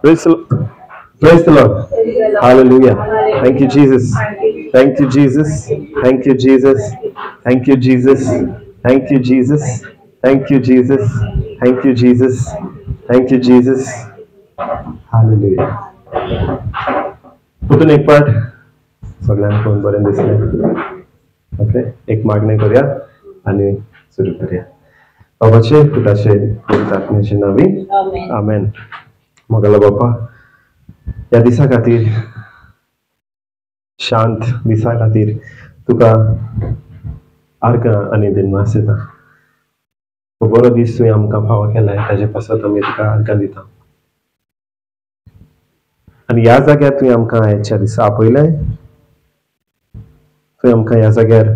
Praise the Lord. Hallelujah. Thank you, Jesus. Thank you, Jesus. Thank you, Jesus. Thank you, Jesus. Thank you, Jesus. Thank you, Jesus. Thank you, Jesus. Thank you, Jesus. Hallelujah. परतून एक पाट सगळ्यांक पळोवन बरें दिसलें. Okay, एक मागणें करुया आनी सुरू करुया. बाबाचे, पुताचे, पवित्र आत्म्याचे नांवी आमेन. मोगालो बापा, ह्या दिसा खातीर, शांत दिसा खातीर तुका आर्गां आनी दिनवास दिता. बरो दीस तुवें आमकां फावो केलाय, ताजे पासत आमी तुका आर्गां दिता. आनी ह्या जाग्यार तुवें आमकां आयच्या दिसा आपयलें, तुवें आमकां ह्या जाग्यार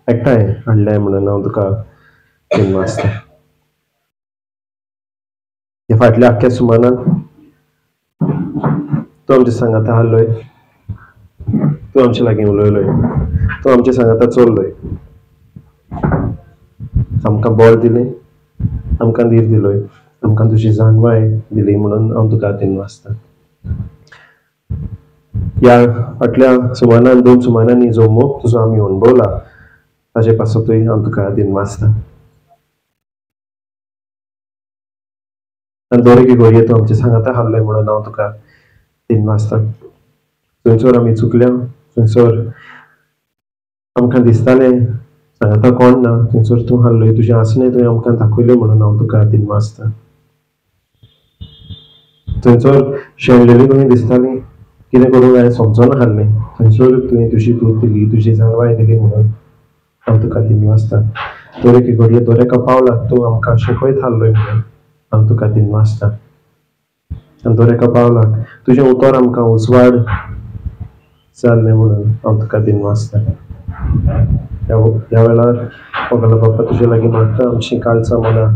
एकठांय हाडलें म्हणून हांव तुका दिनवास दिता. ह्या फाटल्या आख्ख्या सुमानान तूं आमच्या सांगाता आहलोय, तूं आमच्या लागीं उलयलोय, तूं आमच्या सांगाता चल्लोय. आमकां बळ दिलें, आमकां धीर दिलोय, आमकां तुजी जाणवाय दिली म्हणून हांव तुका दिनवासता. ह्या फाटल्या सुमानान, दोन सुमानांनी जो मोग तुजो आमी अणभवला ताजे पासतूय हांव तुका दिनवासता. आनी दर एके घडये तूं आमच्या सांगाता आहलोय म्हणून हांव तुका दिनवासता. थंयसर आमी चुकल्या, थंयसर आमकां दिसतालें सांगाता कोण ना, थंयसर तूं आहलोय, तुजें आसणें तुवें आमकां दाखयलें म्हणून हांव तुका दिनवासता. थंयसर शेणलेली तुवें दिसताली, कितें करूंक जाय समजोना आहलें, थंयसर तुवें तुजी दूद दिली, तुजी जाणवाय दिली म्हणून हांव तुका दिनवासता. दर एके घडये दर एका पावलाक तूं आमकां शिकयत आहलोय म्हणून हांव तुका दिनवासता. आनी दर एका पावलाक तुजें उतर आमकां उजवाड जाल्लें म्हणून हांव तुका दिनवासता. ह्या वेळार मोगालो बापा तुजे लागीं मागता, आमचीं काळजां मनां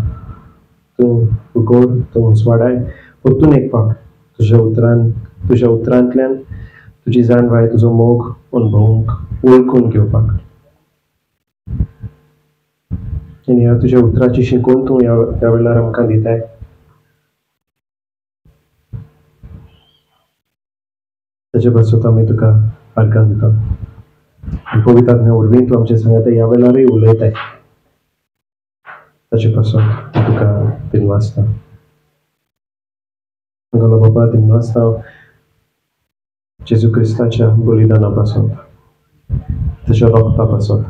तूं उगड, तूं उजवाडाय. परतून एक फावट तुज्या उतरान, तुज्या उतरांतल्यान तुजी जाणवाय, तुजो मोग अणभवूंक, वळखून घेवपाक. आनी ह्या तुज्या उतराची शिकवण तूं ह्या वेळार आमकां दिताय. ताजे पासत आमी तुका आर्गां दिता. पवित्र आत्म्या वरवीं तूं आमच्या सांगाता ह्या वेळारूय उलयताय, ताजे पासत तुका दिनवासता. मोगालो बाबा, दिनवासता जेजू क्रिस्ताच्या बलिदाना पासत, ताच्या रोगता पासत,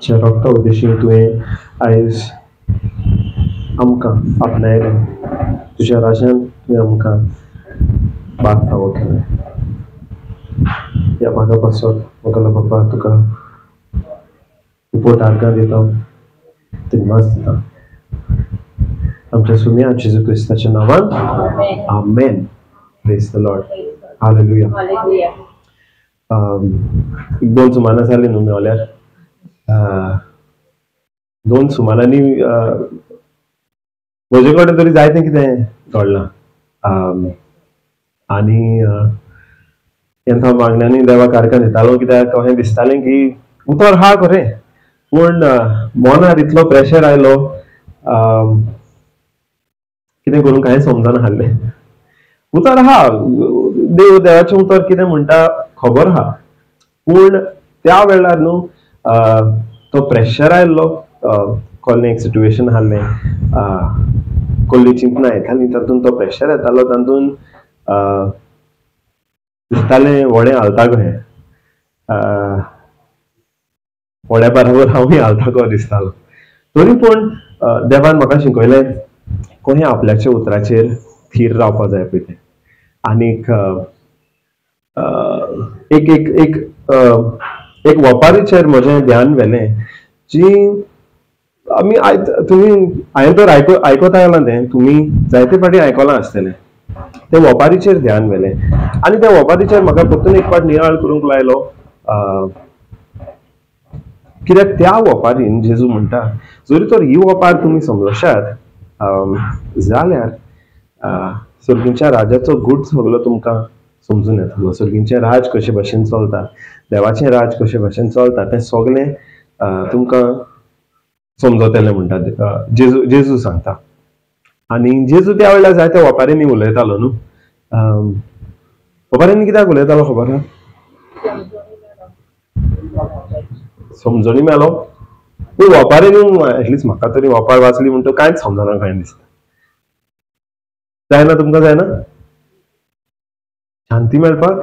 ज्या रोगता उद्देशीन तुवें आयज आमकां आपणायलें, तुज्या राजान तुवें आमकां भाग फावो केलें. ह्या भागा पासत मोगालो बाबा तुका उपट आर्गां दिता, दिनवास दिता. आमच्या सुम्या जेजू क्रिस्ताच्या नांवान आमेन. Praise the Lord. Hallelujah. एक दोन सुमानां जालीं न्हू मेवल्यार. दोन सुमानांनी म्हजे कडेन तरी जायतें कितें घडलां. आनी तेन्ना हांव मागण्यांनी देवाक आर्गां दितालो, कित्याक अशें दिसतालें की उतर आहा खरें, पूण मनार इतलो प्रेशर आयलो, कितें करूंक कांय समजना आहलें. उतर आहा, देव देवाचें उतर कितें म्हणटा खबर आहा, पूण त्या वेळार न्हू तो प्रेशर आयल्लो, कॉलनी एक सिट्युएशन आहलें, कोल्ली चिंतनां येतालीं, तातूंत तो प्रेशर येतालो, तातूंत दिसतालें व्हडें हालता कहें, व्हड्या बराबर हांवूय हालता कहो दिसतालो. तरी पूण देवान म्हाका शिकयलें कहें आपल्याच्या उतराचेर थीर रावपा जाय पळय तें. आनीक एक एक एक एक वपारीचेर म्हजें ध्यान व्हेलें, जी आमी तुमी हांवें तर आयकत आयलां तें, तुमी जायते फावटी आयकलां आसतलें. ते वपारीचेर ध्यान व्हेलें आनी त्या वपारीचेर म्हाका परतून एक फावट नियाळ करूंक लायलो, कित्याक त्या वपारीन जेजू म्हणटा, जरी तर ही वपार तुमी समजशात जाल्यार सर्गीच्या राजाचो गूट सगलो तुमकां समजून येतलो. सर्गीचें राज कशे भाशेन चलता, देवाचें राज कशे भाशेन चलता तें सगलें तुमकां समजतलें म्हणटा जेजू, जेजू सांगता. आनी जेजू त्या वेळार जायत्या वपारींनी उलयतालो न्हू. वपारींनी कित्याक उलयतालो खबर आहा? समजणी मेलो. पूण वपारींनी एटलिस्ट म्हाका तरी वपार वाचली म्हणटकच कांयच समजना कांय दिसता. जायना तुमकां? जायना शांती मेळपाक?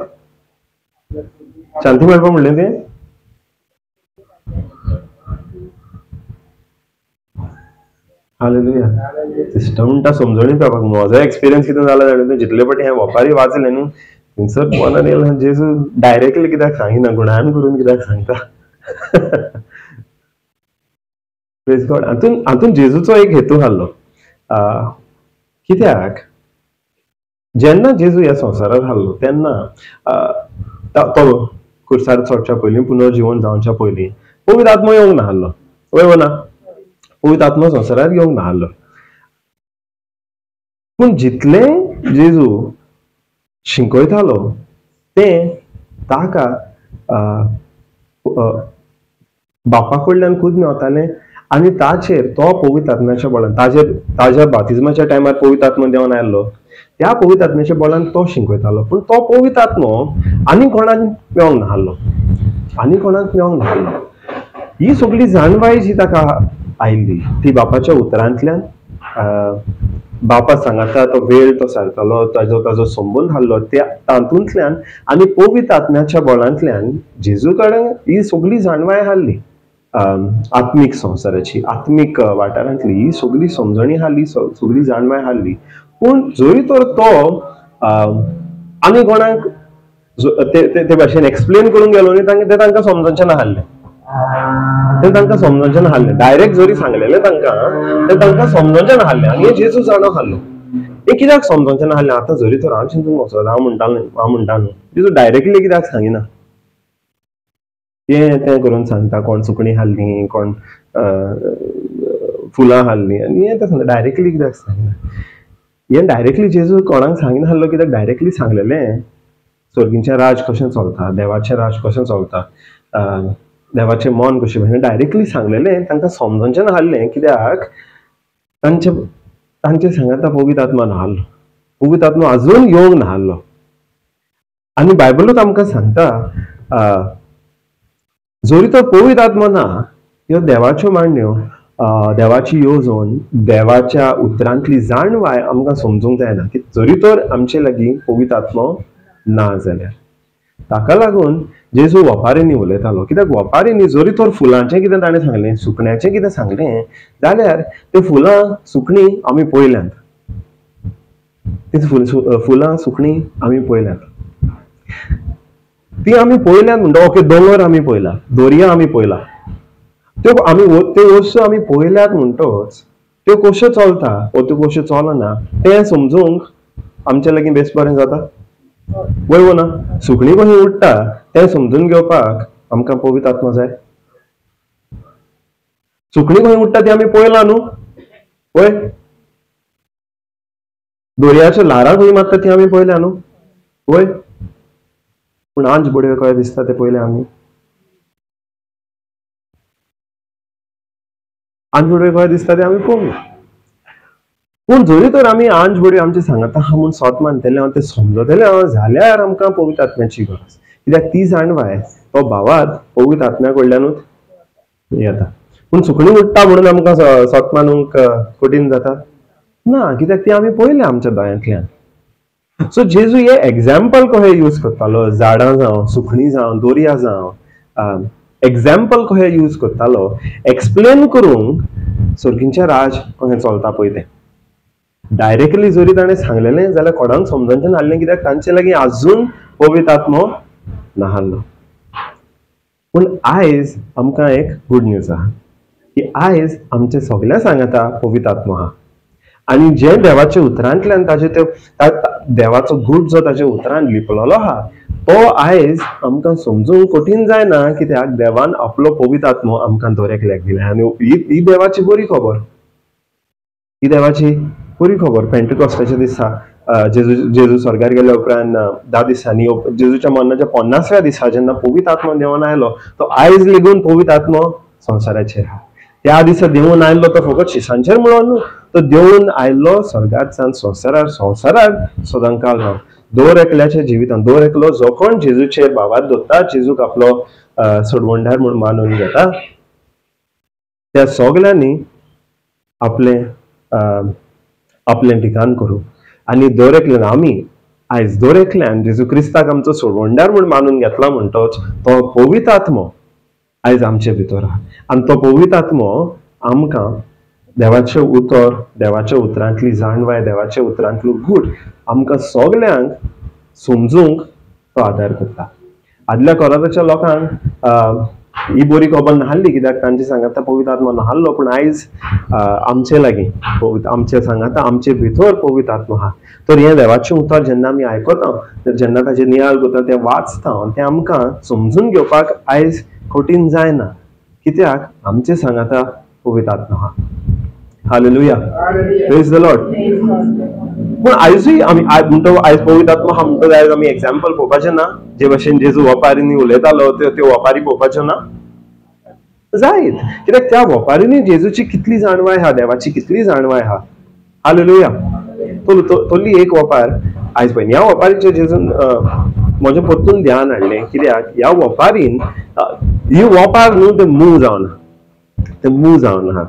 शांती मेळपाक म्हणलें तें? हालेलुया. सिस्टम म्हणटा समजणी मेळपाक. म्हजो एक्सपिरियन्स कितें जाला जाणा, जितले फावटी हांवें वपारी वाचलें न्हू थंयसर मनान येयलें जेजू डायरेक्टली कित्याक सांगिना, गुणान करून कित्याक सांगता. प्रेज गॉड. हातून हातून जेजूचो एक हेतू आसलो. कित्याक जेन्ना जेजू ह्या संवसारार आसलो तेन्ना तो खुर्सार चडच्या पयलीं, पुनर्जिवन जावच्या पयलीं पवित्र आत्मो येवंक नासलो. वय ना, पवित्र आत्मो संवसारार येवंक नासलो. पूण जितलें जेजू शिकयतालो तें ताका बापा कडल्यान खूब मेवतालें आनी ताचेर तो पवित्र आत्म्याच्या बळान, ताजेर ताज्या बातिज्माच्या टायमार पवित्र आत्मो देंवन आयल्लो, त्या पवित्र आत्म्याच्या बळान तो शिकयतालो. पूण तो पवित्र आत्मो आनी कोणाक मेवंक नासलो, आनी कोणाक मेवंक नासलो. ही सगळी जाणवाय जी ताका आयिल्ली ती बापाच्या उतरांतल्यान, बापा सांगाता तो वेळ तो सारतालो, ताजो ताजो संबंद हाडलो त्या तातूंतल्यान आनी पवित्र आत्म्याच्या बळांतल्यान जेजू कडेन ही सगळी जाणवाय हाडली. आत्मीक संवसाराची, आत्मीक वाठारांतली ही सगळी समजणी हाडली, सगळी जाणवाय हाडली. पूण जरी तर तो आनी कोणाक ते भाशेन एक्सप्लेन करूंक गेलो न्ही, तांकां तें तांकां समजोवचें नासलें, तें तांकां समजोवचें नासलें. डायरेक्ट जरी सांगलेलें तांकां तें तांकां समजोवचें नासलें. आनी हें जेजू जाणो आसलो. हें कित्याक समजोवचें नासलें? आतां जरी तर हांव चिंतूंक वचत, हांव म्हणटालें, हांव म्हणटा न्हू, जेजू डायरेक्टली कित्याक सांगिना, हें तें करून सांगता, कोण सुकणीं हाडलीं, कोण फुलां हाडलीं, आनी हें तें सांगता. डायरेक्टली कित्याक सांगिना? हें डायरेक्टली जेजू कोणाक सांगिना आसलो कित्याक डायरेक्टली सांगलेलें स्वर्गींचें राज कशें चलता, देवाचें राज कशें चलता, देवाचें मन कशें, हें डायरेक्टली सांगलेलें तांकां समजोवचें नासलें. कित्याक तांचे तांचे सांगाता पवित्र आत्मा नासलो, पवित्र आत्मा अजून येवंक नासलो. आनी बायबलूच आमकां सांगता जरी तो पवित्र आत्मा ना, ह्यो देवाच्यो मांडण्यो, देवाची येवजण, देवाच्या उतरांतली जाणवाय आमकां समजूंक जायना की जरी तर आमचे लागीं पवित्र आत्मो ना जाल्यार. ताका लागून जेजू वपारींनी उलयतालो. कित्याक वपारींनी जरी तर फुलांचें कितें ताणें सांगलें, सुकण्याचें कितें सांगलें जाल्यार ते फुलां सुकणीं आमी पळयल्यांत, ती फुलां सुकणीं आमी पळयल्यांत, ती आमी पळयल्यांत म्हणटा ओके, दोंगर आमी पळयला, दर्या आमी पळयला, त्यो आमी त्यो वस्तू आमी पळयल्यात म्हणटच त्यो कश्यो चलता वो त्यो कश्यो चलना तें समजूंक आमचे लागीं बेस बरें जाता. वय वो ना? सुकणीं कशीं उडटा तें समजून घेवपाक आमकां पवित्र आत्मा जाय. सुकणीं कशीं उडटा ती आमी पळयलां न्हू, वय? दर्याच्या ल्हारां खंय मारता ती आमी पळयल्या न्हू, वय? पूण आंज बडयो कशें दिसता तें पळयलें आमी? आंज बडयो कशें दिसता तें आमी पळोवंक. पूण जरी तर आमी आंज बडयो आमचे सांगाता आहा म्हूण सोत मानतले हांव, तें समजतलें हांव जाल्यार आमकां पवित्र आत्म्याची गरज. कित्याक ती जाणवाय, तो भावार्थ पवित्र आत्म्या कडल्यानूच येता. पूण सुकणीं उडटा म्हणून आमकां सोत मानूंक कठीण जाता ना, कित्याक ती आमी पळयल्या आमच्या दोळ्यांतल्यान. सो जेजू हे एग्जाम्पल कशें यूज करतालो, झाडां जावं, सुकणीं जावं, दर्या जावं, एग्जाम्पल कशें यूज करतालो एक्सप्लेन करूंक स्वर्गींचें राज कशें चलता पळय तें. डायरेक्टली जरी ताणें सांगलेलें जाल्यार कोणाक समजोवचें नासलें, कित्याक तांचे लागीं आजून पवित्र आत्मो नासलो. पूण आयज आमकां एक गूड न्यूज आहा की आयज आमचे सगळ्या सांगाता पवित्र आत्मो आहा. आनी जे देवाच्या उतरांतल्यान ताजे ते देवाचो गूट जो ताच्या उतरान लिपलेलो आहा तो आयज आमकां समजूंक कठीण जायना, कित्याक देवान आपलो पवित्र आत्मो आमकां दर एकल्याक दिला. आनी ही देवाची बरी खबर, ही देवाची बरी खबर. पेंटेकॉस्टाच्या दिसा जेजू स्वर्गार गेल्या उपरांत 10 दिसांनी जेजूच्या मरणाच्या 50व्या दिसा जेन्ना पवित्र आत्मो देंवन आयलो, तो आयज लेगून पवित्र आत्मो संवसाराचेर आहा. त्या दिसा देंवन आयलो तो फकत शिसांचेर म्हणून न्हू, तो देवून आयलो स्वर्गांतल्यान संवसारार, संवसारार सदांकाल राव. दर एकल्याच्या जिवितांत दर एकलो जो कोण जेजूचेर भावार्थ दवरता, जेजूक आपलो सोडवणदार म्हूण मानून घेता, त्या सगल्यांनी आपलें आपलें ठिकाण करूं. आनी दर एकल्यान आमी आयज दर एकल्यान जेजू क्रिस्ताक आमचो सोडवणदार म्हूण मानून घेतला म्हणटच तो पवित्र आत्मो आयज आमचे भितर आहा. आनी तो पवित्र आत्मो आमकां देवाचें उतर, देवाच्या उतरांतली जाणवाय, देवाच्या उतरांतलो गूट आमकां सगल्यांक समजूंक तो आदार करता. आदल्या कोराच्या लोकांक ही बरी खबर नाहली, कित्याक तांचे सांगाता पवित्र आत्मो नाहलो, पूण आयज आमचे लागीं आमचे सांगाता आमचे भितर पवित्र आत्मो आहा. तर हें देवाचें उतर जेन्ना आमी आयकता, तर जेन्ना ताचेर नियाळ करता, तें वाचता, तें आमकां समजून घेवपाक आयज कठीण जायना, कित्याक आमचे सांगाता पवित्र आत्मो आहा. Hallelujah, praise the lord. पूण आयजूय आमी म्हणटो आयज पवित्र आत्मो आहा म्हणटो आयज आमी एग्जाम्पल पळोवपाचें ना, जे भशेन जेजू वपारींनी उलयतालो त्यो वपारी पळोवपाच्यो ना जायत, कित्याक त्या वपारींनी जेजूची कितली जाणवाय आहा, देवाची कितली जाणवाय आहा. हालेलुया. तोली एक वपार आयज पळय, ह्या वपारीचेर जेजून म्हजें परतून ध्यान हाडलें, कित्याक ह्या वपारीन ही वपार न्हू तें मूळ जावन, तें मूळ जावन आहा.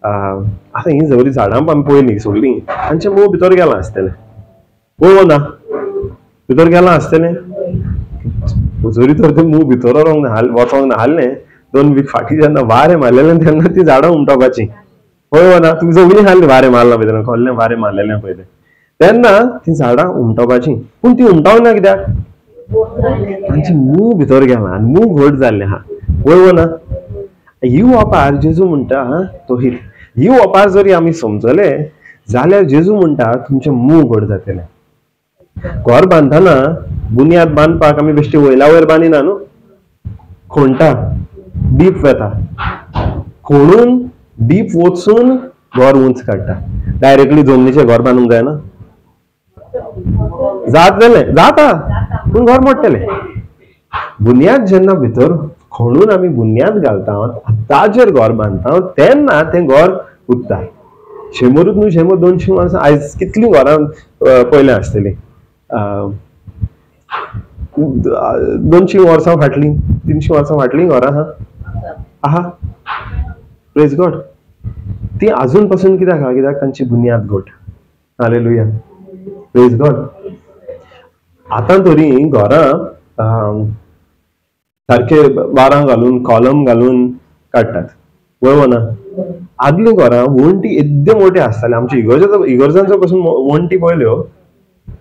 आतां हीं सगळीं झाडां आमी पळयलीं सगळीं, तांचें मूळ भितर गेलां आसतलें, पळोवं ना भितर गेलां आसतलें. जरी तर तें मूळ भितर व्हरोंक ना, वचोंक नासलें, 2 वीक फाटीं जेन्ना वारें मारलेलें तेन्ना तीं झाडां उमटोवपाचीं, पळय ना तुमी सगळीं हाडलीं, वारें मारलां भितर, खोल्लें वारें मारलेलें पयलें, तेन्ना तीं झाडां उमटोवपाचीं. पूण तीं उमटोवना कित्याक, तांचें मूळ भितर गेलां आनी मूळ घट जाल्लें आहा, पळय ना. ही वपार जेजू म्हणटा तो ही वपार जरी आमी समजले जाल्यार जेजू म्हणटा तुमचें मूळ घट जातलें. घर बांदतना बुन्याद बांदपाक आमी बेश्टी वयल्या वयर बांदिना न्हू, खोणटा, डीप वेता, खोणून डीप वचून घर उंच काडटा. डायरेक्टली जमनीचें घर बांदूंक जायना, जातलें जाता पूण घर मोडटलें. बुन्याद जेन्ना भितर खणून आमी बुन्याद घालता, ताजेर घर बांदता, तेन्ना तें घर उरता. 100 न्हू 100 200 वर्सां आयज कितलीं घरां पयलें आसतलीं, 200 वर्सां फाटलीं, 300 वर्सां फाटलीं घरां आहा आहा. प्रेज गॉड. ती आजून पासून कित्याक आहा, कित्याक तांची बुन्याद घट. Hallelujah, praise God. आतां तरी घरां सारके वारां घालून कॉलम घालून काडटात, बरोबर ना. आदलीं घरां वण्टी येद्यो मोट्यो आसताल्यो, आमच्या इगर्जांचो पासून वण्टी पळयल्यो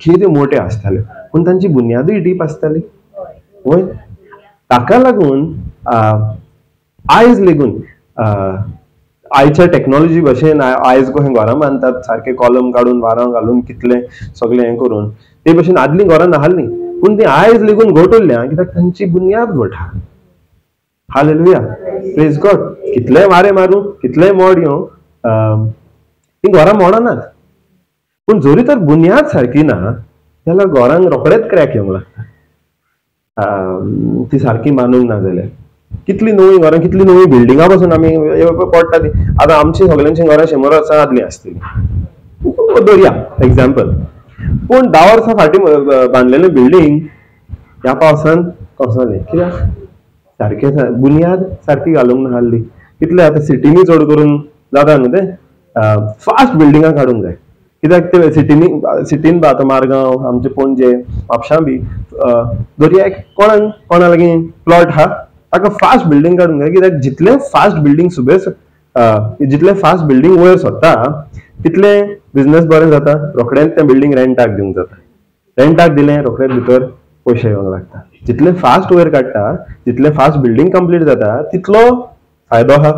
कितें मोट्यो आसताल्यो, पूण तांची बुन्यादूय डीप आसताली. वय, ताका लागून आयज लेगून आयच्या टॅक्नोलॉजी भशेन आयज कशें घरां बांदतात सारके कॉलम काडून वारां घालून कितलें सगळें हें करून, ते भशेन आदलीं घरां नासलीं, पूण ती आयज लेगून घट उरल्या, कित्याक तांची बुन्याद घट आहा. Hallelujah, praise God. कितलें वारें मारूं, कितलें मोड येवं, तीं घरां मोडनात, पूण जरी तर बुन्याद सारकी ना जाल्यार घरांक रोखडेच क्रॅक येवंक लागता, ती सारकी बांदूंक ना जाल्यार. कितलीं नवीं घरां, कितलीं नवीं बिल्डिंगां पासून आमी पडटा ती. आतां आमची सगळ्यांची घरां 100 वर्सां आदलीं आसतलीं, दरया एग्जाम्पल, पूण 10 वर्सां फाटीं बांदलेलें बिल्डींग ह्या पावसान कोसळ्ळें, कित्याक सारकें बुन्याद सारकी घालूंक नासली. कितले आतां सिटींनी चड करून जाता न्हू तें, फास्ट बिल्डिंगां काडूंक जाय, कित्याक ते सिटींनी, सिटीन आतां मारगांव, आमचे पणजे, म्हापशां बी दर्या एक कोणाक कोणा लागीं प्लॉट आहा ताका फास्ट बिल्डींग काडूंक जाय, कित्याक जितलें फास्ट बिल्डींग सुबेस, जितलें फास्ट बिल्डींग वयर सरता तितलें बिजनेस बरें जाता, रोखडेंच तें बिल्डींग रेंटाक दिवंक जाता, रेंटाक दिलें रोखडेच भितर पयशे येवंक लागता. जितलें फास्ट वयर काडटा, जितलें फास्ट बिल्डींग कंप्लीट जाता तितलो फायदो आहा.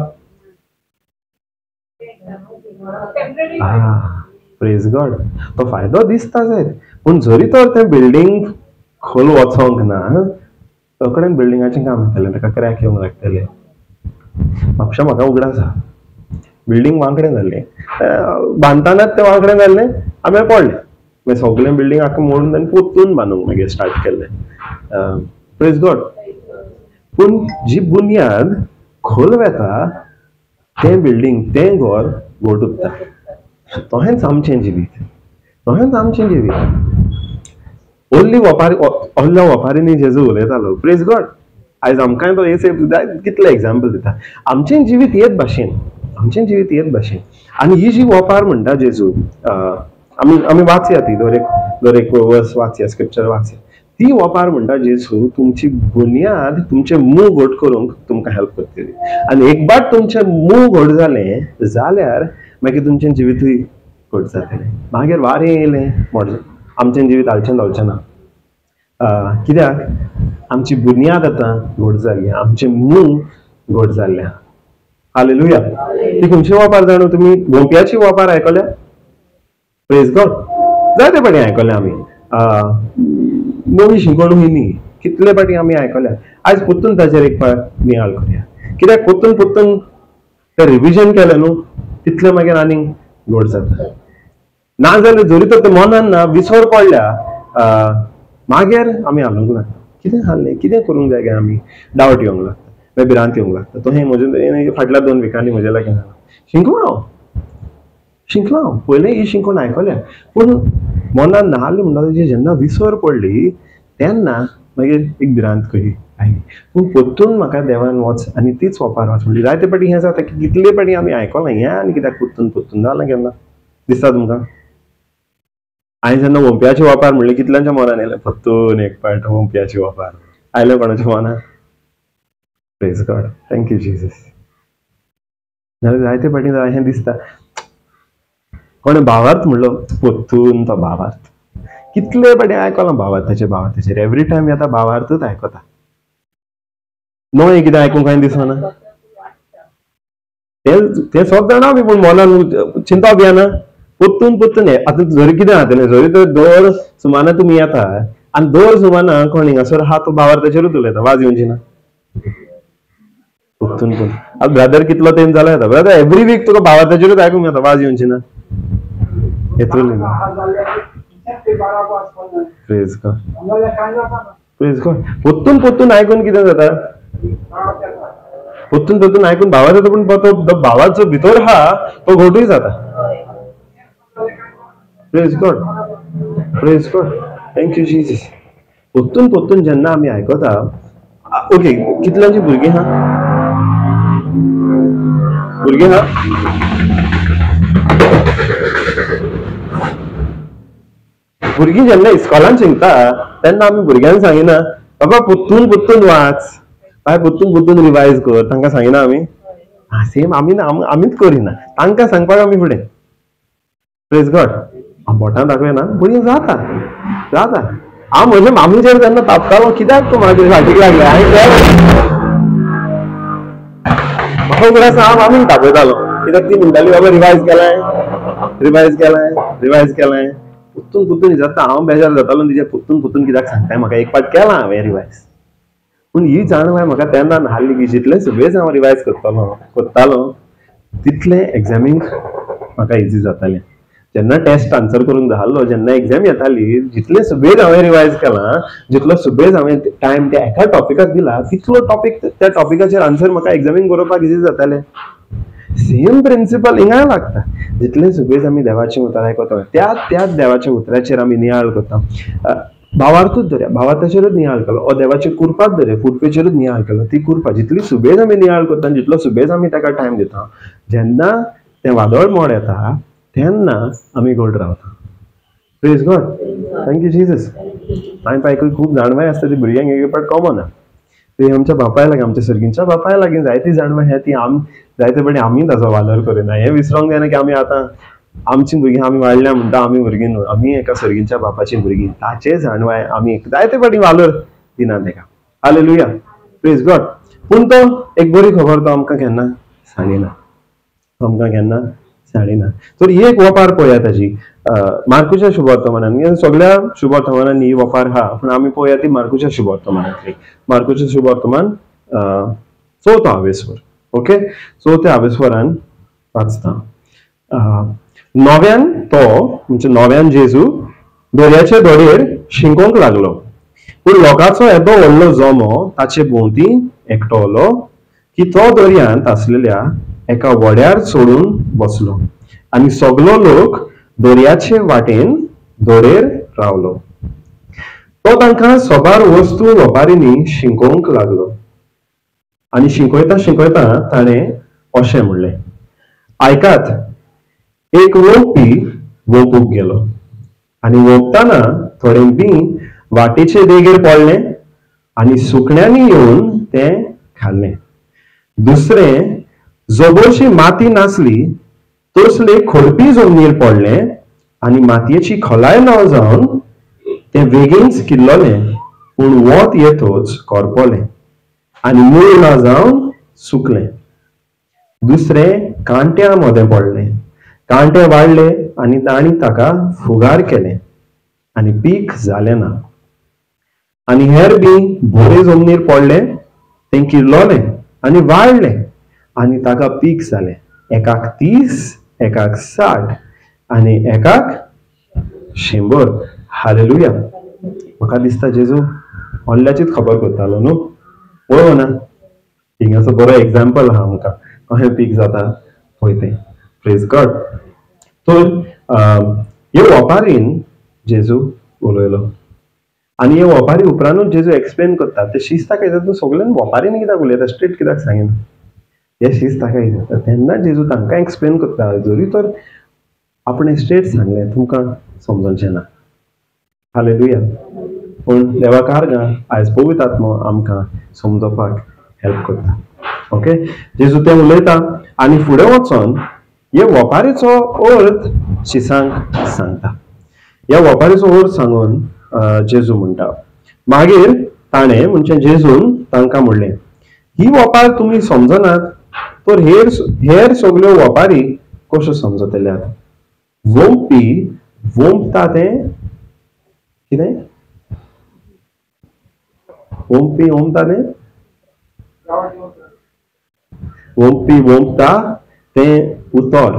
प्रेज गॉड. तो फायदो दिसता जायत, पूण जरी तर तें बिल्डींग खोल वचोंक ना, रोखडें बिल्डिंगाचें काम जातलें, ताका क्रॅक येवंक लागतलें. म्हापशा म्हाका उगडास आहा, बिल्डींग वांकडें जाल्लें, बांदतानाच तें वांकडें जाल्लें, आमी पडलें, मागीर सगळें बिल्डींग आख्खें मोडून आनी परतून बांदूंक मागीर स्टार्ट केल्लें. प्रेज गॉड. पूण जी बुन्याद खोल वेता तें बिल्डींग, तें घर घट उरता. तोहेंच आमचें जिवीत, तोहेंच आमचें जिवीत. ओल्ली वपारी, ओल्ल्या वपारींनी जेजू उलयतालो. प्रेज गॉड. आयज आमकांय तो हे कितले एग्जाम्पल दिता. आमचें जिवीत येत भाशेन, आमचें जिवीत येत भाशेन. आनी ही जी वपार म्हणटा जेजू, आमी आमी वाचया ती, दर एक वर्स वाचया, स्क्रिप्चर वाचया. ती वपार म्हणटा जेजू तुमची बुन्याद, तुमचें मूळ घट करूंक तुमकां हेल्प करतली. आनी एक बार तुमचें मूळ घट जालें जाल्यार मागीर तुमचें जिवितूय घट जातलें. मागीर वारें येयलें मोड आमचें जिवीत हालचें धोलचें ना. कित्याक आमची बुन्याद आतां घट जाली, आमचें मूळ घट जाल्लें. हालेलुया. ती खंयची वपार जाणू तुमी? गोंप्याची वपार आयकल्या? प्रेज गॉड. जायते फाटीं आयकल्या आमी. नवी शिकवण न्ही, कितले फाटीं आमी आयकल्या. आयज परतून ताचेर एक फावट नियाळ करया. कित्याक परतून परतून तें रिविजन केलें न्हू तितलें मागीर आनीक घट जाता. ना जाल्यार जरी तर तें मनान ना विसर पडल्या मागीर आमी हालूंक लागता, कितें हाल्लें, कितें करूंक जाय काय, आमी डावट येवंक लागता, मागीर भिरांत येवंक लागता. तो हें म्हजें फाटल्या 2 विकांनी म्हज्या लागीं जालां. शिंकलो हांव, शिंकलो हांव, पयलें ही शिंकून आयकल्या, पूण मनान नाहली म्हणटा ताची जेन्ना विसर पडली तेन्ना मागीर एक भिरांत कशी आयली. पूण परतून म्हाका देवान वच आनी तीच वपार वाच म्हणली. जायते फाटीं हें जाता की कितले फाटीं आमी आयकलां हें आनी कित्याक परतून परतून जालां केन्ना दिसता तुमकां? हांवें जेन्ना ओंप्याची वपार म्हणली कितल्यांच्या मनान येयलें परतून एक फावट ओंप्याची वपार आयलें कोणाच्या मनान? Praise God, thank you Jesus. जाल्यार जायते फाटीं हें दिसता कोणें भावार्थ म्हणलो, परतून तो भावार्थ कितले फाटीं आयकलां भावार्थाचेर, भावार्थाचेर एवरी टायम येता भावार्थूच आयकता. नवें कितें आयकूंक कांय दिसना. तें सग जाणा आमी, पूण मनान चिंतप येना. परतून परतून आतां जरी कितें जातलें, जरी तर दर सुमाना तुमी येता आनी दर सुमाना कोण हिंगासर आहा तो भावार्थाचेरूच उलयता, वाज येवची ना. परतून परतून आतां ब्रदर कितलो तेंप जाला येता, ब्रदर एवरी वीक तुका भावार्थाचेरूच आयकूंक येता, वाज येवची ना. येतली ना. Praise God, praise God. परतून परतून आयकून कितें जाता? परतून परतून आयकून भावार्थ जाता, पूण तो भावाचो भितर आहा तो घोटूय जाता. Praise God, praise God, thank you Jesus. परतून परतून जेन्ना आमी आयकता, ओके कितल्यांची भुरगीं आहा? भुरगीं आहा? भुरगीं जेन्ना इस्कॉलान शिकता तेन्ना आमी भुरग्यांक सांगिना बाबा परतून परतून वाच, बाय परतून परतून रिवायज कर, तांकां सांगिना आमी? सेम आमी ना, आमीच करिना, तांकां सांगपाक आमी फुडें. प्रेज गॉड. बोटां दाखयना, भुरगीं जाता जाता. हांव म्हज्या मामीचेर तेन्ना तापतालो, कित्याक तूं म्हाजे फाटीक लागलें? हांवें म्हाका उगडास हांव मामीक तापयतालो, कित्याक ती म्हणटाली बाबा रिवायज केलां, रिवायज केलां, रिवायज केलां. परतून परतून जाता, हांव बेजार जातालो तिच्या परतून परतून कित्याक सांगताय म्हाका, एक पाट केलां हांवें रिवायज. पूण ही जाणवाय म्हाका तेन्ना नासली की जितलें सुबेज हांव रिवायज करतालो तितलें एग्जामींक म्हाका इजी जातालें. जेन्ना टेस्ट आन्सर करूंक जाल्लो, जेन्ना एग्जाम येताली, जितलें सुबेज हांवें रिवायज केलां, जितलो सुबेज हांवें टायम त्या एका टॉपिकाक दिला, तितलो टॉपीक त्या टॉपिकाचेर आन्सर म्हाका एग्जामींक बरोवपाक इजी जातालें. सेम प्रिंसिपल हिंगाय लागता. जितलें सुबेज आमी देवाचें उतर आयकता त्या त्याच देवाच्या उतराचेर आमी नियाळ करता. भावार्थूच धरया, भावार्थाचेरूच नियाळ केलो, ओ देवाची कुरपाच धरया, कुरपेचेरूच नियाळ केलो. ती कुरपा जितली सुबेज आमी नियाळ करता, जितलो सुबेज आमी ताका टायम दिता, जेन्ना तें वादळ मोड येता तेन्ना आमी गोड रावता. Praise God, thank you Jesus. हांवें पायकूय खूब जाणवाय आसता ती भुरग्यांक एक पाट कॉमन आहा. ती आमच्या बापाय लागीं, आमच्या सर्गींच्या बापाय लागीं जायती जाणवाय आहा, ती आम जायते फावटी आमी ताचो वालोर करिना. हें विसरोंक जायना की आमी आतां आमची भुरगीं आमी वाडल्या म्हणटा आमी भुरगीं न्हू, आमी एका सर्गींच्या बापाची भुरगीं, ताचे जाणवाय आमी जायते फावटी वालोर दिना ताका. हालेलुया, प्रेज गॉड. पूण तो एक बरी खबर तो आमकां केन्ना सांगिना, आमकां केन्ना सांगिना. तर ही एक वपार पळोवया ताजी मार्कुच्या शुभवर्तमानान. सगळ्या शुभवर्तमानान ही वपार आहा, पूण आमी पळोवया ती मार्कुच्या शुभवर्तमानांतली. मार्कुच्या शुभवर्तमान चवथो आवेस्वर. ओके, चवथ्या आवेस्वरान वाचता. नव्यान तो म्हणजे नव्यान जेजू दर्याचे धडेर शिंकोंक लागलो, पूण लोकांचो येदो व्हडलो जमो ताचे भोंवती एकटोलो की तो दर्यांत आसलेल्या एका व्हड्यार सोडून बसलो. आनी सगलो लोक दर्याचे वाटेन दोरेर रावलो. तो तांकां सोबार वस्तू वपारींनी शिंकोवंक लागलो आनी शिंकयता शिंकयता ताणें अशें म्हणलें, आयकात, एक वोंपी वोंपूंक गेलो आनी वोंपतना थोडें बीं वाटेचे देगेर पडलें आनी सुकण्यांनी येवन तें खाल्लें. दुसरें जोबोशी माती नासली तसले खोडपी जमनीर पडलें आनी मातयेची खोलाय ना जावन तें वेगींच किल्लोलें, पूण वत येतच करपलें आनी मूळ ना जावन सुकलें. दुसरें कांट्या मदें पडलें, कांटे वाडले आनी तांणी ताका फुगार केलें आनी पीक जालें ना. आनी हेर बी बोरे जमनीर पडलें, तें किल्लोलें आनी वाडलें आनी ताका पीक जालें, एकाक 30, एकाक 60 आनी एकाक 100. हालेलुया. म्हाका दिसता जेजू ऑनल्याचीच खबर करतालो न्हू, पळोवं ना हिंगाचो बरो एग्जाम्पल आहा आमकां कशें पीक जाता पळय तें. Praise God. तर हे वपारीन जेजू उलयलो आनी हे वपारी उपरांतूच जेजू एक्सप्लेन करता. ते शीस्त ताका येता, तूं सगळ्यान वपारीन कित्याक उलयता, स्ट्रेट कित्याक सांगिना, हे शीस्त ताका येता. तेन्ना जेजू तांकां एक्सप्लेन करता, जरी तर आपणें स्ट्रेट सांगलें तुमकां समजचें ना. हालेलुया. पूण देवा कारगां आयज पवित्र आत्मो आमकां समजोवपाक हेल्प करता. ओके, जेजू तें उलयता आनी फुडें वचोन हे वपारीचो अर्थ शिसांक सांगता. ह्या वपारीचो अर्थ सांगून जेजू म्हणटा, मागीर ताणें म्हणजे जेजून तांकां म्हणलें, ही वपार तुमी समजनात तर हेर हेर सगल्यो वपारी कश्यो समजतल्यात? वोंपी वोंपता तें कितें? वोंपी वोंपता तें, वोंपी वोंपता तें उतर.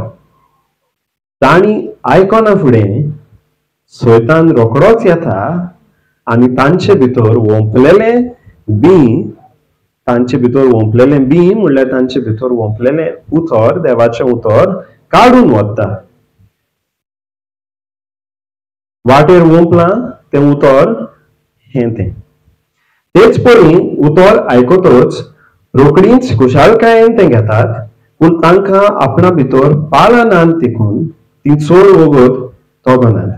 तांणी आयकना फुडें सैतान रोखडोच येता आनी तांचे भितर वोंपलेलें बीं, तांचे भितर वोंपलेलें बीं म्हणल्यार तांचे भितर वोंपलेलें उतर, देवाचें उतर काडून वता. वाटेर वोंपलां तें उतर हें तें. तेच परी उतर आयकतच रोखडीच खुशालकायेन तें घेतात, पूण तांकां आपणा भितर पाळां नात देखून ती चड वगत तगनात.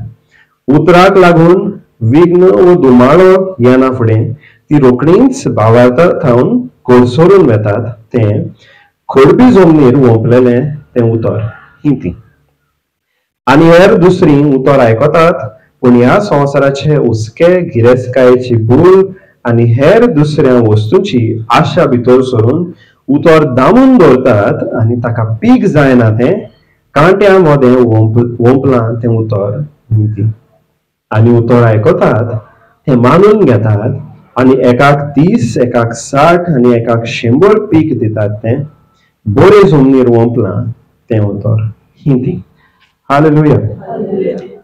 उतराक लागून विघ्न वो धुमाळो येना फुडें ती रोखडीच भावार्था थावन कोळसरून वेतात तें खोडपी जमनीर वोंपलेलें तें उतर ही ती. आनी हेर दुसरी उतर आयकतात, पूण ह्या संवसाराचे हुस्के, गिरेस्तकायेची भूल आनी हेर दुसऱ्या वस्तूंची आशा भितर सरून उतर दामून दवरतात आनी ताका पीक जायना तें कांट्या मदें वोंपलां तें उतर ही ती. आनी उतर आयकतात तें मानून घेतात आनी एकाक 30, एकाक 60 आनी एकाक 100 पीक दितात तें बोरे जमनीर वोंपलां तें उतर ही ती. हालेलुया.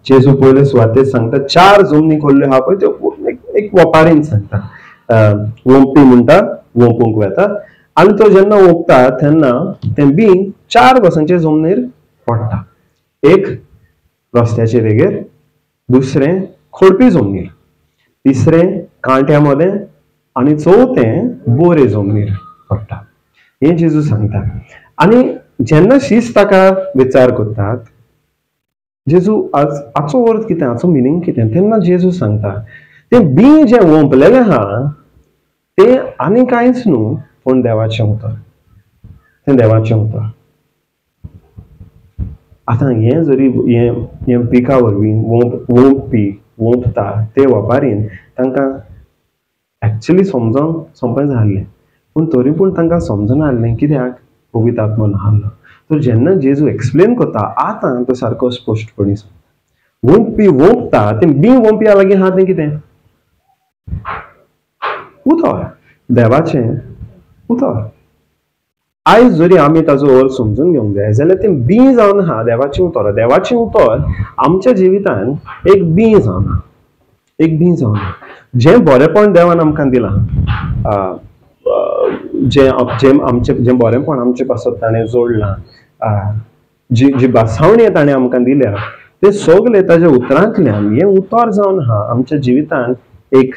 जेजू पयले सुवातेर सांगता, 4 जमनी खोल्ल्यो आहा पळय त्यो एक वपारीन सांगता. वोंपी म्हणटा वोंपूंक वेता आनी तो जेन्ना वोंपता तेन्ना तें बीं 4 बसांचे जमनीर पडटा. एक रस्त्याचे देगेर, दुसरें खोडपी जमनीर, तिसरें कांट्या मदें आनी चवथें बोरे जमनीर पडटा. हें जेजू सांगता. आनी जेन्ना शीस ताका विचार करतात, जेजू आज हाचो अर्थ कितें, हाचो मिनींग कितें, तेन्ना जेजू सांगता तें बीं जें वोंपलेलें आहा तें आनी कांयच न्हू पूण देवाचें उतर, तें देवाचें उतर. आतां हें जरी हें पिका वरवीं वोंपी वोंपता ते वपारीन तांकां एक्चुली समजोंक सोंपें जाल्लें, पूण तरी पूण तांकां समजना आसलें कित्याक पवित्र आत्मो नासलो. तर जेन्ना जेजू एक्सप्लेन करता आतां तो सारको स्पश्टपणी सांगता, वोंपी वोंपता तें बीं वोंपया लागीं आहा तें कितें? उतर, देवाचें उतर. आयज जरी आमी ताजो अर्थ समजून घेवंक जाय जाल्यार तें बीं जावन आहा देवाचें उतर. देवाचें उतर आमच्या जिवितान एक बीं जावन आहा, एक बीं जावन आहा. जें बरेंपण देवान आमकां दिलां, जें जें आमचें जें बरेंपण आमचे पासत ताणें जोडलां, जी जी भासावणी ताणें आमकां दिल्या ते सगळे ताज्या उतरांतल्यान हें उतर जावन आहा आमच्या जिवितांत एक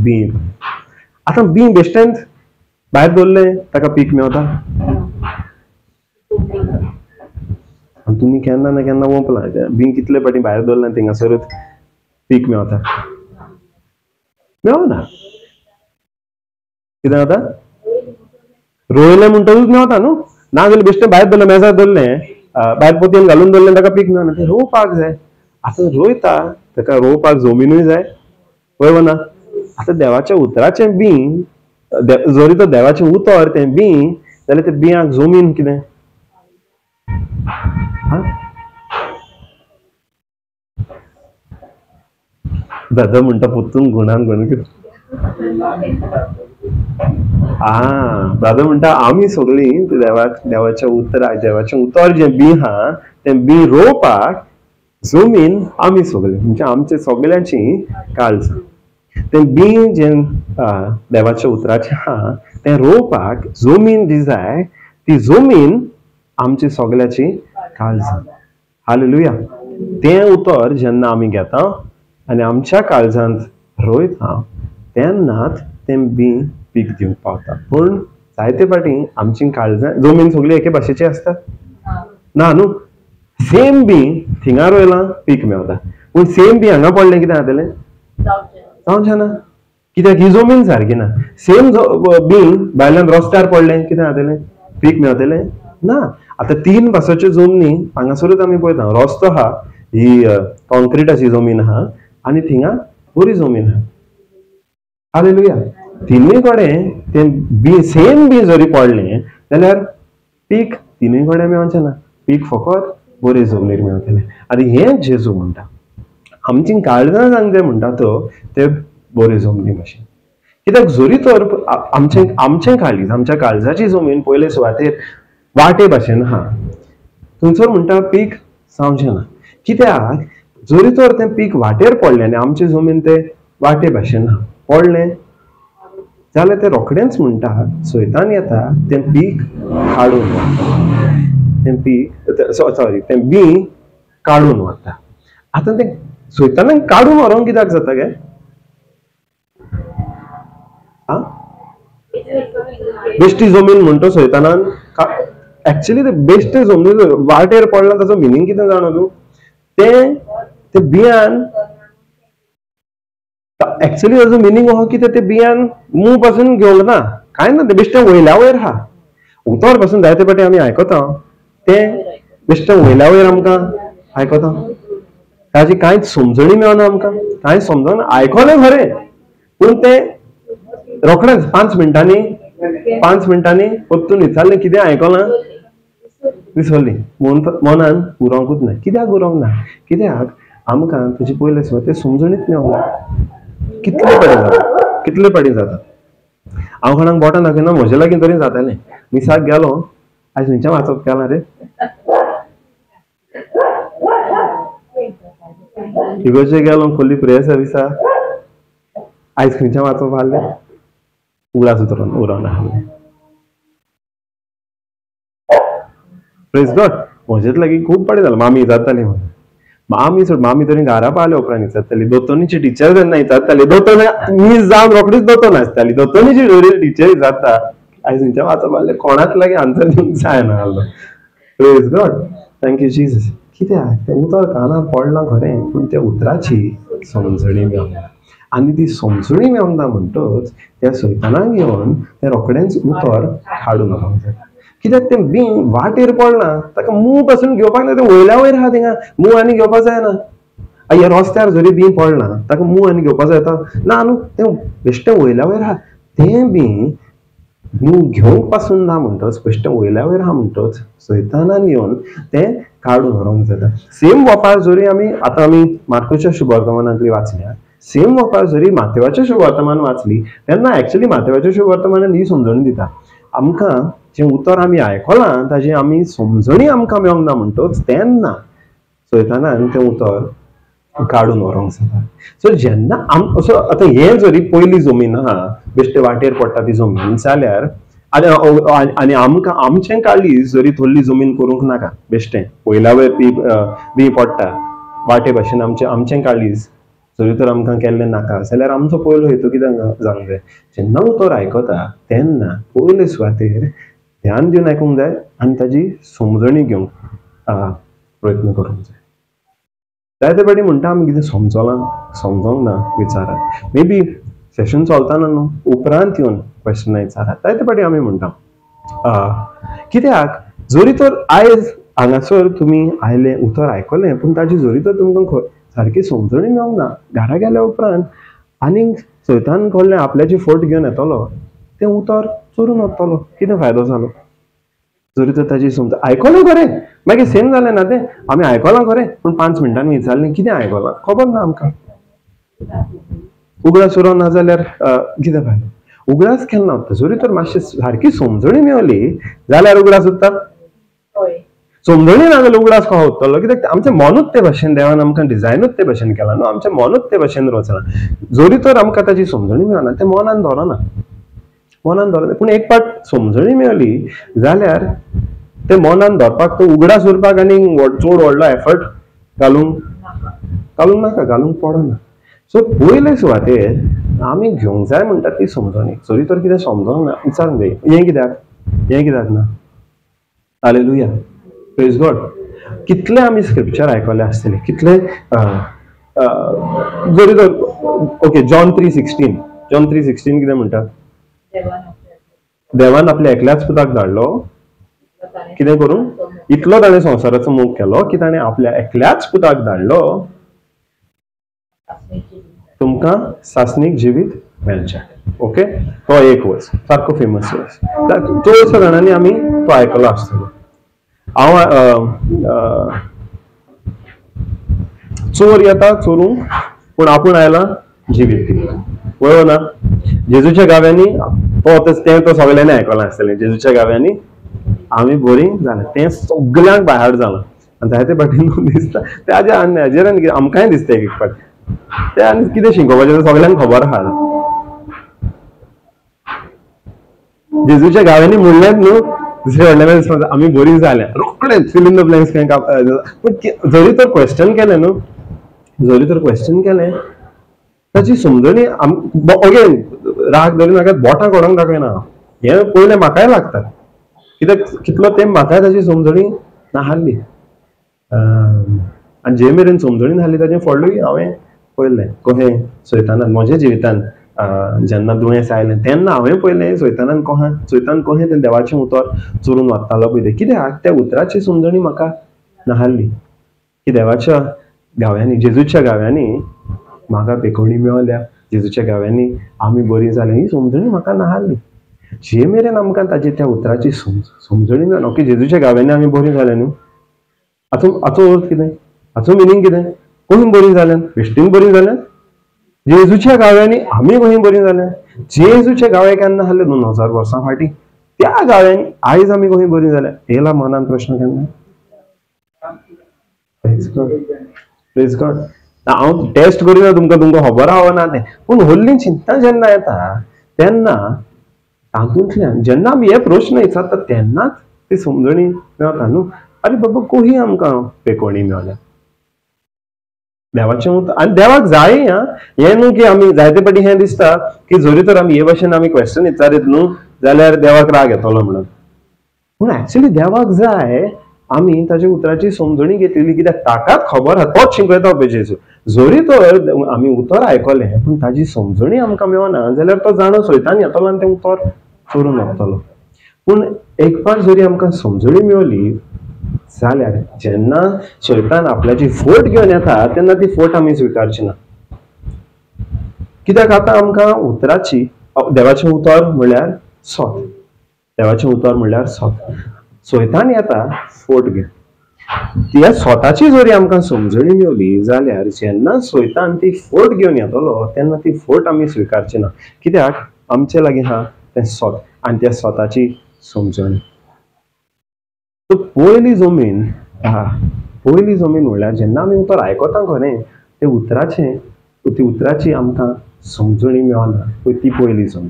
बीं. आतां बीं बेश्टेंच भायर दवरलें ताका पीक मेवता? आनी तुमी केन्ना ना केन्ना वोंपलां बीं कितले फावटी भायर दवरलें थिंगासरूच पीक मेवता? मेवना. कितें जाता? रोयलें म्हणटकूच मेवता न्हू. ना जाल्यार बेश्टें भायर दवरलें, मेजार दवरलें, भायर पोतयेन घालून दवरलें, ताका पीक मेळना. तें रोवपाक जाय. आतां रोयता ताका रोवपाक जमिनूय जाय, वय ना? आतां देवाच्या उतराचें बीं जरी तो देवाचें उतर तें बीं जाल्यार तें बियांक जमीन कितें? दादा म्हणटा पोत्तून गुणान गुण कितें? दादा म्हणटा आमी सगळीं देवाक देवाच्या उतराक देवाचें उतर जें बीं आहा तें बीं रोवपाक जमीन आमी सगळीं, म्हणजे आमचे सगळ्यांची काळजां. तें बीं जें देवाच्या उतराचें आहा तें रोवपाक जमीन जी जाय ती जमीन आमची सगळ्याची काळजां. हालेलुया. तें उतर जेन्ना आमी घेता आनी आमच्या काळजांत रोयता तेन्नाच तें बीं पीक दिवंक पावता. पूण जायते फावटी आमची काळजां जमीन सगळी एके भाशेची आसता ना न्हू. सेम बीं थिंगा रोयलां पीक मेवता, पूण सेम बीं हांगा पडलें कितें जातलें? जावचें ना. कित्याक? ही जमीन सारकी ना. सेम बीं भायल्यान रस्त्यार पडलें कितें जातलें? पीक मेवतलें ना. आतां तीन भासाच्यो जमनी हांगासरूच आमी पळयता. रस्तो आहा, ही कॉन्क्रिटाची जमीन आहा आनी थिंगा बरी जमीन आहा. हालेलुया. तिनूय कडेन तें बीं सेम बीं जरी पडलें जाल्यार पीक तिनूय कडेन मेवचें ना. पीक फकत बरे जमनीर मेवतलें. आनी हें जेजू म्हणटा आमची काळजां जावंक जाय म्हणटा तो ते बरे जमनी भाशेन. कित्याक जरी तर आमचें आमचें काळीज आमच्या काळजाची जमीन पयले सुवातेर वाटे भाशेन आहा, थंयसर म्हणटा पीक जावचें ना. कित्याक? जरी तर तें पीक वाटेर पडलें आनी आमची जमीन ते वाटे भाशेन आहा पडलें जाल्यार तें रोखडेंच म्हणटा सैतान येता तें पीक काडून व्हरता, तें पीक सॉरी तें बीं काडून व्हरता. आतां तें सैतानाक काडून व्हरोंक कित्याक जाता गे? बेश्टी जमीन म्हणटा सैतानान. एक्चुअली ते बेश्टे जमनी वाटेर पडला ताचो मिनींग कितें जाणा तूं? तें ते बियान एक्चुअली ताचो मिनींग आहा कितें? ते बियान मूळ पासून घेवंक ना, कांय ना, तें बेश्टें वयल्या वयर आहा. उतर पासून जायते फावटी आमी आयकता तें बेश्टें वयल्या वयर आमकां आयकता, ताजी कांयच समजणी मेळना आमकां, कांय समजना. आयकलें खरें पूण तें रोखडेंच 5 मिनटांनी 5 मिनटांनी परतून विचारलें कितें आयकलां विसरली, मनान उरोंकूच ना. कित्याक उरोंक ना? कित्याक आमकां ताजी पयले सुवातेर समजणीच मेवना. कितले फावटी जाता, कितले फावटी जाता. हांव कोणाक बोटां दाखयना, म्हजे लागीं तरी जातालें. मिसाक गेलो, आयज खंयच्या वाचप केलां रे? इगर्जे गेलो, खोली प्रेयर सर्विसा, आयज खंयच्या वाचप आहलें? उगडास उतरून उरोन आहलें. Praise God. म्हजेच लागीं खूब फावटी जालें. मामी विचारताली म्हाका, मामी सोड, मामी तरी घरा पावल्या उपरांत विचारताली. दोतोनीची टिचर जेन्ना विचारताली, दोतोन मीस जावन रोखडीच दोतोन आसताली, दोतोनीची टिचर विचारता आयज खंयच्या वाचप आहलें? कोणाक लागीं आन्सर दिवंक जायना आहलो. Praise God, thank you Jesus. कित्याक तें उतर कानार पडलां खरें पूण त्या उतराची समजणी मेवना. आनी ती समजणी मेवना म्हणटच त्या सैतानाक येवन तें रोखडेंच उतर काडून व्हरोंक जाता. कित्याक तें बीं वाटेर पडलां, ताका मूळ पासून घेवपाक ना, तें वयल्या वयर आहा थिंगा, मूळ आनी घेवपाक जायना. ह्या रस्त्यार जरी बीं पडलां ताका मूळ आनी घेवपाक जाता ना न्हू, तें बेश्टें वयल्या वयर आहा. तें बीं मूळ घेवंक पासून ना म्हणटच बेश्टें वयल्या वयर आहा म्हणटच सैतानान येवन तें काडून व्हरोंक जाता. सेम वपार जरी आमी आतां आमी मार्कोच्या शुभवर्तमानांतली वाचल्या, सेम वपार जरी माथेवाच्या शुभवर्तमान वाचली तेन्ना एक्चुअली माथेवाच्या शुभवर्तमानान ही समजणी दिता आमकां जें उतर आमी आयकलां ताजी आमी समजणी आमकां मेवंक ना म्हणटच तेन्ना सैतानान तें उतर काडून व्हरोंक जाता. सो जेन्ना आम असो आतां हें जरी पयली जमीन आहा बेश्टे वाटेर पडटा ती जमीन जाल्यार आनी आनी आमकां आमचें काळीज जरी थोडली जमीन करूंक नाका, बेश्टें पयल्या वेळ बी पडटा वाटे भाशेन आमचें आमचें काळीज जरी तर आमकां केल्लें नाका जाल्यार आमचो पयलो हेतू कितें जावंक जाय, जेन्ना उतर आयकता तेन्ना पयले सुवातेर ध्यान दिवन आयकूंक जाय आनी ताजी समजणी घेवंक प्रयत्न करूंक जाय. जायते फावटी म्हणटा आमी कितें समजलां, समजोंक ना विचारात, मे बी सेशन चलतना न्हू उपरांत येवन क्वेश्चनां विचारात. जायते फावटी आमी म्हणटा कित्याक जरी तर आयज हांगासर तुमी आयले उतर आयकलें पूण ताजी जरी तर तुमकां सारकी समजणी मेळोंक ना, घरा गेल्या उपरांत आनीक सैतान कडल्यान आपल्याची फट घेवन येतलो, तें उतर चोरून वतलो, कितें फायदो जालो? जरी तर ताजी समज आयकलें खरें, मागीर सेम जालें ना तें, आमी आयकलां खरें पूण 5 मिनटांनी विचारलें कितें आयकलां खबर ना आमकां, उगडास उरोंक ना जाल्यार कितें फायदो? उगडास केन्ना उरता? जरी तर मातशी सारकी समजणी मेवली जाल्यार उगडास उरता, समजणी ना जाल्यार उगडास कसो उरतलो? कित्याक आमचें मनूच ते भाशेन देवान आमकां डिजायनूच ते भाशेन केलां न्हू, आमचें मनूच ते भाशेन रचलां. जरी तर आमकां ताजी समजणी मेळना तें मनान धरना, मनान धरना, पूण एक पाट समजणी मेवली जाल्यार ते मनान धरपाक तो उगडास उरपाक आनी चड व्हडलो एफर्ट घालूंक घालूंक नाका, घालूंक पडना. सो पयले सुवातेर आमी घेवंक जाय म्हणटा ती समजणी. जरी तर कितें समजोंक ना विचारूंक जाय, हें कित्याक, हें कित्याक ना. हालेलुया, प्रेज गॉड. कितले आमी स्क्रिप्चर आयकले आसतले, कितले जरी तर ओके जॉन 3:16, जॉन 3:16 कितें म्हणटा? देवान आपल्या एकल्याच पुताक धाडलो कितें करूं, इतलो ताणें संवसाराचो मोग केलो की ताणें आपल्या एकल्याच पुताक धाडलो तुमकां सासणीक जिवीत मेळचें. ओके, तो एक वर्स सारको फेमस वर्स, चडशा जाणांनी आमी तो आयकलो आसतलो. हांव चोर येता चोरूंक पूण आपूण आयला जिवीत दिवंक, बरोबर ना? जेजूच्या गाव्यांनी तो तें तो सगळ्यांनी आयकलां आसतलें, जेजूच्या गाव्यांनी आमी बरीं जालें, तें सगळ्यांक बाहेर जालां. आनी जायते फावटी न्हू दिसता ताज्या आनी हाजेर आनी आमकांय दिसता एक एक फावट तें आनी कितें शिकोवपाचें तें सगळ्यांक खबर आहा. जेजूच्या गाव्यांनी म्हणलेंच न्हू दुसरे व्हडले आमी बरीं जाल्या, रोखडें फिल इन the blanks कांय. पूण जरी तर क्वेश्चन केलें न्हू, जरी तर क्वेश्चन केलें ताची समजणी अगेन राग धरून नाका, बोटां कोणाक दाखयना, हें पयलें म्हाकाय लागता कित्याक कितलो तेंप म्हाकाय ताची समजणी नाहली आनी जे मेरेन समजणी नाहली ताचें फडलूय हांवें पळयलें कशें सैतानान म्हज्या जिवितान जेन्ना दुयेंस आयलें तेन्ना हांवें पळयलें सैतानान कशें सैतान कशें तें देवाचें उतर चोरून वतालो पळय, कित्याक त्या उतराची समजणी म्हाका नाहली की देवाच्या गाव्यांनी जेजूच्या गाव्यांनी म्हाका पेकोणी मेवल्या, जेजूच्या गाव्यांनी आमी बरीं जालीं, ही समजणी म्हाका नाहली. जे मेरेन आमकां ताजी त्या उतराची समजणी मेळना, ओके जेजूच्या गाव्यांनी आमी बरीं जालें न्हू, हाचो हाचो अर्थ कितें, हाचो मिनींग कितें? कोणी बरीं जाल्यान, बेश्टीन बरीं जाल्यान? जेजूच्या गाव्यांनी आमी खंय बरीं जाल्यान? जेजूचे गावे केन्ना आहले? 2000 वर्सां फाटीं. त्या गाव्यांनी आयज आमी खंय बरीं जाल्या? येयला मनान प्रश्न केन्ना? प्रेज गॉड, प्रेज गॉड. हांव टेस्ट करिना तुमकां, तुमकां खबर आहा ना तें, पूण व्हडलीं चिंता जेन्ना येता तेन्ना तातूंतल्यान जेन्ना आमी हे प्रश्न विचारता तेन्नाच ती समजणी मेळटा न्हू, आरे बाबा कोही आमकां पेकोणी मेवल्या देवाचें उतर. आनी देवाक जाय आं, हें न्हू की आमी जायते फावटी हें दिसता की जरी तर आमी हे भाशेन आमी क्वेश्चन विचारीत न्हू जाल्यार देवाक राग येतलो म्हणून, पूण एक्चुली देवाक जाय आमी ताच्या उतराची समजणी घेतलेली, कित्याक ताकाच खबर आहा, तोच शिकयता पळय जेजू. जरी तर आमी उतर आयकलें पूण ताजी समजणी आमकां मेळना जाल्यार तो जाणो सैतान येतलो आनी तें उतर चोरून वतलो. पूण एक फावट जरी आमकां समजणी मेवली जाल्यार जेन्ना सैतान आपल्याची फोट घेवन येता तेन्ना ती फोट आमी स्विकारची ना, कित्याक आतां आमकां उतराची देवाचें उतर म्हणल्यार सत, देवाचें उतर म्हणल्यार सत. सैतान येता फोट घेवन, त्या स्वताची जरी आमकां समजणी मेवली जाल्यार जेन्ना सैतान ती फोट घेवन येतलो तेन्ना ती फोट आमी स्विकारची ना, कित्याक आमचे लागीं आहा तें सत आनी त्या स्वताची समजणी. पयली जमीन आहा, पयली जमीन म्हणल्यार जेन्ना आमी उतर आयकता खरें ते उतराचें ती उतराची आमकां समजणी मेळना, ती पयली जमीन.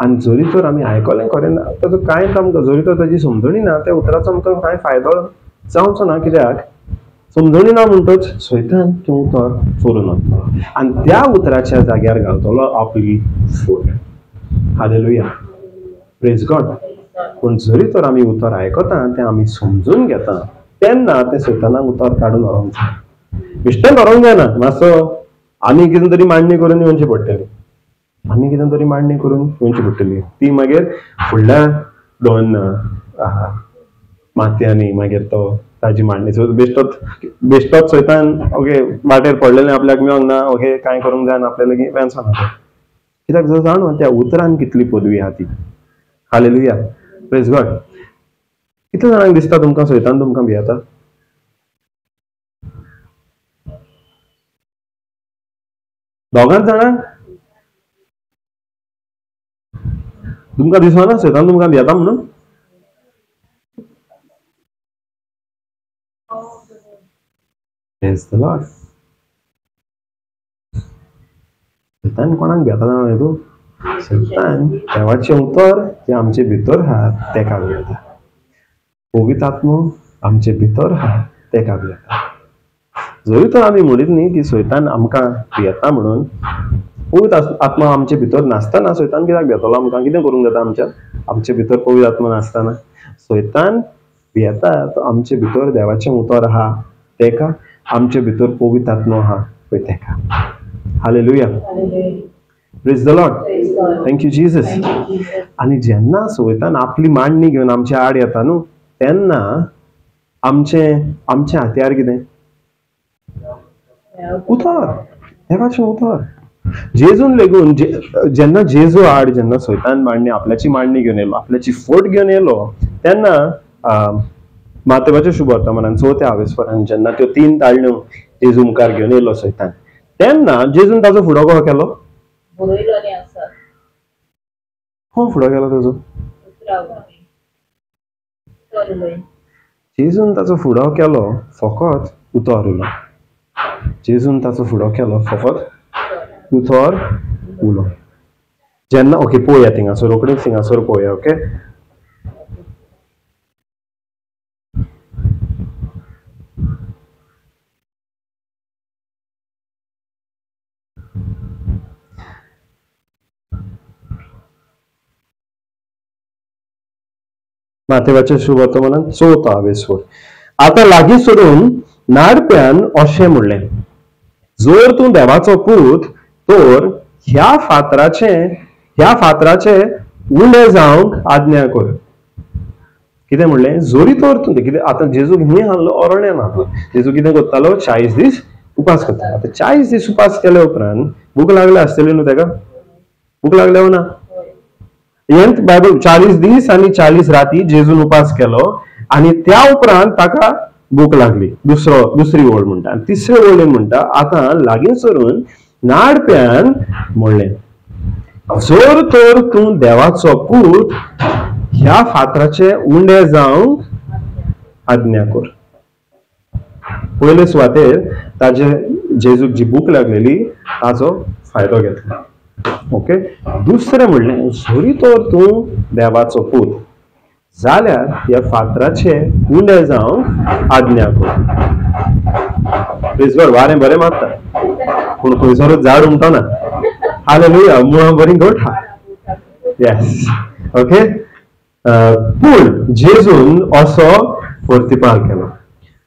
आनी जरी तर आमी आयकलें खरें ना ताचो कांयच आमकां जरी तर ताजी समजणी ना त्या उतराचो आमकां कांय फायदो जावचो ना. कित्याक समजणी ना म्हणटच सैतान तें उतर चोरून वतलो आनी त्या उतराच्या जाग्यार घालतलो आपली फूट. हालेलुया, प्रेज गॉड. पूण जरी तर आमी उतर आयकता तें आमी समजून घेता तेन्ना तें सैतानाक उतर काडून व्हरूंक जाय. बेश्टें व्हरूंक जायना, मातसो आमी कितें तरी मांडणी करून येवची पडटली, आमी कितें तरी मांडणी करून येवची पडटली. ती मागीर फुडल्या दोन मातयांनी मागीर तो ताजी मांडणी बेश्टोच बेश्टोच सैतान ओके वाटेर पडलेलें आपल्याक मेळोंक ना, ओके कांय करूंक जायना आपल्या लागीं वेंचो ना. कित्याक जो जाणो त्या उतरान कितली पदवी आहा ती. Hallelujah, praise God. कितले जाणांक दिसता तुमकां सैतान तुमकां भियेता? दोगांच जाणांक तुमकां दिसना सैतान तुमकां भियेता म्हणून? Praise the Lord. सैतान कोणाक भियेता जाणा न्ही तूं? सैतान देवाचें उतर जें आमचे भितर आहा तेका भियेता. पवित्र आत्मो आमचे भितर आहा तेका भियेता. जरी तर आमी म्हणीत न्ही की सैतान आमकां भियेता म्हणून, पवित्र आत्मा आमचे भितर नासतना सैतान कित्याक भियेतलो आमकां? कितें करूंक जाता आमच्या आमचे भितर पवित्र आत्मा नासतना? सैतान भियेता तो आमचे भितर देवाचें उतर आहा तेका, आमचे भितर पवित्र आत्मो आहा पळय तेका. Hallelujah, praise the Lord, thank you Jesus. आनी जेन्ना सैतान आपली मांडणी घेवन आमच्या आड येता न्हू तेन्ना आमचें आमचें हत्यार कितें? उतर, देवाचें उतर. जेजून लेगून जेन्ना जेजू आड जेन्ना सैतान मांडणी आपल्याची मांडणी घेवन येयलो, आपल्याची फोट घेवन येयलो तेन्ना मातेवाच्या शुभवर्तमानान चवथ्या आवेस्वरान जेन्ना त्यो 3 ताळण्यो जेजू मुखार घेवन येयलो सैतान तेन्ना जेजून ताचो फुडो कसो केलो? हो फुडो केलो ताचो. जेजून ताचो फुडो केलो फकत उतर उलो. जेजून ताचो फुडो केलो फकत उतर उलो. जेन्ना ओके पळोवया थिंगासर, रोखडीच थिंगासर पळोवया. ओके, मातेवाच्या शुभवर्तमानान चवथो आवेस्वर. आतां लागीं सरून नाडप्यान अशें म्हणलें, जर तूं देवाचो पूत तर ह्या फातराचे उंडे जावंक आज्ञा कर. कितें म्हणलें? जरी तर तूं कितें आतां जेजू खंय आहलो? अरण्यान आहलो. जेजू कितें करतालो? 40 दीस उपास करतालो. आतां 40 दीस उपास केले उपरांत भूक लागल्या आसतली न्हू तेका? भूक लागल्या ना? हें बायबल 40 दीस आनी 40 राती जेजून उपास केलो आनी त्या उपरांत ताका भूक लागली. दुसरी ओळ म्हणटा. आनी तिसरे ओळीन म्हणटा आतां लागीं सरून नाडप्यान म्हणलें, जर तर तूं देवाचो पूत ह्या फातराचे उंडे जावंक आज्ञा कर. पयले सुवातेर ताजे जेजूक जी भूक लागलेली ताचो फायदो घेतलो. ओके, दुसरें म्हणलें जरी तर तूं देवाचो पूत जाल्यार ह्या फातराचे उंडे जावंक आज्ञा कर. प्रेज गॉड. वारें बरें मारता पूण खंयसरूच झाड उमटना. हालेलुया, मुळां बरीं घट आहा. येस, ओके. पूण जेजून असो प्रतिपाल केलो,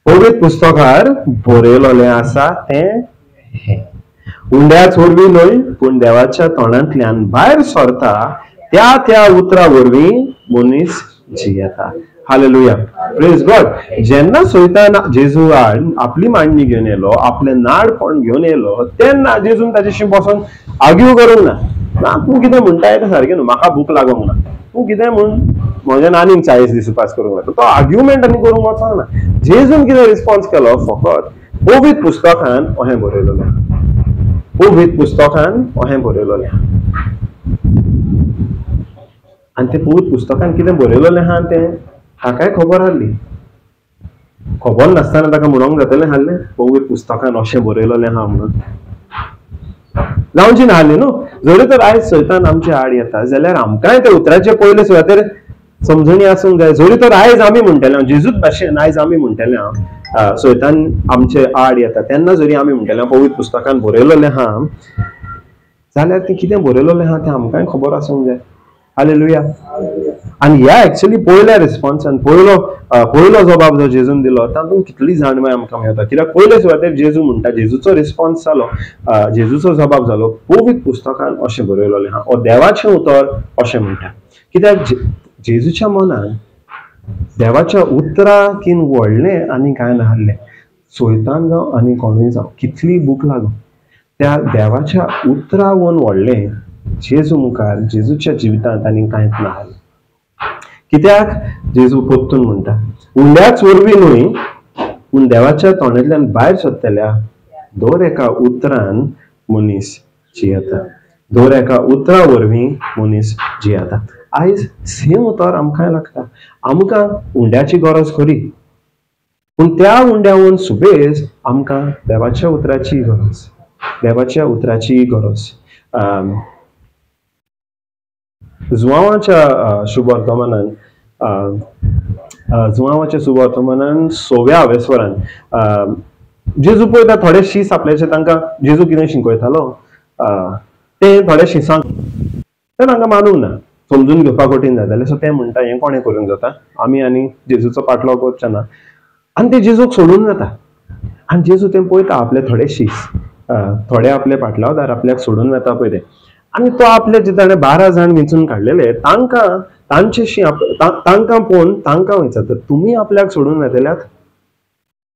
पवित्र पुस्तकार बरयलेलें आसा तें हें, उंड्याच वरवीं न्हय पूण देवाच्या तोंडांतल्यान भायर सरता त्या त्या उतरा वरवीं मनीस जियेता. Hallelujah, praise God. जेन्ना सैतान जेजू आड आपली मांडणी घेवन येयलो, आपलें नाडपण घेवन येयलो तेन्ना जेजून ताच्याशी बसून आर्ग्यू करूंक ना. ना तूं कितें म्हणटा तें सारकें न्हू, म्हाका भूक लागूंक ना, तूं कितें म्हूण म्हज्यान आनीक 40 दीस उपास करूंक लागलो. तो आर्ग्युमेंट आनी करूंक वचना. जेजून कितें रिस्पॉन्स केलो? फकत पवित्र पुस्तकान अहें बरयलेलें, पवित्र पुस्तकान अहें बरयलेलें. आनी तें पवित्र पुस्तकान कितें बरयलेलें आहा तें ताकाय खबर आहली. खबर नासतना ताका म्हणूंक जातलें आहलें पवित्र पुस्तकान अशें बरयलेलें आहा म्हणून? जावची नासली न्हू. जरी तर आयज सैतान आमचे आड येता जाल्यार आमकांय त्या उतराचे पयले सुवातेर समजणी आसूंक जाय. जरी तर आयज आमी म्हणटले जेजूच भाशेन आयज आमी म्हणटले हांव सैतान आमचे आड येता तेन्ना जरी आमी म्हणटले पवित्र पुस्तकान बरयलेलें आहा जाल्यार तें कितें बरयलेलें आहा तें आमकांय खबर आसूंक जाय. हालेलुया. आनी ह्या एक्चुअली पयल्या रिस्पॉन्सान पयलो जबाब जो जेजून दिलो तातूंत कितली जाणवाय आमकां मेळटा. कित्याक पयले सुवातेर जेजू म्हणटा, जेजूचो रिस्पॉन्स जालो, जेजूचो जबाब जालो पवित्र पुस्तकान अशें बरयलेलें आहा, ओ देवाचें उतर अशें म्हणटा. कित्याक जेजूच्या मनान देवाच्या उतराकीन व्हडलें आनी कांय नासलें. सैतान जावं आनी कोणूय जावं कितली भूक लागूं त्या देवाच्या उतरावन व्हडलें जेजू मुखार जेजूच्या जिवितांत आनी कांयच नासलें. कित्याक जेजू परतून म्हणटा उंड्याच वरवीं न्हय पूण देवाच्या तोंडांतल्यान भायर सरतल्या दर एका उतरान मनीस जियेता, दर एका उतरा वरवीं मनीस जियेता. आयज सेम उतर आमकांय लागता. आमकां उंड्याची गरज खरी पूण त्या उंड्यावन सुबेज आमकां देवाच्या उतराची गरज, देवाच्या उतराची गरज. जुवांवाच्या शुभवर्तमानान जुवांवाच्या शुभवर्तमानान सव्या अवेस्वरान जेजू पळयता थोडे शीस आपल्याचे तांकां जेजू कितें शिकयतालो ते थोडे शिसांक ते तांकां मानूंक ना, समजून घेवपाक कठीण जातालें. सो ते म्हणटा हें कोणें करूंक जाता, आमी आनी जेजूचो पाटलो करचे ना. आनी ते जेजूक सोडून जाता आनी जेजू तें पळयता आपले थोडे शीस थोडे आपले पाटलावदार आपल्याक सोडून वता पळय ते. आनी तो आपले जे ताणें 12 जाण वेंचून काडलेले तांकां तांचेशी तांकां पळोवन तांकां विचारता तुमी आपल्याक सोडून वेतल्यात.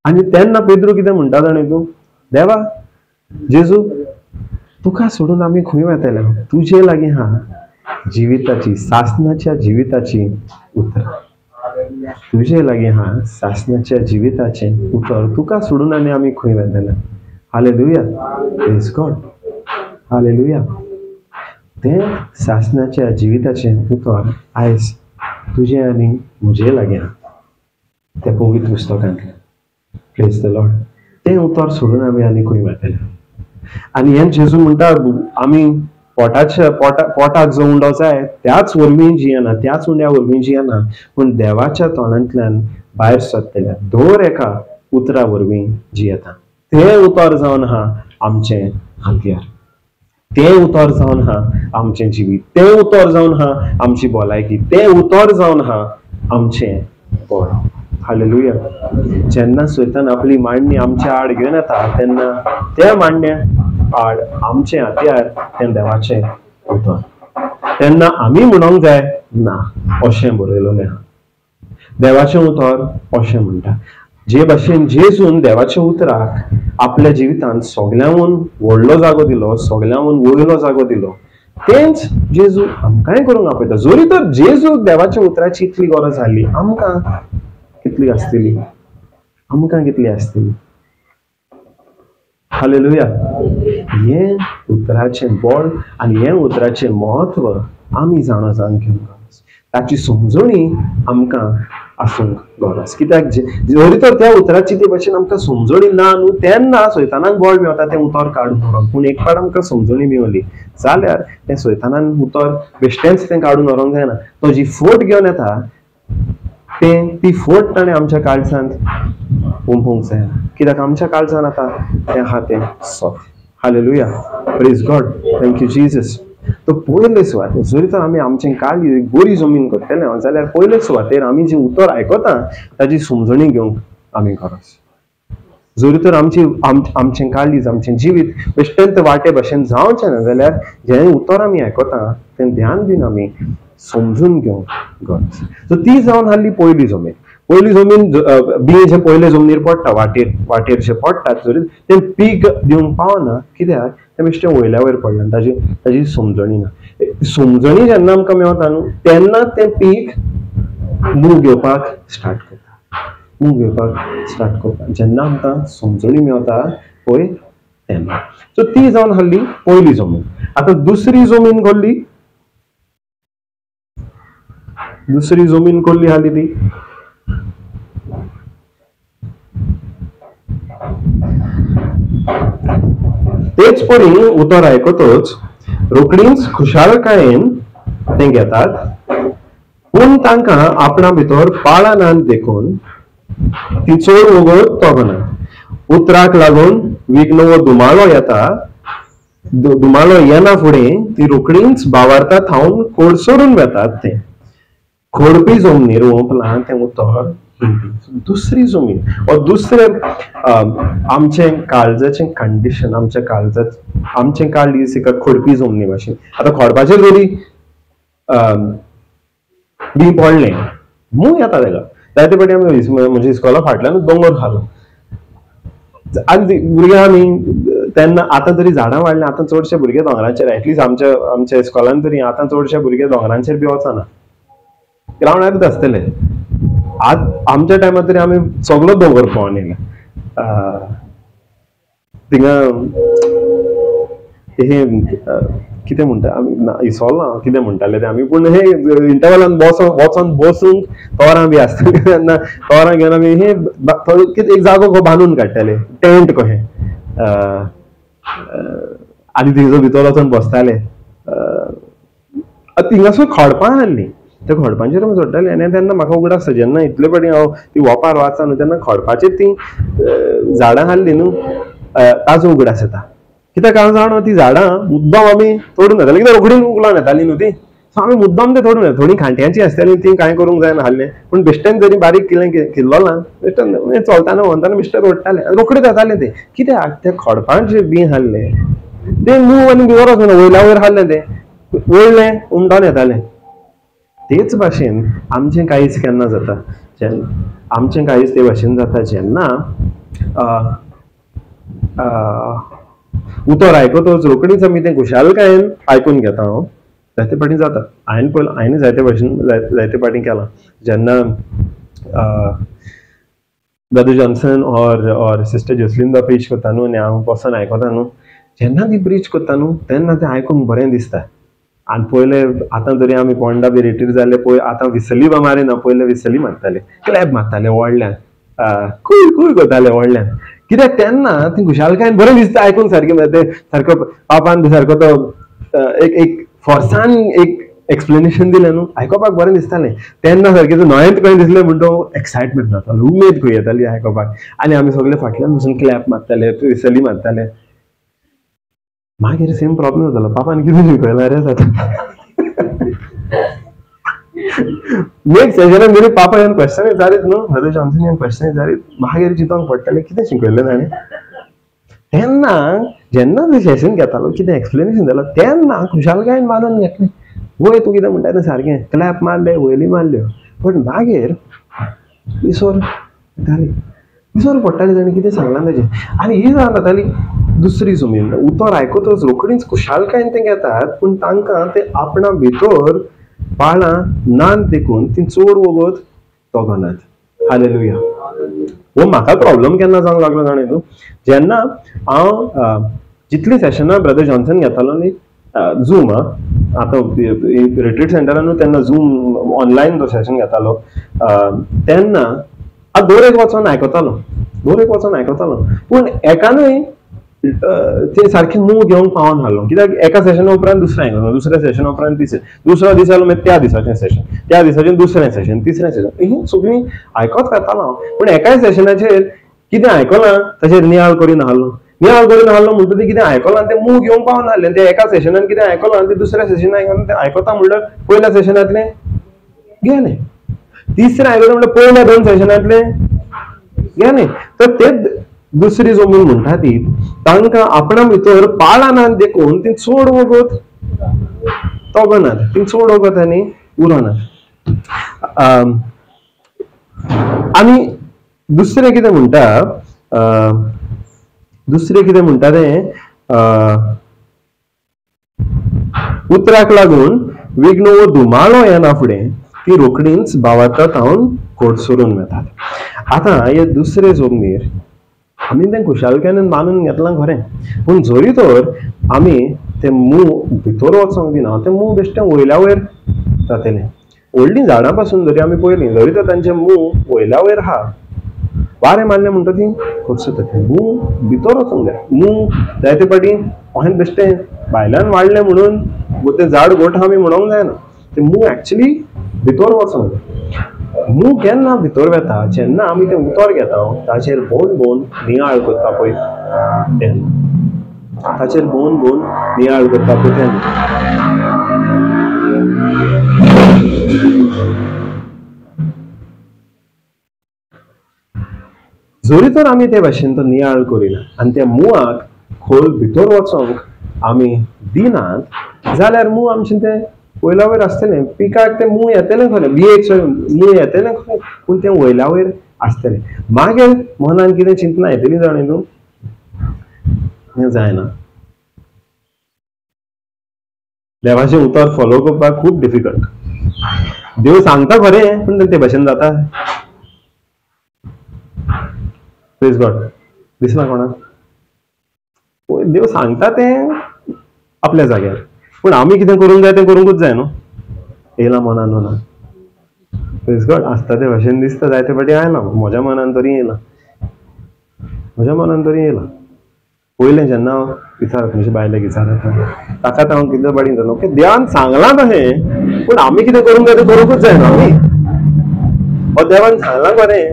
आनी तेन्ना पेद्रू कितें म्हणटा जाणा तूं, देवा जेजू तुका सोडून आमी खंय वेतले, तुजे लागीं आहा जिविताची सासणाच्या जिविताची उतरां, तुजे लागीं आहा सासणाच्या जिविताचें उतर, तुका सोडून आनी आमी खंय वेतले. हालेलुया, प्रेज गॉड, हालेलुया. तें सासणाच्या जिविताचें उतर आयज तुजें आनी म्हजे लागीं आहा त्या पवित्र पुस्तकांतलें. Praise the Lord. तें उतर सोडून आमी आनी खंय वेतले. आनी हें जेजू म्हणटा आमी पोटाच्या पोटाक जो उंडो जाय त्याच वरवीं जियेना, त्याच उंड्या वरवीं जियेना पूण देवाच्या तोंडांतल्यान भायर सरतल्या दर एका उतरा वरवीं जियेता. तें उतर जावन आहा आमचें हत्यार, तें उतर जावन आहा आमचें जिवीत, तें उतर जावन आहा आमची भलायकी, तें उतर जावन आहा आमचें बळ. हालेलुया. जेन्ना सैतान आपली मांडणी आमच्या आड घेवन येता तेन्ना त्या मांडण्या आड आमचें हत्यार तें देवाचें उतर. तेन्ना आमी म्हणूंक जाय ना अशें बरयलेलें आहा, देवाचें उतर अशें म्हणटा. जे भाशेन जेजून देवाच्या उतराक आपल्या जिवितांत सगल्यांवून व्हडलो जागो दिलो, सगल्यांवून वयलो जागो दिलो, तेंच जेजू आमकांय करूंक आपयता. जरी तर जेजूक देवाच्या उतराची इतली गरज जाली, आमकां कितली आसतली, आमकां कितली आसतली. हालेलुया. हें उतराचें बळ आनी हें उतराचें म्हत्व आमी जाणा जावन घेवंक गरज, ताची समजणी आमकां आसूंक गरज. कित्याक जरी तर त्या उतराची ते भाशेन आमकां समजणी ना न्हू तेन्ना सैतानाक बळ मेवता तें उतर काडून व्हरोंक. पूण एक फावट आमकां समजणी मेवली जाल्यार तें सैतानान उतर बेश्टेंच तें काडून व्हरोंक जायना. तो जी फोट घेवन येता तें ती फोट ताणें आमच्या काळजांत उमपूंक जायना. कित्याक आमच्या काळजान आतां तें आहा तें सत. Hallelujah, praise God, thank you Jesus. तो पयले सुवातेर जरी तर आमी आमचें काळीज बरी जमीन करतले जाल्यार पयले सुवातेर आमी जें उतर आयकता ताची समजणी घेवंक आमी गरज. जरी तर आमची आमचें काळीज आमचें जिवीत बेश्टेंत वाटे भशेन जावचें ना जाल्यार जें उतर आमी आयकता तें ध्यान दिवन आमी समजून घेवंक गरज. सो ती जावन आहली पयली जमीन. पयली जमीन बीं जें पयले जमनीर पडटा, वाटेर वाटेर जें पडटा जरी तें पीक दिवंक पावना कित्याक तें बेश्टें वयल्या वयर पडलें, ताजी ताजी समजणी ना. समजणी जेन्ना आमकां मेवता न्हू तेन्ना तें पीक मूग घेवपाक स्टार्ट करता, मूग घेवपाक स्टार्ट करता जेन्ना आमकां समजणी मेवता पळय तेन्ना. सो ती जावन आहली पयली जमीन. आतां दुसरी जमीन कसली, दुसरी जमीन कसली आहली ती तेच परी उतर आयकतच रोखडीच खुशालकायेन तें घेतात, पूण तांकां आपणा भितर पाळां नात देखून ती चड वगत तगनात. उतराक लागून विघ्न वो धुमाळो येता, धुमाळो येना फुडें ती रोखडीच बावारता थावन कोडसरून वेतात. ते खोडपी जमनीर ओंपलां तें उतर दुसरी जमीन वा दुसरे आमचें काळजाचें कंडिशन, आमच्या काळजाचें, आमचें काळीज एका खोडपी जमनी भाशेन. आतां खोडपाचेर जरी बी पडलें मूं येता तेका. जायते फावटी आमी म्हणजे इस्कोला फाटल्यान दोंगर खालो आनी भुरग्यां आमी तेन्ना, आतां तरी झाडां वाडलीं, आतां चडशे भुरगे दोंगराचेर, एटलीस्ट आमच्या आमच्या इस्कोलान तरी आतां चडशे भुरगे दोंगरांचेर बी वचना, ग्रावंडारूच आसतले. आज आमच्या टायमार तरी आमी सगलो दोंगर पळोवन येयला. थिंगा हे कितें म्हणटा आमी, इसोल ना कितें म्हणटाले ते आमी, पूण हे इंटरवलान वचोन बसूंक तोरां बी आसतालीं तेन्ना तोरां घेवन आमी हे कितें एक जागो कसो बांदून काडटाले, टेंट कशें, आनी थंयसर भितर वचोन बसताले. थिंगासर खडपां आहलीं, त्या खडपांचेर आमी चडटाले. आनी तेन्ना म्हाका उगडास आसा, जेन्ना इतले फावटी हांव ती वोपार वाचा न्हू तेन्ना खडपाचेर ती झाडां आहलीं न्हू ताजो उगडास येता. कित्याक हांव जाणा ती झाडां मुद्दम आमी तोडून येताली, कित्याक रोखडीं उगलोन येताली न्हू ती, सो आमी मुद्दम ते तोडून येता. थोडीं खांट्यांची आसताली ती कांय करूंक जायना आहलें, पूण बेश्टेन जरी बारीक किल्लें किल्लो ना बेश्टेन चलतना वताना बेश्टें तोडटाले, रोखडें जातालें तें. कित्याक ते खडपांचेर बी आहलें तें मूव आनी भितर वचना, वयल्या वयर आहलें तें, वयलें उमटोन येतालें. तेच भाशेन आमचें काळीज केन्ना जाता, जेन्ना आमचें काळीज ते भाशेन जाता जेन्ना उतर आयकतच रोखडीच आमी तें खुशालकायेन आयकून घेता. हांव जायते फावटी जाता, हांवें पयलो हांवें जायते भाशेन जायते फावटी केलां. जेन्ना ब्रदर जॉन्सन और सिस्टर जोसलिंदा प्रीच करता न्हू आनी हांव बसून आयकता न्हू, जेन्ना ती प्रीच करता न्हू तेन्ना तें आयकूंक बरें दिसता. आनी पयले आतां तरी आमी पोंडा बी रिटीर जाले, पळय आतां विसली बी मारिना, पयले विसली मारताले, क्लॅप मारताले व्हडल्यान, कूय कूय करताले व्हडल्यान. कित्याक तेन्ना ती खुशालकायेन बरें दिसता आयकूंक सारकें, तें सारको पापान बी सारको तो एक एक फोर्सान एक एक्सप्लेनेशन दिलें न्हू, आयकोपाक बरें दिसतालें तेन्ना. सारकें नवेंच खंय दिसलें म्हण तो एक्सायटमेंट जातालो, उमेद खंय येताली आयकोपाक. आनी आमी सगळे फाटल्यान बसून क्लॅप मारताले, विसली मारताले. मागीर सेम प्रॉब्लम जातालो, पापान कितें शिकयलां रे जाता. नेक्स्ट सेशनाक मेरे पापा येवन क्वेश्चन विचारीत न्हू, ब्रदर जॉन्सन येवन क्वेश्चन विचारीत, मागीर चिंतोंक पडटालें कितें शिकयलें ताणें. तेन्ना जेन्ना तें सेशन घेतालो कितें एक्सप्लेनेशन जालो तेन्ना खुशालकायेन मानून घेतलें, वय तूं कितें म्हणटा तें सारकें, क्लॅप मारले, वयली मारल्यो. पूण मागीर विसर येताली, विसर पडटाली ताणें कितें सांगलां ताजें. आनी ही जाताली दुसरी जमीन. उतर आयकतच रोखडीच खुशालकायेन तें घेतात, पूण तांकां तें आपणा भितर पाळां नात देखून ती चड वगत तगनात. हालेलुया. हो म्हाका प्रॉब्लम केन्ना जावंक लागलो जाणा तूं, जेन्ना हांव जितलीं सेशनां ब्रदर जॉन्सन घेतालो न्ही झूम, आतां रिट्रीट सेंटरान न्हू तेन्ना झूम ऑनलायन तो सेशन घेतालो तेन्ना हांव दर एक वचोन आयकतालो, दर एक वचोन आयकतालो, पूण एकानूय ते सारकें मूव घेवंक पावोन आहलो. कित्याक एका सेशना उपरांत दुसरें आयकलो, दुसऱ्या सेशना उपरांत तिसरें, दुसरो दीस आयलो मागीर त्या दिसाचें सेशन, त्या दिसाचें दुसरें सेशन, तिसरें सेशन, ही सगळीं आयकत वेतालो हांव. पूण एकाय सेशनाचेर कितें आयकलां ताचेर नियाळ करीन आहलो, नियाळ करीन आहलो म्हणटकीर कितें आयकलां तें मूव घेवंक पावना आहलें. तें एका सेशनान कितें आयकलां तें दुसऱ्या सेशनान आयकलां तें आयकता म्हणल्यार पयल्या सेशनांतलें गेलें, तिसरें आयकता म्हणल्यार पयल्या दोन सेशनांतलें गेलें. तर ते दुसरी जमीन म्हणटा ती तांकां आपणा भितर पाळां नात देखून ती चड वगत तगनात, ती चड वगत आनी उरनात. आनी दुसरें कितें म्हणटा, दुसरें कितें म्हणटा तें उतराक लागून विघ्न वो धुमाळो येना फुडें ती रोखडीच भावार्था थावन कोडसरून वेतात. आतां हे दुसरे जमनीर आमी तें खुशालकायेन मानून घेतलां खरें, पूण जरी तर आमी तें मूव भितर वचोंक दिना, तें मूव बेश्टें वयल्या वयर जातलें. व्हडलीं झाडां पासून जरी आमी पळयलीं जरी तर तांचें मूव वयल्या वयर आहा, वारें मारलें म्हणटा ती कडसता. मूग भितर वचूंक जाय. मूग जायते फावटी अशें बेश्टें भायल्यान वाडलें म्हणून तें झाड गोठ आमी म्हणूंक जायना. तें मूग एक्चुली भितर वचूंक जाय. मूग केन्ना भितर वता जेन्ना आमी तें उतर घेता ताचेर भोवन भोवन नियाळ करता पळय तेन्ना, ताचेर भोवन भोवन नियाळ करता पळय तेन्ना. जरी तर आमी ते भाशेन तो नियाळ करिना आनी त्या मुवाक खोल भितर वचोंक आमी दिनात जाल्यार मूग आमचें तें वयल्या वयर आसतलें. पिकाक तें मूग येतलें खरें, बियेक मूग येतलें खरें, पूण तें वयल्या वयर आसतलें. मागीर मनान कितें चिंतना येतली जाणा तूं, हें जायना. देवाचें उतर फॉलो करपाक खूब डिफिकल्ट. देव सांगता खरें पूण ते भाशेन जाता. प्रेज गॉड. दिसना कोणाक? देव सांगता तें आपल्या जाग्यार, पूण आमी कितें करूंक जाय तें करूंकूच जाय न्हू. येयलां मनान ना. प्रेज गॉड. आसता ते भाशेन दिसता जायते फावटी आयलां म्हज्या मनान तरी येयलां, म्हज्या मनान तरी येयलां. पयलें जेन्ना विचारत म्हजे बायलेक विचारत ताका हांव कितें फाटीं जालो ओके देवान सांगलां तशें, पूण आमी कितें करूंक जाय तें करूंकूच जाय न्हू आमी. हो देवान सांगलां खरें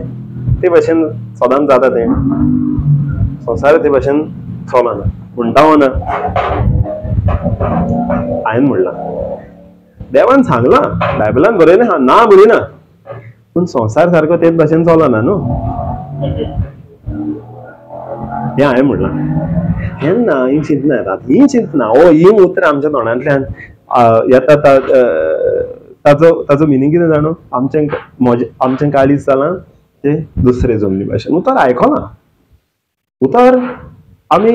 ते भाशेन सदांच जाता तें, संवसार ते भाशेन चलना म्हणटा ना. हांवें म्हणलां देवान सांगलां बायबलान बरयलें हा, ना म्हणिना, पूण संवसार सारको तेच भाशेन चलना न्हू, हें हांवें म्हणलां. तेन्ना ही चिंतना येतात, ही चिंतना हो ही उतरां आमच्या तोंडांतल्यान येता. ताचो ताचो मिनींग कितें जाणू, आमचें म्हजें आमचें काळीज जालां तें दुसरे जमनी भाशेन. उतर आयकलां, उतर आमी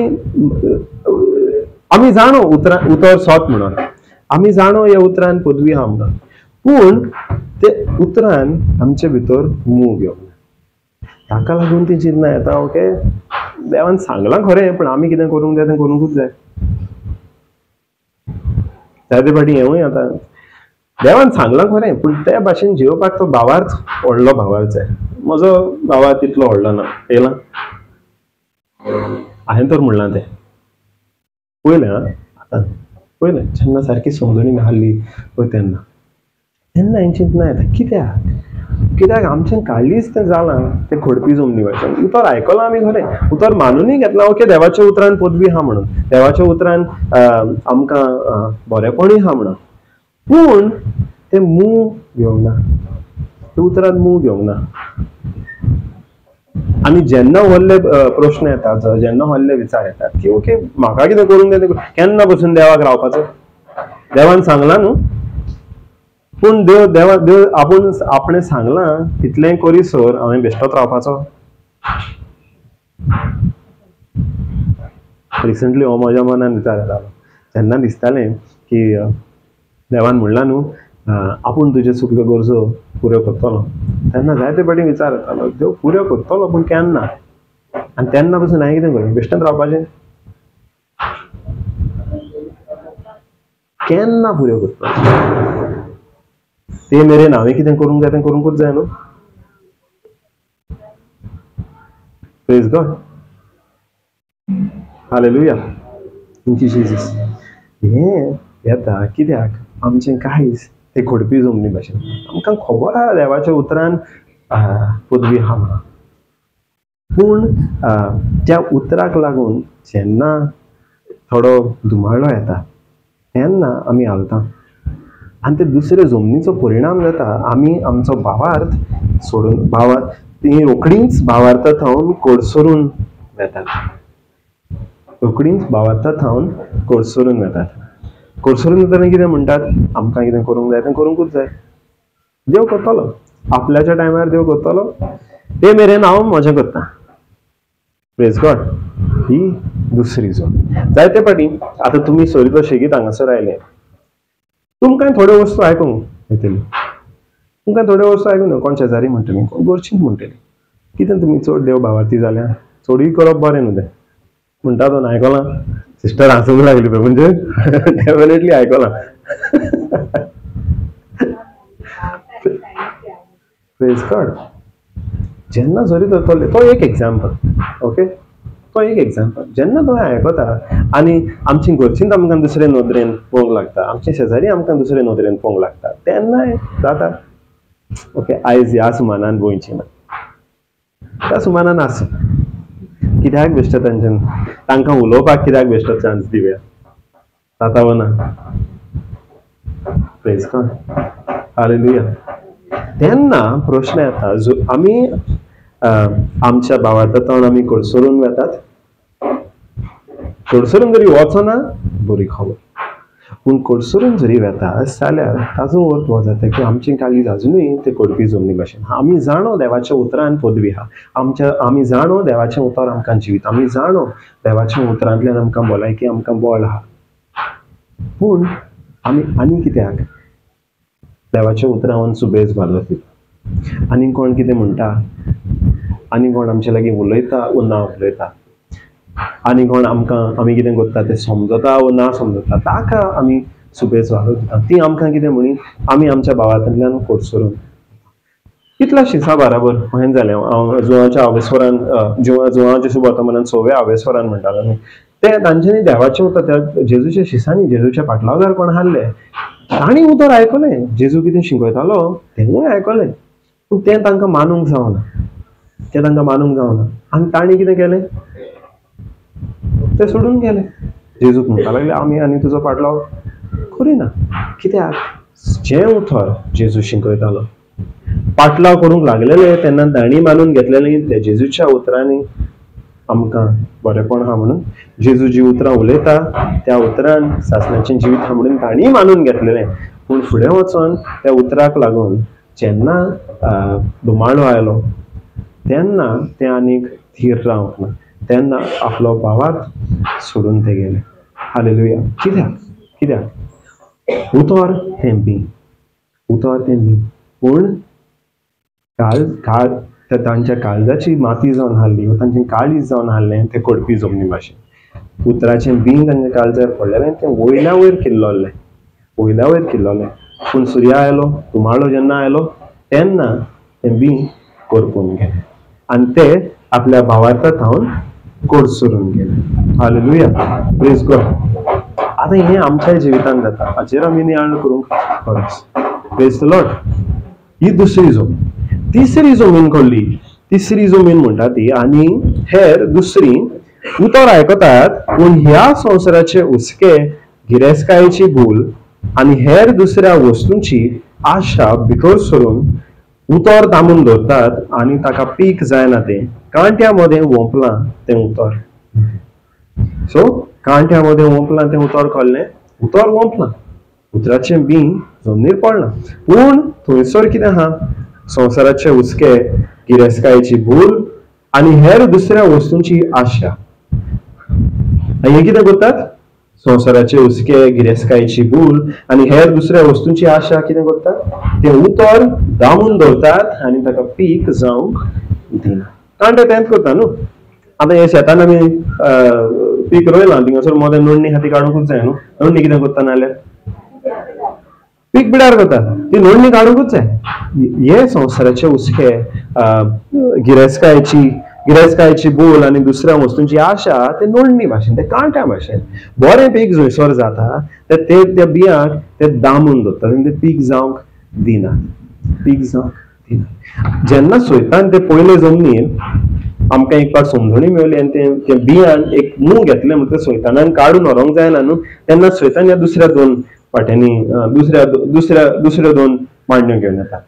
आमी जाणो उतरां उतर सोत म्हणून आमी जाणो ह्या उतरान पदवी आहा म्हणून, पूण ते उतरान आमचे भितर मूग घेवंक ना. ताका लागून ती चिंतना येता ओके देवान सांगलां खरें पूण आमी कितें करूंक जाय तें करूंकूच जाय. जायते फावटी हेंवूय आतां देवान सांगलां खरें पूण ते भाशेन जियोवपाक तो भावार्थ व्हडलो भावार्थ जाय. म्हजो भावार्थ तितलो व्हडलो ना. येयलां हांवें तर म्हणलां तें पयलें आतां पयलें जेन्ना सारकी समजणी नासली पळय तेन्ना तेन्ना हांवें चिंतना येता कित्याक कित्याक आमचें काळीज तें जालां तें खडपी जमनी भाशेन. उतर आयकलां आमी खरें, उतर मानुनूय घेतलां ओके देवाच्या उतरान पदवी आहा म्हणून, देवाच्या उतरान आमकां बरेपणूय आहा म्हणून, पूण तें मूग घेवंक ना, तें उतरान मूग घेवंक ना. आनी जेन्ना व्हडले प्रश्न येतात, जेन्ना व्हडले विचार येतात की ओके म्हाका कितें करूंक जाय, केन्ना पसून देवाक रावपाचो, देवान सांगलां न्हू, पूण देव देवा देव आपूण आपणें सांगलां तितलें करीसर हांवें बेश्टोच रावपाचो. रिसंटली हो म्हज्या मनान विचार येतालो जेन्ना दिसतालें की देवान म्हणलां न्हू आपूण तुज्यो सगल्यो गरजो पुऱ्यो करतलो, तेन्ना जायते फावटी विचार येतालो देव पुऱ्यो करतलो पूण केन्ना, आनी तेन्ना पसून हांवें कितें करूं बेश्टेंच रावपाचें, केन्ना पुऱ्यो करतलो ते मेरेन हांवें कितें करूंक जाय तें करूंकूच जाय न्हू. Praise God. Hallelujah. Thank you Jesus. हें येता कित्याक आमचें काळीज तें खडपी जमनी भाशेन. आमकां खबर आहा देवाच्या उतरान पदवी आहा म्हणून, पूण त्या उतराक लागून जेन्ना थोडो धुमाळो येता तेन्ना आमी हालता आनी ते दुसरे जमनीचो परिणाम जाता आमी आमचो भावार्थ सोडून भावार्थ ती रोखडीच भावार्था थावन कडसरून वेतात, रोखडीच भावार्था थावन कडसरून वेतात. कडसरून वतना कितें म्हणटात आमकां कितें करूंक जाय तें करूंकूच जाय, देव करतलो आपल्याच्या टायमार देव करतलो, ते मेरेन हांव मजा करता. Praise God. ही दुसरी जोड. जायते फावटी आतां तुमी सोरीतो शेगीत हांगासर आयले, तुमकां थोड्यो वस्तू आयकूंक येतल्यो, तुमकां थोड्यो वस्तू आयकूंक कोण शेजारी म्हणटली, कोण गोरची म्हणटली, कितें तुमी चड देव भावार्थी जाल्या, चडूय करप बरें न्हू तें म्हणटा तो आयकलां. सिस्टर हांसूंक लागली पळय, म्हणजे डेफिनेटली आयकलां. Praise God. जेन्ना जरी धरतले तो एक एग्जाम्पल, ओके, तो एक एग्जाम्पल. जेन्ना तो आयकता आनी आमची घरचींच आमकां दुसरे नदरेन पळोवंक लागता, आमची शेजारी आमकां दुसरे नदरेन पळोवंक लागता, तेन्नाय जाता ओके आयज ह्या सुमानान गोंयची ना, त्या सुमानान आसूं. कित्याक बेश्टे तांच्यान तांकां उलोवपाक कित्याक बेश्टो चान्स दिवया, जाता वो ना? Praise God, hallelujah. तेन्ना प्रश्न येता, जो आमी आमच्या भावार्थान आमी कडसरून वेतात, कडसरून जरी वचना बरी खबर, पूण कडसरून जरी वेता जाल्यार ताजो अर्थ हो जाता की आमची काळीज अजुनूय ते कडपी जमनी भाशेन. आमी जाणो देवाच्या उतरान पदवी आहा, आमच्या आमी जाणो देवाचें उतर आमकां जिवीत, आमी जाणो देवाच्या उतरांतल्यान आमकां भलायकी, आमकां बळ आहा, पूण आमी आनी कित्याक देवाच्या उतरावन सुबेज घालत दिता? आनी कोण कितें म्हणटा, आनी कोण आमचे लागीं उलयता वो ना उलयता, आनी कोण आमकां आमी कितें करता तें समजता वो ना समजता, ताका आमी सुबेज वालोर दिता. ती आमकां कितें म्हणीत, आमी आमच्या भावांतल्यान कोडसरून इतल्या शिसा बराबर हें जालें. हांव जुवाच्या आवेस्वरान, जुवाच्या सुबर्तमानान सव्या आवेस्वरान म्हणटालो न्ही, ते तांच्यांनी देवाचें उतर त्या जेजूच्या शिसांनी जेजूच्या पाटलावदार कोण हाडले तांणी उतर आयकलें, जेजू कितें शिकयतालो तेंवूय आयकलें, पूण तें तांकां मानूंक जावना, तें तांकां मानूंक जावना. आनी तांणी कितें केलें, ते सोडून गेले. जेजूक म्हणपाक लागले आमी आनी तुजो पाटलाव करिना. कित्याक? जें उतर जेजू शिकयतालो पाटलाव करूंक लागलेले तेन्ना तांणी मानून घेतलेलें ते जेजूच्या उतरांनी आमकां बरेपण आहा म्हणून, जेजू जी उतरां उलयता त्या उतरान सासणाचें जिवीत आहा म्हणून तांणी मानून घेतलेलें. पूण फुडें वचोन त्या उतराक लागून जेन्ना धुमाळो आयलो तेन्ना ते आनीक थीर रावंक ना, तेन्ना आपलो भावार्थ सोडून ते गेले. हालेलुया. कित्याक? कित्याक उतर तें बी, उतर तें बी, पूण काळ काळ तांच्या काळजाची माती जावन हाडली, तांचें काळीज जावन हाडलें तें कडपी जमनी भाशेन. उतराचें बीं तांच्या काळजार पडलेलें तें वयल्या वयर किल्लोलें, वयल्या वयर किल्लोलें. पूण सुर्या आयलो, धुमाळो जेन्ना आयलो तेन्ना तें बीं करपून गेलें आनी ते आपल्या भावार्था थावन कोडसरून गेले. Hallelujah, praise God. आतां हें आमच्या जिवितांत जाता, हाचेर आमी नियाळ करूंक गरज. Praise the Lord. ही दुसरी जमीन. तिसरी जमीन कडली, तिसरी जमीन म्हणटा ती आनी हेर दुसरी उतर आयकतात पूण ह्या संवसाराचे हुस्के, गिरेस्तकायेची भूल आनी हेर दुसऱ्या वस्तूंची आशा भितर सरून उतर दामून दवरतात आनी ताका पीक जायना तें कांट्या मदें वोंपलां तें उतर. सो कांट्या मदें वोंपलां तें उतर कळ्ळें, उतर वोंपलां, उतराचें बीं जमनीर पडलां, पूण थंयसर कितें आहा, संवसाराचे हुस्के, गिरेस्तकायेची भूल आनी हेर दुसऱ्या वस्तूंची आशा. आनी हें कितें करतात, संवसाराचे हुस्के, गिरेस्तकायेची भूल आनी हेर दुसऱ्या वस्तूंची आशा कितें करतात, तें उतर दामून दवरतात आनी ताका पीक जावंक दिना. कांटे तेंच करता न्हू. आतां हे शेतान आमी पीक रोयलां, थिंगासर मदें नडणी आहा ती काडुंकूच जाय न्हू. नडणी कितें करता नाल्यार पीक पिड्यार करता, ती नडणी काडुंकूच जाय. हे संवसाराचे हुस्के, गिरेस्तकायेची गिरेस्तकायेची बोल आनी दुसऱ्या वस्तूंची आशा ते नडणी भाशेन, ते कांट्या भाशेन. बरें पीक जंयसर जाता ते त्या बियांक ते दामून दवरतात आनी ते पीक जावंक दिनात, पीक जावंक दिनात. जेन्ना सोयतान ते पयले जमनीर आमकां एक पाट समजणी मेवली आनी ते बियान एक मूग घेतलें म्हणटकीर सोयतानान काडून व्हरूंक जायना न्हू, तेन्ना सोयतान ह्या दुसऱ्या दोन वाट्यांनी दुसऱ्या दुसऱ्या दुसऱ्यो दोन मांडण्यो घेवन येता.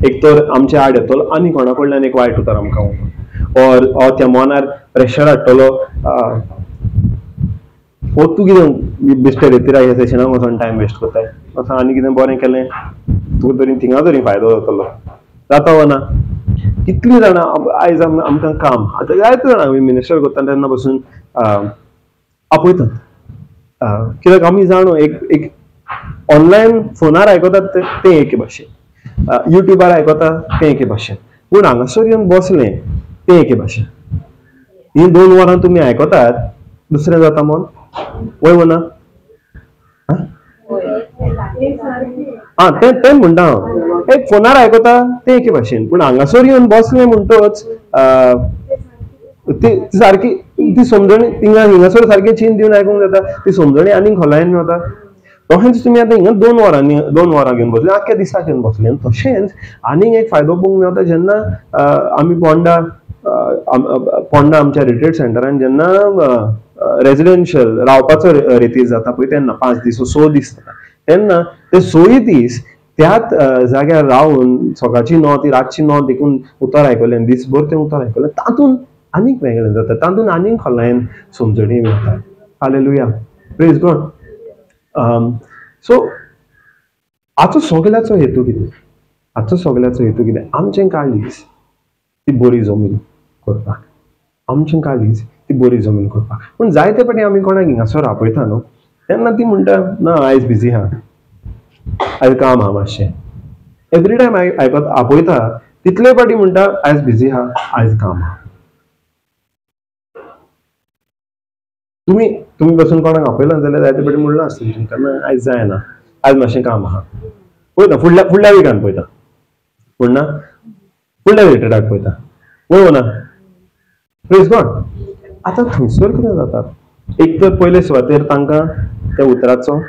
एक तर आमच्या आड येतलो आनी कोणा कडल्यान एक वायट उतर आमकां or त्या मनार प्रेशर हाडटलो, ओ तूं कितें बेश्टे रेतीरा ह्या सेशनाक वचोन टायम वेस्ट करताय, वचोन आनी कितें बरें केलें तुका तरी थिंगा तरी फायदो जातलो. जाता वो ना? कितलीं जाणां आयज आमकां काम आतां जायते जाणां आमी मिनिस्टर करता तेन्ना पसून आपयतात, कित्याक आमी जाणो एक एक ऑनलायन फोनार आयकतात तें एके भाशेन, युट्यूबार आयकता तें एके भाशेन, पूण हांगासर येवन बसलें तें एके भाशेन. हीं 2 वरां तुमी आयकतात, दुसरें जाता मन वय वो ना? आं तें तें म्हणटा हांव. एक फोनार आयकता तें एके भाशेन, पूण हांगासर येवन बसलें म्हणटच ती सारकी ती समजणी थिंगा हिंगासर सारकी चीन दिवन आयकूंक जाता, ती समजणी आनीक खोलायेन वता. तशेंच तुमी आतां हिंगा 2 वरांनी 2 वरां घेवन बसले, आख्ख्या दिसाक घेवन बसले. तशेंच आनीक एक फायदो पळोवंक मेळटा जेन्ना आमी पोंडा पोंडा आमच्या रिट्रीट सेंटरान जेन्ना रेजिडेन्शियल रावपाचो रेतीर जाता पळय तेन्ना 5 दीस 6 दीस जाता तेन्ना ते 6 दीस त्याच जाग्यार रावन सकाळची 9 ती रातची 9 देखून उतर आयकलें, दिसभर तें उतर आयकलें, तातूंत आनीक वेगळें जाता, तातूंत आनीक खोलायेन समजणी मेळटा. हालेलुया, प्रेज गॉड. सो आतां सगळ्याचो हेतू कितें? आतां सगळ्याचो हेतू कितें? आमचें काळीज ती बरी जमीन करपाक, आमचें काळीज ती बरी जमीन करपाक. पूण जायते फावटी आमी कोणाक हिंगासर आपयता न्हू तेन्ना ती म्हणटा ना आयज बिजी आहा, आयज काम आहा मातशें. एवरी टायम आयकत आपयता तितले फावटी म्हणटा आयज बिजी आहा, आयज काम आहा. तुमी तुमी बसून कोणाक आपयला जाल्यार जायते फावटी म्हणलां आसतलें तुमकां ना आयज जायना, आयज मातशें काम आहा, पळयता फुडल्या फुडल्या विकान पळयता, पूण ना फुडल्या रिट्रीटाक पळयता, पळोवं ना. प्रेज गॉड. आतां थंयसर कितें जाता, एक तर पयले सुवातेर तांकां त्या उतराचो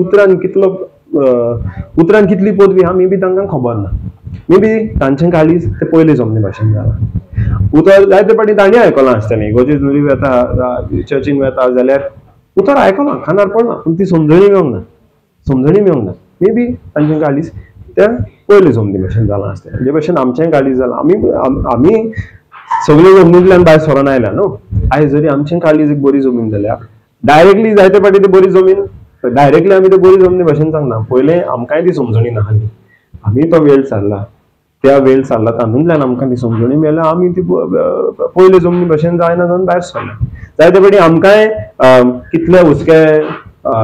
उतरान कितलो उतरान कितली पदवी आहा मे बी तांकां खबर ना, मे बी तांचें काळीज ते पयले जमनी भाशेन जालां. उतर जायते फावटी तांणी आयकलां आसतलें, इगोर्जेक जरी वेता चर्चीन वेता जाल्यार उतर आयकलां, कानार पडलां, पूण ती समजणी मेळोंक ना, समजणी मेळोंक ना. मे बी तांचें काळीज त्या पयले जमनी भाशेन जालां आसतलें. जे भाशेन आमचें काळीज जालां, आमी आमी सगळे जमनींतल्यान भायर सरोन आयल्या न्हू, आयज जरी आमचें काळीज एक बरी जमीन जाल्या डायरेक्टली जायते फावटी ती बरी जमीन डायरेक्टली आमी ते बरी जमनी भाशेन सांगना, पयलें आमकांय ती समजणी नासली, आमी तो वेळ सारला, त्या वेळ सारला तातूंतल्यान आमकां ती समजणी मेळ्ळ्या, आमी ती पयले जमनी भाशेन जायना जावन भायर सरले. जायते फावटी आमकांय कितले हुस्के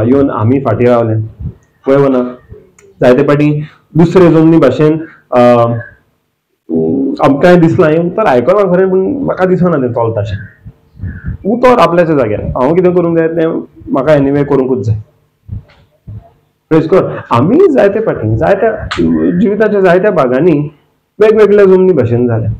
येवन आमी फाटीं रावले, पळय ना. जायते फावटी दुसरे जमनी भाशेन आमकांय दिसलां हें उतर आयकलां खरें, पूण म्हाका दिसना तें चलताशें. उतर आपल्याच्या जाग्यार, हांव कितें करूंक जाय तें म्हाका एनिवे करूंकूच जाय. प्रेज गॉड. आमी जायते फावटी जायत्या जिविताच्या जायत्या भागांनी वेगवेगळ्या जमनी भाशेन जाल्या,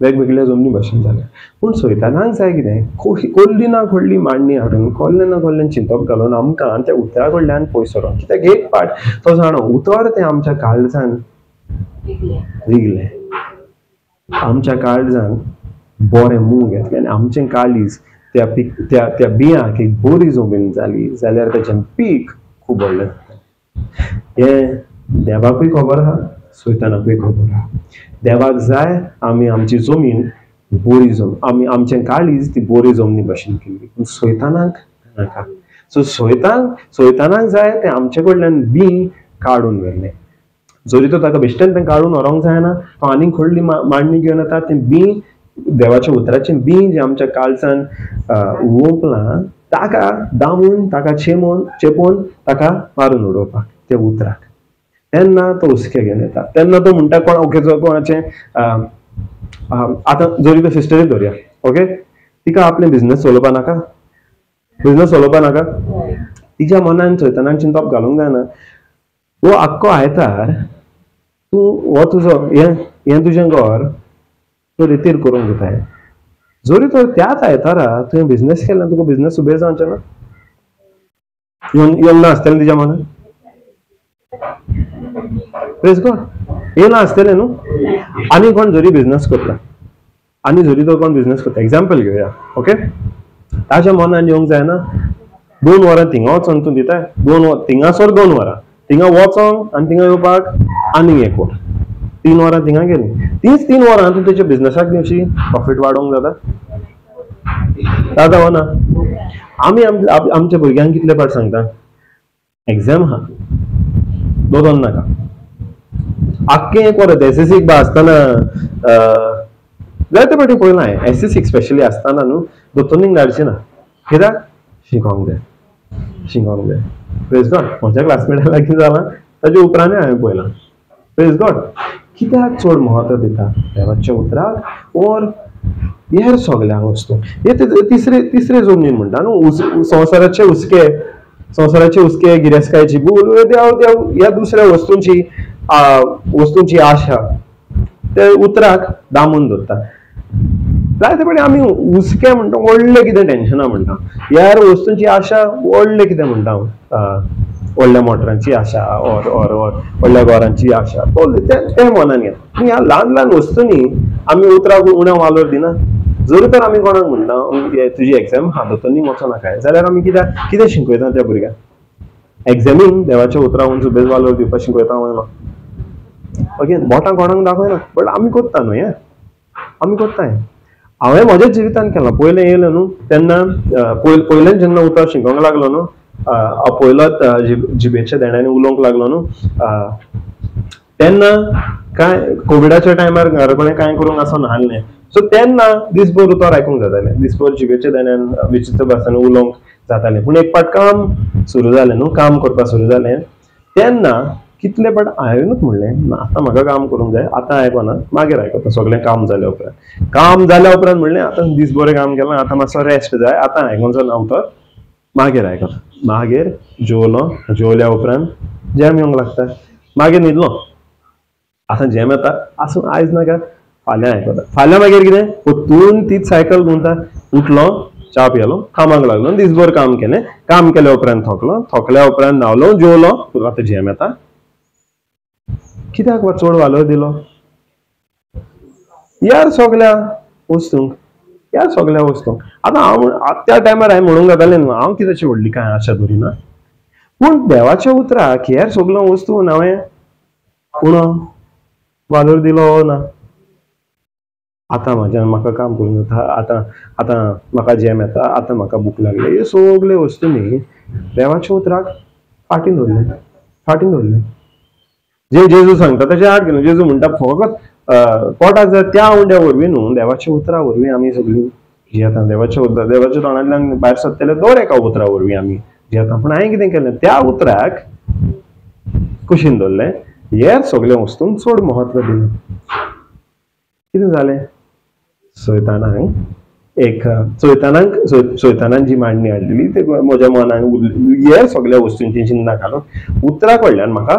वेगवेगळ्या जमनी भाशेन जाल्या. पूण सैतानाक जाय कितें, कोल्ली ना खोडली मांडणी हाडून कोल्ले ना कोल्ल्यान चिंतप घालून आमकां त्या उतरा कडल्यान पयस व्हरोन. कित्याक एक पाट तो जाणो उतर तें आमच्या काळजान रिगलें, आमच्या काळजान बरें मूग घेतलें आनी आमचें काळीज त्या पीक त्या त्या बियांक एक बरी जमीन जाली जाल्यार ताचें पीक खूब व्हडलें जाता. हें देवाकूय खबर आहा, सैतानाकूय खबर आहा. देवाक जाय आमी आमची जमीन बरी जमीन, आमी आमचें काळीज ती बरी जमनी भाशेन केल्ली, पूण सैतानाक नाका. सो सैतानाक जाय तें आमचे कडल्यान बी काडून व्हेल्लें. जरी तो ताका बेश्टेन तें काडून व्हरोंक जायना, तो आनीक व्हडली मांडणी घेवन येता, तें बी देवाच्या उतराचें बी जें आमच्या काळजान ओंपलां ताका दामून ताका चेमून चेपून ताका मारून उडोवपाक त्या उतराक. तेन्ना तो हुस्के घेवन येता, तेन्ना तो म्हणटा कोण ओके कोणाचें आतां जरी तो सिस्टरीक धरया, ओके, तिका आपलें बिजनस चलोवपा नाका, बिजनस चलोवपा नाका, तिच्या मनान सैतानान चिंतप घालूंक जायना. हो आख्खो आयतार तूं हो तुजो हें हें तुजें घर तूं रितीर करूंक दिताय, जरी तर त्याच आयतारा तुवें बिजनस केला तुका बिजनस उबेर जावचें ना, येवन ना आसतलें तिच्या मनान. प्रेज गॉड. येना आसतलें न्हू. आनी कोण जरी बिजनस करता, आनी जरी तो कोण बिजनस करता, एग्जाम्पल घेवया, ओके, ताच्या मनान येवंक जायना 2 वरां थिंगा वचोन तूं दिताय, 2 वरां थिंगासर 2 वरां थिंगा वचोंक आनी थिंगा येवपाक आनीक 1 वर, 3 वरां थिंगा गेलीं, तीच 3 वरां तूं तेच्या बिजनसाक दिवशी प्रॉफीट वाडोवंक जाता जाता ना. आमी आमच्या भुरग्यांक कितले पाट सांगता, एग्जाम आहा दोन नाका, आख्खें 1 वर एस एस सीक बा आसतना जायते फावटी पळयलां हांवें, एस एस सीक स्पेशली आसतना न्हू दोतोरनीक धाडची ना, कित्याक शिकोंक जाय, शिकोंक जाय. प्रेज गॉड. म्हज्या क्लासमेटा लागीं जालां ताच्या उपरांतूय हांवें पळयलां. प्रेज गॉड. कित्याक चड म्हत्व दिता देवाच्या उतराक ओर हेर सगळ्या वस्तू. हे तिसरे तिसरे जमनीन म्हणटा न्हू, संवसाराचे हुस्के संवसाराचे हुस्के, गिरेस्तकायेची भूल, देव देव ह्या दुसऱ्या वस्तूंची वस्तूंची आशा ते उतराक दामून दवरता. जायते फावटी आमी हुस्के म्हणटा, व्हडलें कितें टेन्शनां म्हणटा, ह्या वस्तूंची आशा व्हडलें कितें म्हणटा, व्हडल्या मोटरांची आशा ऑर ऑर ऑर व्हडल्या घरांची आशा, तें मनान येता. पूण ह्या ल्हान ल्हान वस्तूंनी आमी उतराक उणें वालोर दिना. जर तर आमी कोणाक म्हणटा तुजी एग्जाम आहा दोतोरनी वचो नाका जाल्यार आमी कित्याक कितें शिकयता त्या भुरग्यांक? एग्जामींक देवाच्या उतराक सुबेज वालोर दिवपाक शिकयता ना. ओके, बोटां कोणाक दाखयना, बट आमी करता न्हू, हें आमी करता. हें हांवें म्हज्या जिवितान केलां. पयलें येयलें न्हू तेन्ना पयल्यान जेन्ना उतर शिकोवंक लागलो न्हू, पयलोच जिबेच्या देण्यांनी उलोवंक लागलो न्हू, तेन्ना कांय कोविडाच्या टायमार घरा कडेन कांय करूंक आसना आसलें. सो तेन्ना दिसभर उतर आयकूंक जातालें, दिसभर जिबेच्या देण्यान विचित्र भासांनी उलोवंक जातालें. पूण एक पाट काम सुरू जालें न्हू, काम करपाक सुरू जालें तेन्ना कितले पाट हांवेनूच म्हणलें आतां म्हाका काम करूंक जाय, आतां आयकना मागीर आयकता सगळें काम जाल्या उपरांत. काम जाल्या उपरांत म्हणलें आतां दीस बरें काम केलां, आतां मातसो रेस्ट जाय, आतां आयकोंचो ना उतर, मागीर आयकता. मागीर जेवलो, जेवल्या उपरांत जेम येवंक लागता, मागीर न्हिदलो, आतां जेम येता, आसूं आयज नाका फाल्यां आयकता. फाल्यां मागीर कितें परतून तीच सायकल घुंवता, उठलो, च्या पियेलो, कामाक लागलो, दिसभर काम केलें, काम केल्या उपरांत थकलो, थकल्या उपरांत न्हावलो, जेवलो, तुका आतां जेम येता. कित्याक चड वालोर दिलो यार सगळ्या वस्तूंक, ह्या सगळ्या वस्तूंक. आतां हांव त्या टायमार हांवें म्हणूंक जातालें न्हू हांव कित्याची व्हडली कांय आशा धरिना, पूण देवाच्या उतराक हेर सगळ्यो वस्तू हांवें उणो वालोर दिलो ना. आतां म्हाज्यान म्हाका काम करूंक जाता, आतां आतां म्हाका जेम येता, आतां म्हाका भूक लागली, ह्यो सगळ्यो वस्तूंनी देवाच्या उतराक फाटीं दवरलें, फाटीं दवरलें. जे जेजू सांगता तेजे आड गेलो. जेजू म्हणटा फकत पोटाक जाय त्या उंड्या वरवीं न्हू, देवाच्या उतरा वरवीं आमी सगळीं जियेता. देवाच्या उतरा, देवाच्या तोंडांतल्यान भायर सरतले दर एका उतरा वरवीं आमी जियेता. पूण हांवें कितें केलें, त्या उतराक कुशीन दवरलें, हेर सगळ्या वस्तूंक चड म्हत्व दिलें. कितें जालें, सैतानाक एक सैतानाक सैतानान जी मांडणी हाडलेली ते म्हज्या मनान उरली, हेर सगळ्या वस्तूंची चिंता घालून उतरा कडल्यान म्हाका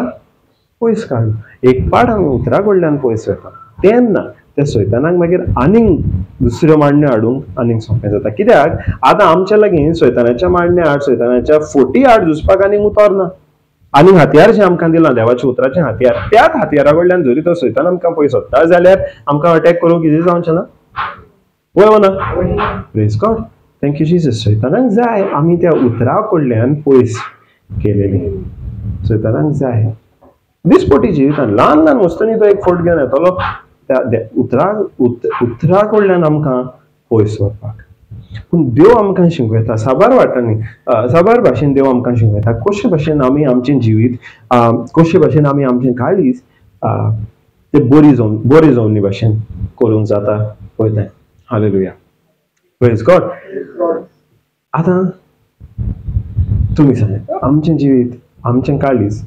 पयस काडलो. एक पाट आमी उतरा कडल्यान पयस वता तेन्ना त्या सैतानाक मागीर आनीक दुसऱ्यो मांडण्यो हाडूंक आनीक सोंपें जाता. कित्याक आतां आमच्या लागीं सैतानाच्या मांडण्या आड, सैतानाच्या फोटी आड झुजपाक आनीक उतर ना, आनीक हत्यार जें आमकां दिलां देवाच्या उतराचें हत्यार, त्याच हत्यारा कडल्यान जरी तो सैतान आमकां पयस वता जाल्यार आमकां अटॅक करूंक कितें जावचें ना. वय ना? Praise God, thank you Jesus. सैतानाक जाय आमी त्या उतरा कडल्यान पयस केलेली, सैतानाक जाय दिसपटी जिवितान ल्हान ल्हान वस्तूंनी तो एक फोट घेवन येतलो त्या उतरा उतरा कडल्यान आमकां पयस व्हरपाक. पूण देव आमकां शिकयता साबार वाटांनी, साबार भाशेन देव आमकां शिकयता कशे भाशेन आमी आमचें जिवीत, कशे भाशेन आमी आमचें काळीज ते बरी जावन बरी जावनी भाशेन करूंक जाता पळयता. हालेलुया, प्रेज गॉड. आतां तुमी सांगात, आमचें जिवीत, आमचें काळीज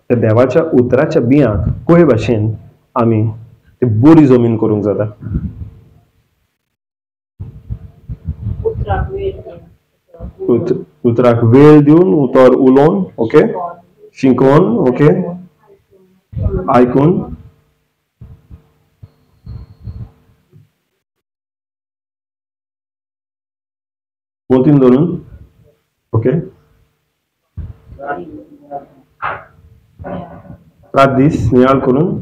त्या देवाच्या उतराच्या बियांक कशे भाशेन आमी ते बरी जमीन करूंक जाता? उतराक वेळ दिवन, उतर उलोवन, ओके, शिकोवन, ओके, आयकून, मोतीन धरून, ओके, रात दीस नियाळ करून,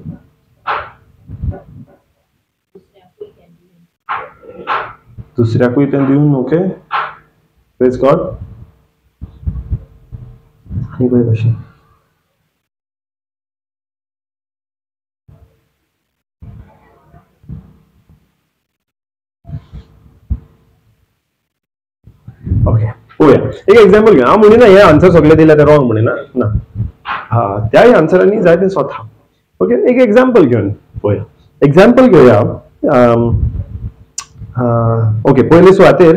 दुसऱ्याकूय तें दिवन, ओके, प्रेज गॉड. आनी खंय कशें ओके, पळोवया एक एग्जाम्पल घेवन. हांव म्हणिना हे आन्सर सगळे दिले ते रॉंग म्हणिना ना, हा त्याय आन्सरांनी जाय तें स्वता. ओके, एक एग्जाम्पल घेवन पळोवया, एग्जाम्पल घेवया. ओके, पयले सुवातेर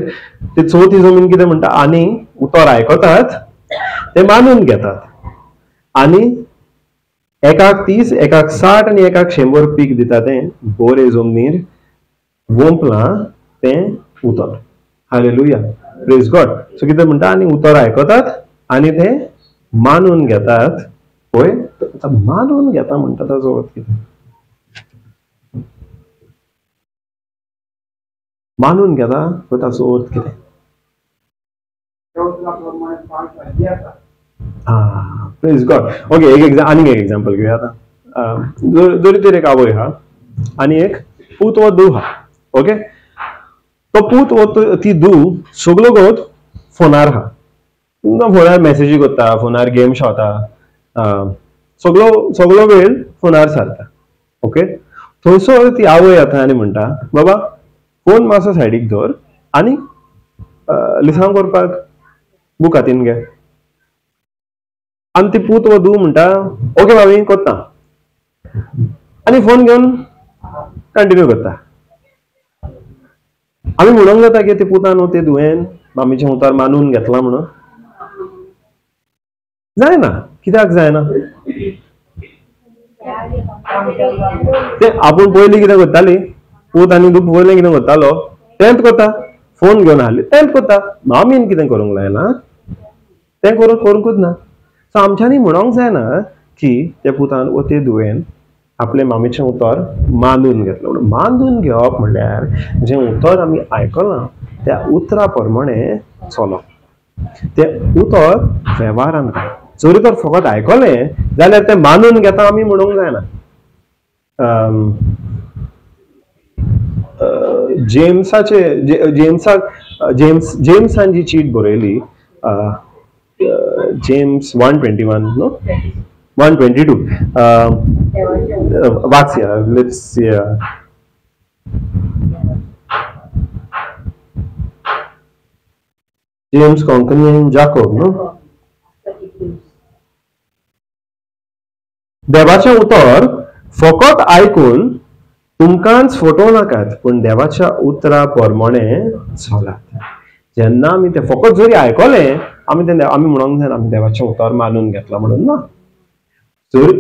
ते चवथी जमीन कितें म्हणटा, आनी उतर आयकतात ते मानून घेतात आनी एकाक 30, एकाक 60 आनी एकाक 100 पीक दिता तें बरे जमनीर वोंपलां तें उतर. हालेलुया, प्रेज गॉड. सो कितें म्हणटा, आनी उतर आयकतात आनी ते मानून घेतात. पळय मानून घेता म्हणटा ताजो अर्थ कितें? मानून घेता पळय ताचो अर्थ कितें? आं, प्रेज गॉड. ओके, एक आनीक एक एग्जाम्पल घेवया आतां. जरी तर एक आवय आहा आनी एक पूत वा धूव आहा. ओके, तो पूत वा ती धूव सगलो गोत फोनार आहा, फोनार मॅसेजी करता, फोनार गेम खेळता, सगलो सगलो वेळ फोनार सारता. ओके, थंयसर ती आवय येता आनी म्हणटा, बाबा फोन मातसो सायडीक दवर आनी लिसांव करपाक बूक हातीन घे. आनी ती पूत वा धूव म्हणटा, ओके मामी करता, आनी फोन घेवन कंटिन्यू करता. आमी म्हणूंक जाता की ते पुतान न्हू ते धुवेन मामीचें उतर मानून घेतलां म्हणून? जायना. कित्याक जायना? ते आपूण पयलीं कितें करताली, पूत आनी धूव पयलीं कितें करतालो तेंच करता, फोन घेवन हाडली तेंच करता, मामीन कितें करूंक लायलां तें करूंकूच ना. सो आमच्यांनी म्हणूंक जायना की त्या पुतान वो ते धुवेन आपले मामीचें उतर मानून घेतलें. म्हणून मानून घेवप म्हणल्यार जें उतर आमी आयकलां त्या उतरा प्रमाणे चलप, तें उतर वेव्हारान घालप. जरी तर फकत आयकलें जाल्यार तें मानून घेता आमी म्हणूंक जायना. जेम्साचे जेम्सान जी चीट बरयली, जेम्स 1:21 न्हू 1:22 वाचया. Let's James Konkani आनी जाकोब न्हू. देवाचें उतर फकत आयकून तुमकांच फटोवं नाकात, पूण देवाच्या उतरा प्रमाणे चलात. जेन्ना आमी तें फकत जरी आयकलें आमी तें आमी म्हणूंक जायना आमी देवाचें उतर मानून घेतलां म्हणून ना. जर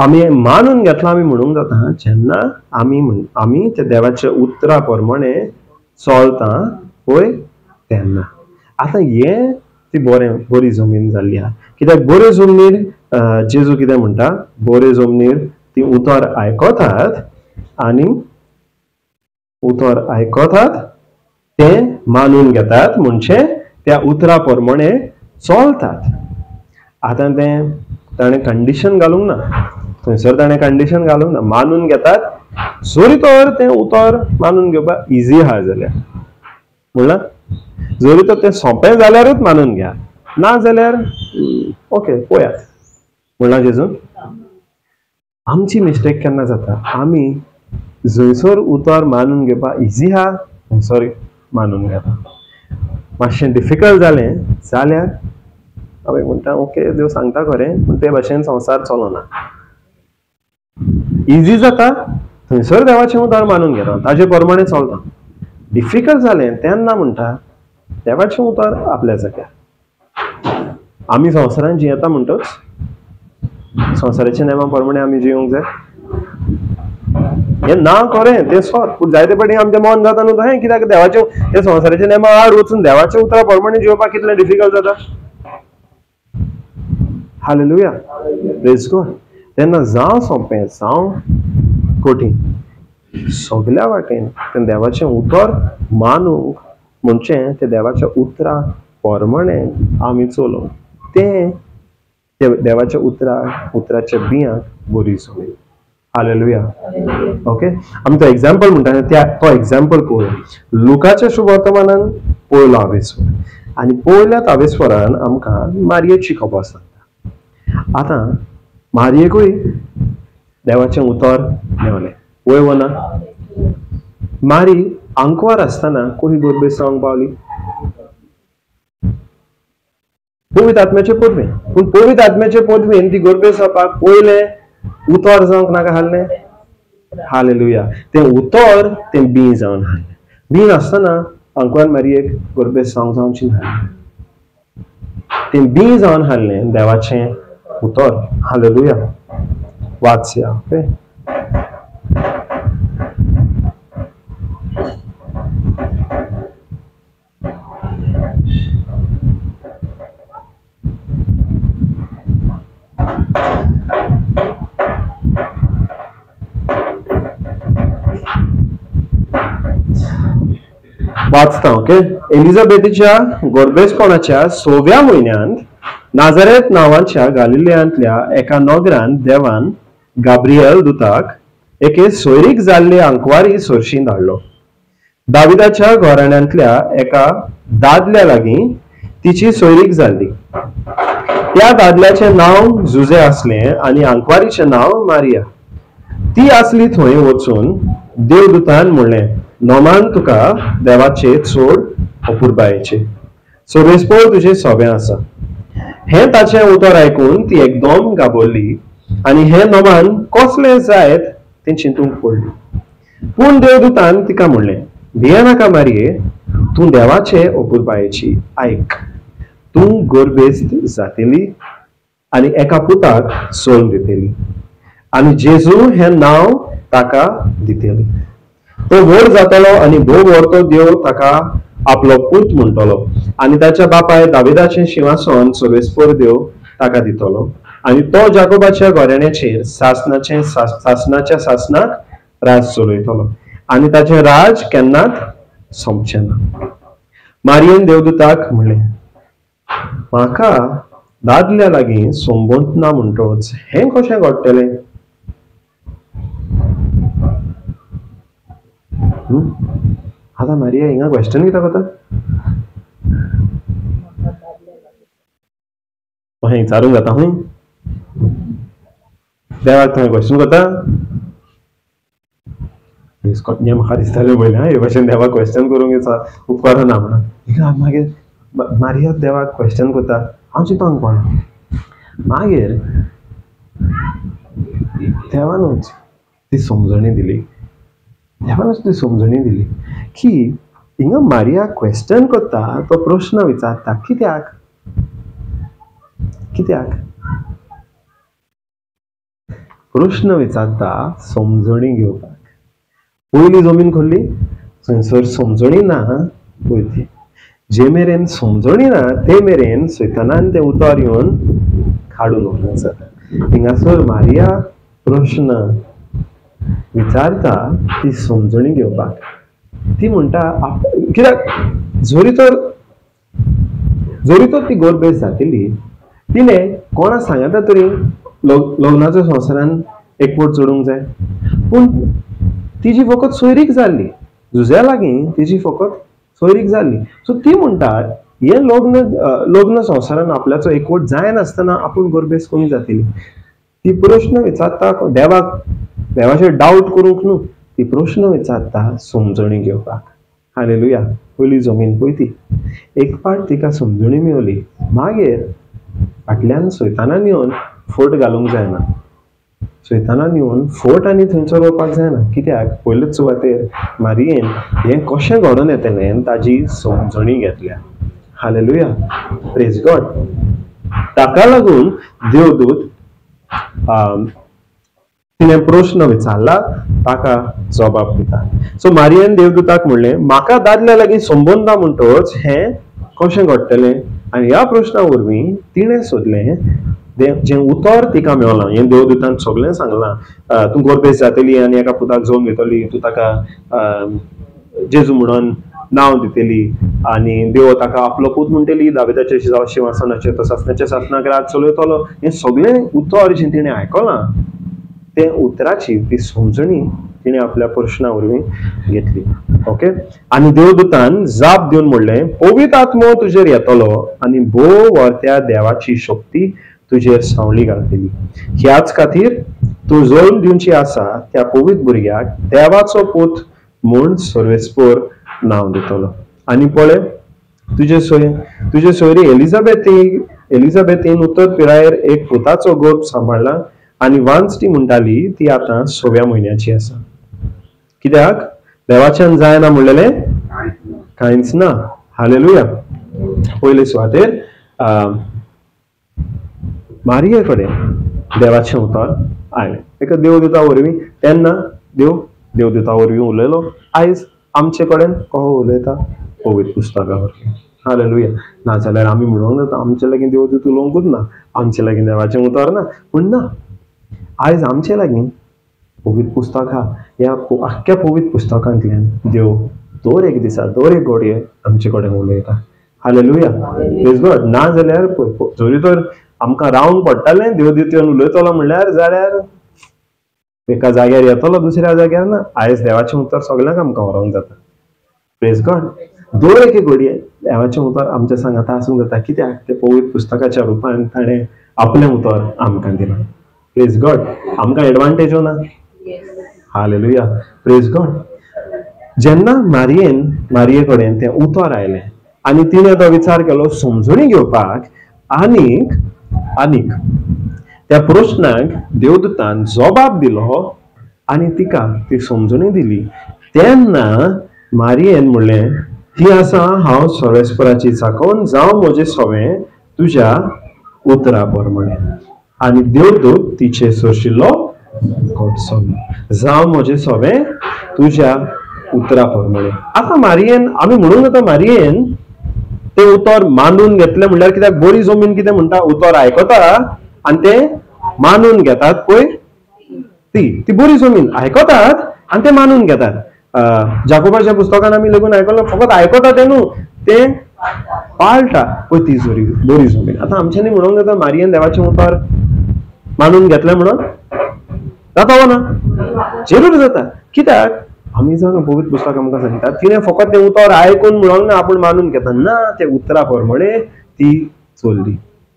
आमी मानून घेतलां आमी म्हणूंक जाता जेन्ना आमी आमी त्या देवाच्या उतरा प्रमाणे चलता पळय तेन्ना. आतां हें ती बरी जमीन जाल्ली आहा. कित्याक बरे जमनीर जेजू कितें म्हणटा, बरे जमनीर ती उतर आयकतात आनी उतर आयकतात तें मानून घेतात, म्हणजे त्या उतरा प्रमाणे चलतात. आतां तें ताणें कंडिशन घालूंक ना, थंयसर ताणें कंडिशन घालूंक ना, मानून घेतात. जरी तर तें उतर मानून घेवपाक इजी आहा जाल्यार, म्हणलां जरी तर तें सोंपें जाल्यारूच मानून घ्या, ना जाल्यार ओके पळयात. म्हणलां जेजून. आमची मिस्टेक केन्ना जाता, आमी जंयसर उतर मानून घेवपाक इजी आहा थंयसर मानून घेता, मातशें डिफिकल्ट जालें जाल्यार आमी म्हणटा ओके देव सांगता खरें, पूण ते भाशेन संवसार चलना. इजी जाता थंयसर देवाचें उतर मानून घेता, ताजे प्रमाणे चलता. डिफिकल्ट जालें तेन्ना म्हणटा देवाचें उतर आपल्या जाग्यार. आमी संवसारान जियेता म्हणटच संवसाराच्या नेमा प्रमाणे आमी जिवंक जाय हें ना खरें, तें सत, पूण जायते फावटी आमचें मन जाता न्हू तशें, कित्याक देवाचें ते संवसाराच्या नेमा आड वचून देवाच्या उतरा प्रमाणे जिवपाक कितलें डिफिकल्ट जाता. Hallelujah, praise God. तेन्ना जावं सोंपें जावं कठीण, सगल्या वाटेन तें देवाचें उतर मानूंक म्हणजे तें देवाच्या उतरा प्रमाणे आमी चलोवंक, तें देवाच्या उतराच्या बियांक बरी जमीन. हालेलुया. ओके, आमी तो एग्जाम्पल म्हणटा त्या तो एग्जाम्पल पळोवया. लुकाच्या शुभवर्तमानान पयलो आवेस्वर, आनी पयल्याच आवेस्वरान आमकां मारयेची खबर सांगता. आतां मारयेकूय देवाचें उतर मेवलें, वय वो ना? मारी आंकवार आसतना कोही गोरबेस जावंक पावली, पवित्र आत्म्याचे पदवेन. पूण पवित्र आत्म्याचे पदवेन ती गोरबेस जावपाक पयलें उतर जावंक नाका हाडलें. हालेलुया. तें उतर तें बीं जावन हाडलें. बीं नासतना आंकवार मारयेक गोरबेस जावंक जावची ना, तें बीं जावन हाडलें देवाचें उतर. हालेलुया. वाचया. ओके, वाचता. ओके. एलिझाबेथीच्या गोरबेसपणाच्या 6व्या म्हयन्यांत नाझारेथ नांवाच्या गालिलियांतल्या एका नगरांत देवान गाब्रिएल दुताक एके सोयरीक जाल्ले आंकवारी सोरशी धाडलो. दाविदाच्या घराण्यांतल्या एका दादल्या लागीं तिची सोयरीक जाल्ली. त्या दादल्याचें नांव जुजे आसलें आनी आंकवारीचें नांव मारिया. ती आसली थंय वचून देवदूतान म्हणलें, नोमान तुका देवाचे चड अपुरबायेचे सोबेसपोर तुजें सोबें आसा. हें ताचें उतर आयकून ती एकदम घाबरली आनी हें नोमान कसलें जायत तें चिंतूंक पडली. पूण देवदूतान तिका म्हणलें, भियेनाका मारये, तूं देवाचे अपुरबायेची आयक. तूं गर्भेस्त जातली आनी एका पुताक जल्म दितली आनी जेजू हें नांव ताका दितली. तो व्हड जातलो आनी भोव व्हरतो देव ताका आपलो पूत म्हणटलो आनी ताच्या बापाय दाविदाचें शिंवासन सोबेस्पोर देव ताका दितलो आनी तो जाकोबाच्या घराण्याचेर सासनाच्या सासनाक राज चलयतलो आनी ताचें राज केन्नाच सोंपचें ना. मारियन देवदूताक म्हणलें, म्हाका दादल्या लागीं संबंद ना म्हणटच हें कशें घडटलें? आतां मारिया हिंगा क्वेश्चन कित्याक वता? अहें विचारूंक जाता खंय? देवाक तुवें क्वेश्चन करता? हें म्हाका दिसतालें पयलें, हे भशेन देवाक क्वेश्चन करूंक उपकारना म्हणून. हिंगा मागीर मारिया देवाक क्वेश्चन करता, हांव चिंतूंक पडलो. मागीर देवानूच ती समजणी दिली, देवानूच ती समजणी दिली की हिंगा मारिया क्वेश्चन करता, तो प्रश्न विचारता कित्याक? कित्याक प्रश्न विचारता? समजणी घेवपाक. पयली जमीन खोल्ली थंयसर समजणी ना पयली, जे मेरेन समजणी ना ते मेरेन सैतानान तें उतर येवन काडून व्हरूंक जाता. हिंगासर मारिया प्रश्न विचारता ती समजणी घेवपाक. ती म्हणटा कित्याक जरी तर ती गोरबेस जातली, तिणें कोणा सांगता तरी लग्नाच्या संवसारान एकवट जोडूंक जाय, पूण तिजी फकत सोयरीक जाल्ली, जुज्या लागीं तिजी फकत सोयरीक जाल्ली. सो ती म्हणटा हें लग्न संवसारान आपल्याचो एकवट जायनासतना आपूण गोरबेस कमी जातली. ती प्रश्न विचारता देवाक, देवाचेर डावट करूंक न्हू, ती प्रश्न विचारता समजणी घेवपाक. हालेलुया. पयली जमीन पळय ती एक पाट तिका समजणी मेवली, मागीर फाटल्यान सैतानान येवन फोट घालूंक जायना, सैतानान येवन फोट आनी थंयसर वचपाक जायना. कित्याक? पयलेच सुवातेर मारियेन हें कशें घडोवन येतलें ताजी समजणी घेतल्या. Hallelujah, praise God. ताका लागून देवदूत तिणें प्रश्न विचारला ताका जबाब दिता. सो मारियन देवदूताक म्हणलें, म्हाका दादल्या लागीं संबंद म्हणटच हें कशें घडटलें? आनी ह्या प्रश्ना वरवीं तिणें सोदलें जें उतर तिका मेवलां. हें देवदूतान सगळें सांगलां, तूं गोरबेस जातली आनी एका पुताक जल्म दितली, तूं ताका जेजू म्हणून नांव दितली आनी देव ताका आपलो पूत म्हणटली, दाविदाचे शिंवासनाचेर तो सासनाच्या सासनाक राज चलयतलो. हें सगळें उतर जें तिणें आयकलां तें उतराची ती समजणी तिणें आपल्या प्रश्ना वरवीं घेतली. ओके. आनी देवदूतान जाप दिवन म्हणलें, पवित्र आत्मो तुजेर येतलो आनी भोव व्हरत्या देवाची शक्ती तुजेर सांवळी घालतली. ह्याच खातीर तूं जल्म दिवची आसा त्या पवित्र भुरग्याक देवाचो पूत म्हूण सर्वेस्पोर नांव दितलो. आनी पळय तुजे सोयरी एलिझाबेथीन उत्तर पिरायेर एक पुताचो गर्भ सांबाळला आनी वांच ती म्हणटाली ती आतां 6व्या म्हयन्याची आसा. कित्याक? देवाच्यान जायना म्हणलेलें कांयच ना. हालेलुया. पयले सुवातेर मारिये कडेन देवाचें उतर आयलें एका देवदूता वरवीं. तेन्ना देव देवदूता वरवीं उलयलो, आयज आमचे कडेन कसो उलयता? पवित्र पुस्तका वरवीं. हालेलुया. नाजाल्यार आमी म्हणूंक जाता आमचे लागीं देवदूत उलोवंकूच ना, आमचे लागीं देवाचें उतर ना. पूण ना, आयज आमचे लागीं पवित्र पुस्तक आहा. ह्या आख्ख्या पवित्र पुस्तकांतल्यान देव दर एक दिसा दर एक घडये आमचे कडेन उलयता. हालेलुया, प्रेज गॉड. ना जाल्यार जरी तर आमकां रावंक पडटालें देवदूत येवन उलयतलो म्हणल्यार, जाल्यार एका जाग्यार येतलो दुसऱ्या जाग्यार ना. आयज देवाचें उतर सगल्यांक आमकां व्हरोंक जाता. प्रेज गॉड. दर एके घडये देवाचें उतर आमच्या सांगाता आसूंक जाता. कित्याक तें पवित्र पुस्तकाच्या रुपान ताणें आपलें उतर आमकां दिलां. प्रेज गॉड. आमकां एडवांटेज ना. Hallelujah, praise God. जेन्ना मारिये कडेन तें उतर आयलें आनी तिणें तो विचार केलो समजणी घेवपाक, आनीक आनीक त्या प्रश्नाक देवदूतान जबाब दिलो आनी तिका ती समजणी दिली, तेन्ना मारियेन म्हणलें, ही आसा हांव सर्वेस्पराची चाकोन, जावं म्हजें सवें तुज्या उतरा प्रमाणें. आनी देवदूत तिचे सोशिल्लो कोटसलो, जावं म्हजें सवें तुज्या उतरा प्रमाणें. आतां मारियेन, आमी म्हणूंक जाता मारियेन तें उतर मानून घेतलें म्हणल्यार, कित्याक बरी जमीन कितें म्हणटा, उतर आयकता आनी तें मानून घेतात पळय, ती ती बरी जमीन आयकतात आनी तें मानून घेतात. जाकोबाच्या पुस्तकान आमी लेगून आयकलां, फकत आयकता तें न्हू, तें पाळटा पळय ती बरी जमीन. आतां आमच्यांनी म्हणूंक जाता मारियेन देवाचें उतर मानून घेतलें म्हणून जाता वो ना? जरूर जाता. कित्याक आमी जाणा पवित्र पुस्तक आमकां सांगता तिणें फकत तें उतर आयकून म्हणूंक ना आपूण मानून घेता ना, ते उतरा प्रमाणे ती चल्ली,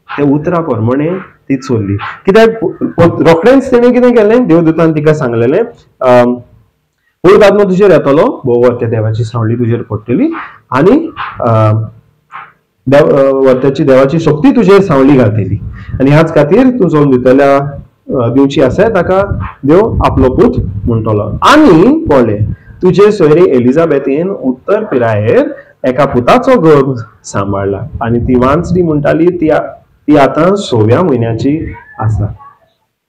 ते उतरा प्रमाणे ती चल्ली. कित्याक रोखडेंच तिणें कितें केलें, देवदूतान तिका सांगलेलें, पवित्र आत्मो तुजेर येतलो, भोव देवाची सावळी तुजेर पडटली आनी वर्त्याची देवाची शक्ती तुजेर सावळी घालतली आनी ह्याच खातीर तूं जोन दितल्या दिवची आसा ताका देव आपलो पूत म्हणटलो. आनी पळय तुजे सोयरे एलिझाबेथीन उत्तर पिरायेर एका पुताचो गर्भ सांबाळला आनी ती वांचली म्हणटाली ती आतां 6व्या म्हयन्याची आसा.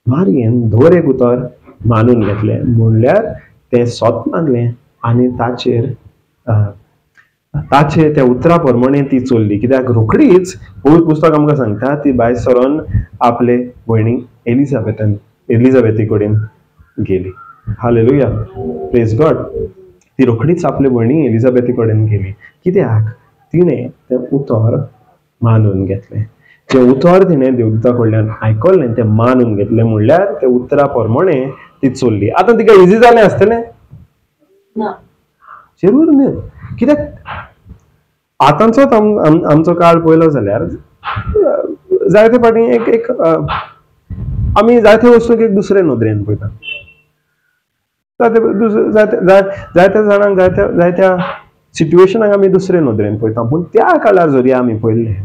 मारियेन दर एक उतर मानून घेतलें म्हणल्यार तें सत मानलें आनी ताचेर ताचे त्या उतरा प्रमाणे ती चल्ली. कित्याक रोखडीच पवित्र पुस्तक आमकां सांगता ती भायर सरोन आपले भयणी एलिझाबेथी कडेन गेली. Hallelujah, praise God. ती रोखडीच आपले भयणी एलिझाबेथी कडेन गेली. कित्याक तिणें तें उतर मानून घेतलें. जें उतर तिणें देवदूता कडल्यान आयकल्लें तें मानून घेतलें म्हणल्यार ते उतरा प्रमाणे ती चल्ली. आतां तिका इजी जालें आसतलें ना? जरूर न्हय. कित्याक आतांचोच आमचो काळ पळयलो जाल्यार जायते फावटी एक एक आमी जायते वस्तूक एक दुसरे नदरेन पळयता. जायते जाणांक जायत्या जायत्या सिट्युएशनाक आमी दुसरे नदरेन पळयता. पूण त्या काळार जरी आमी पळयल्लें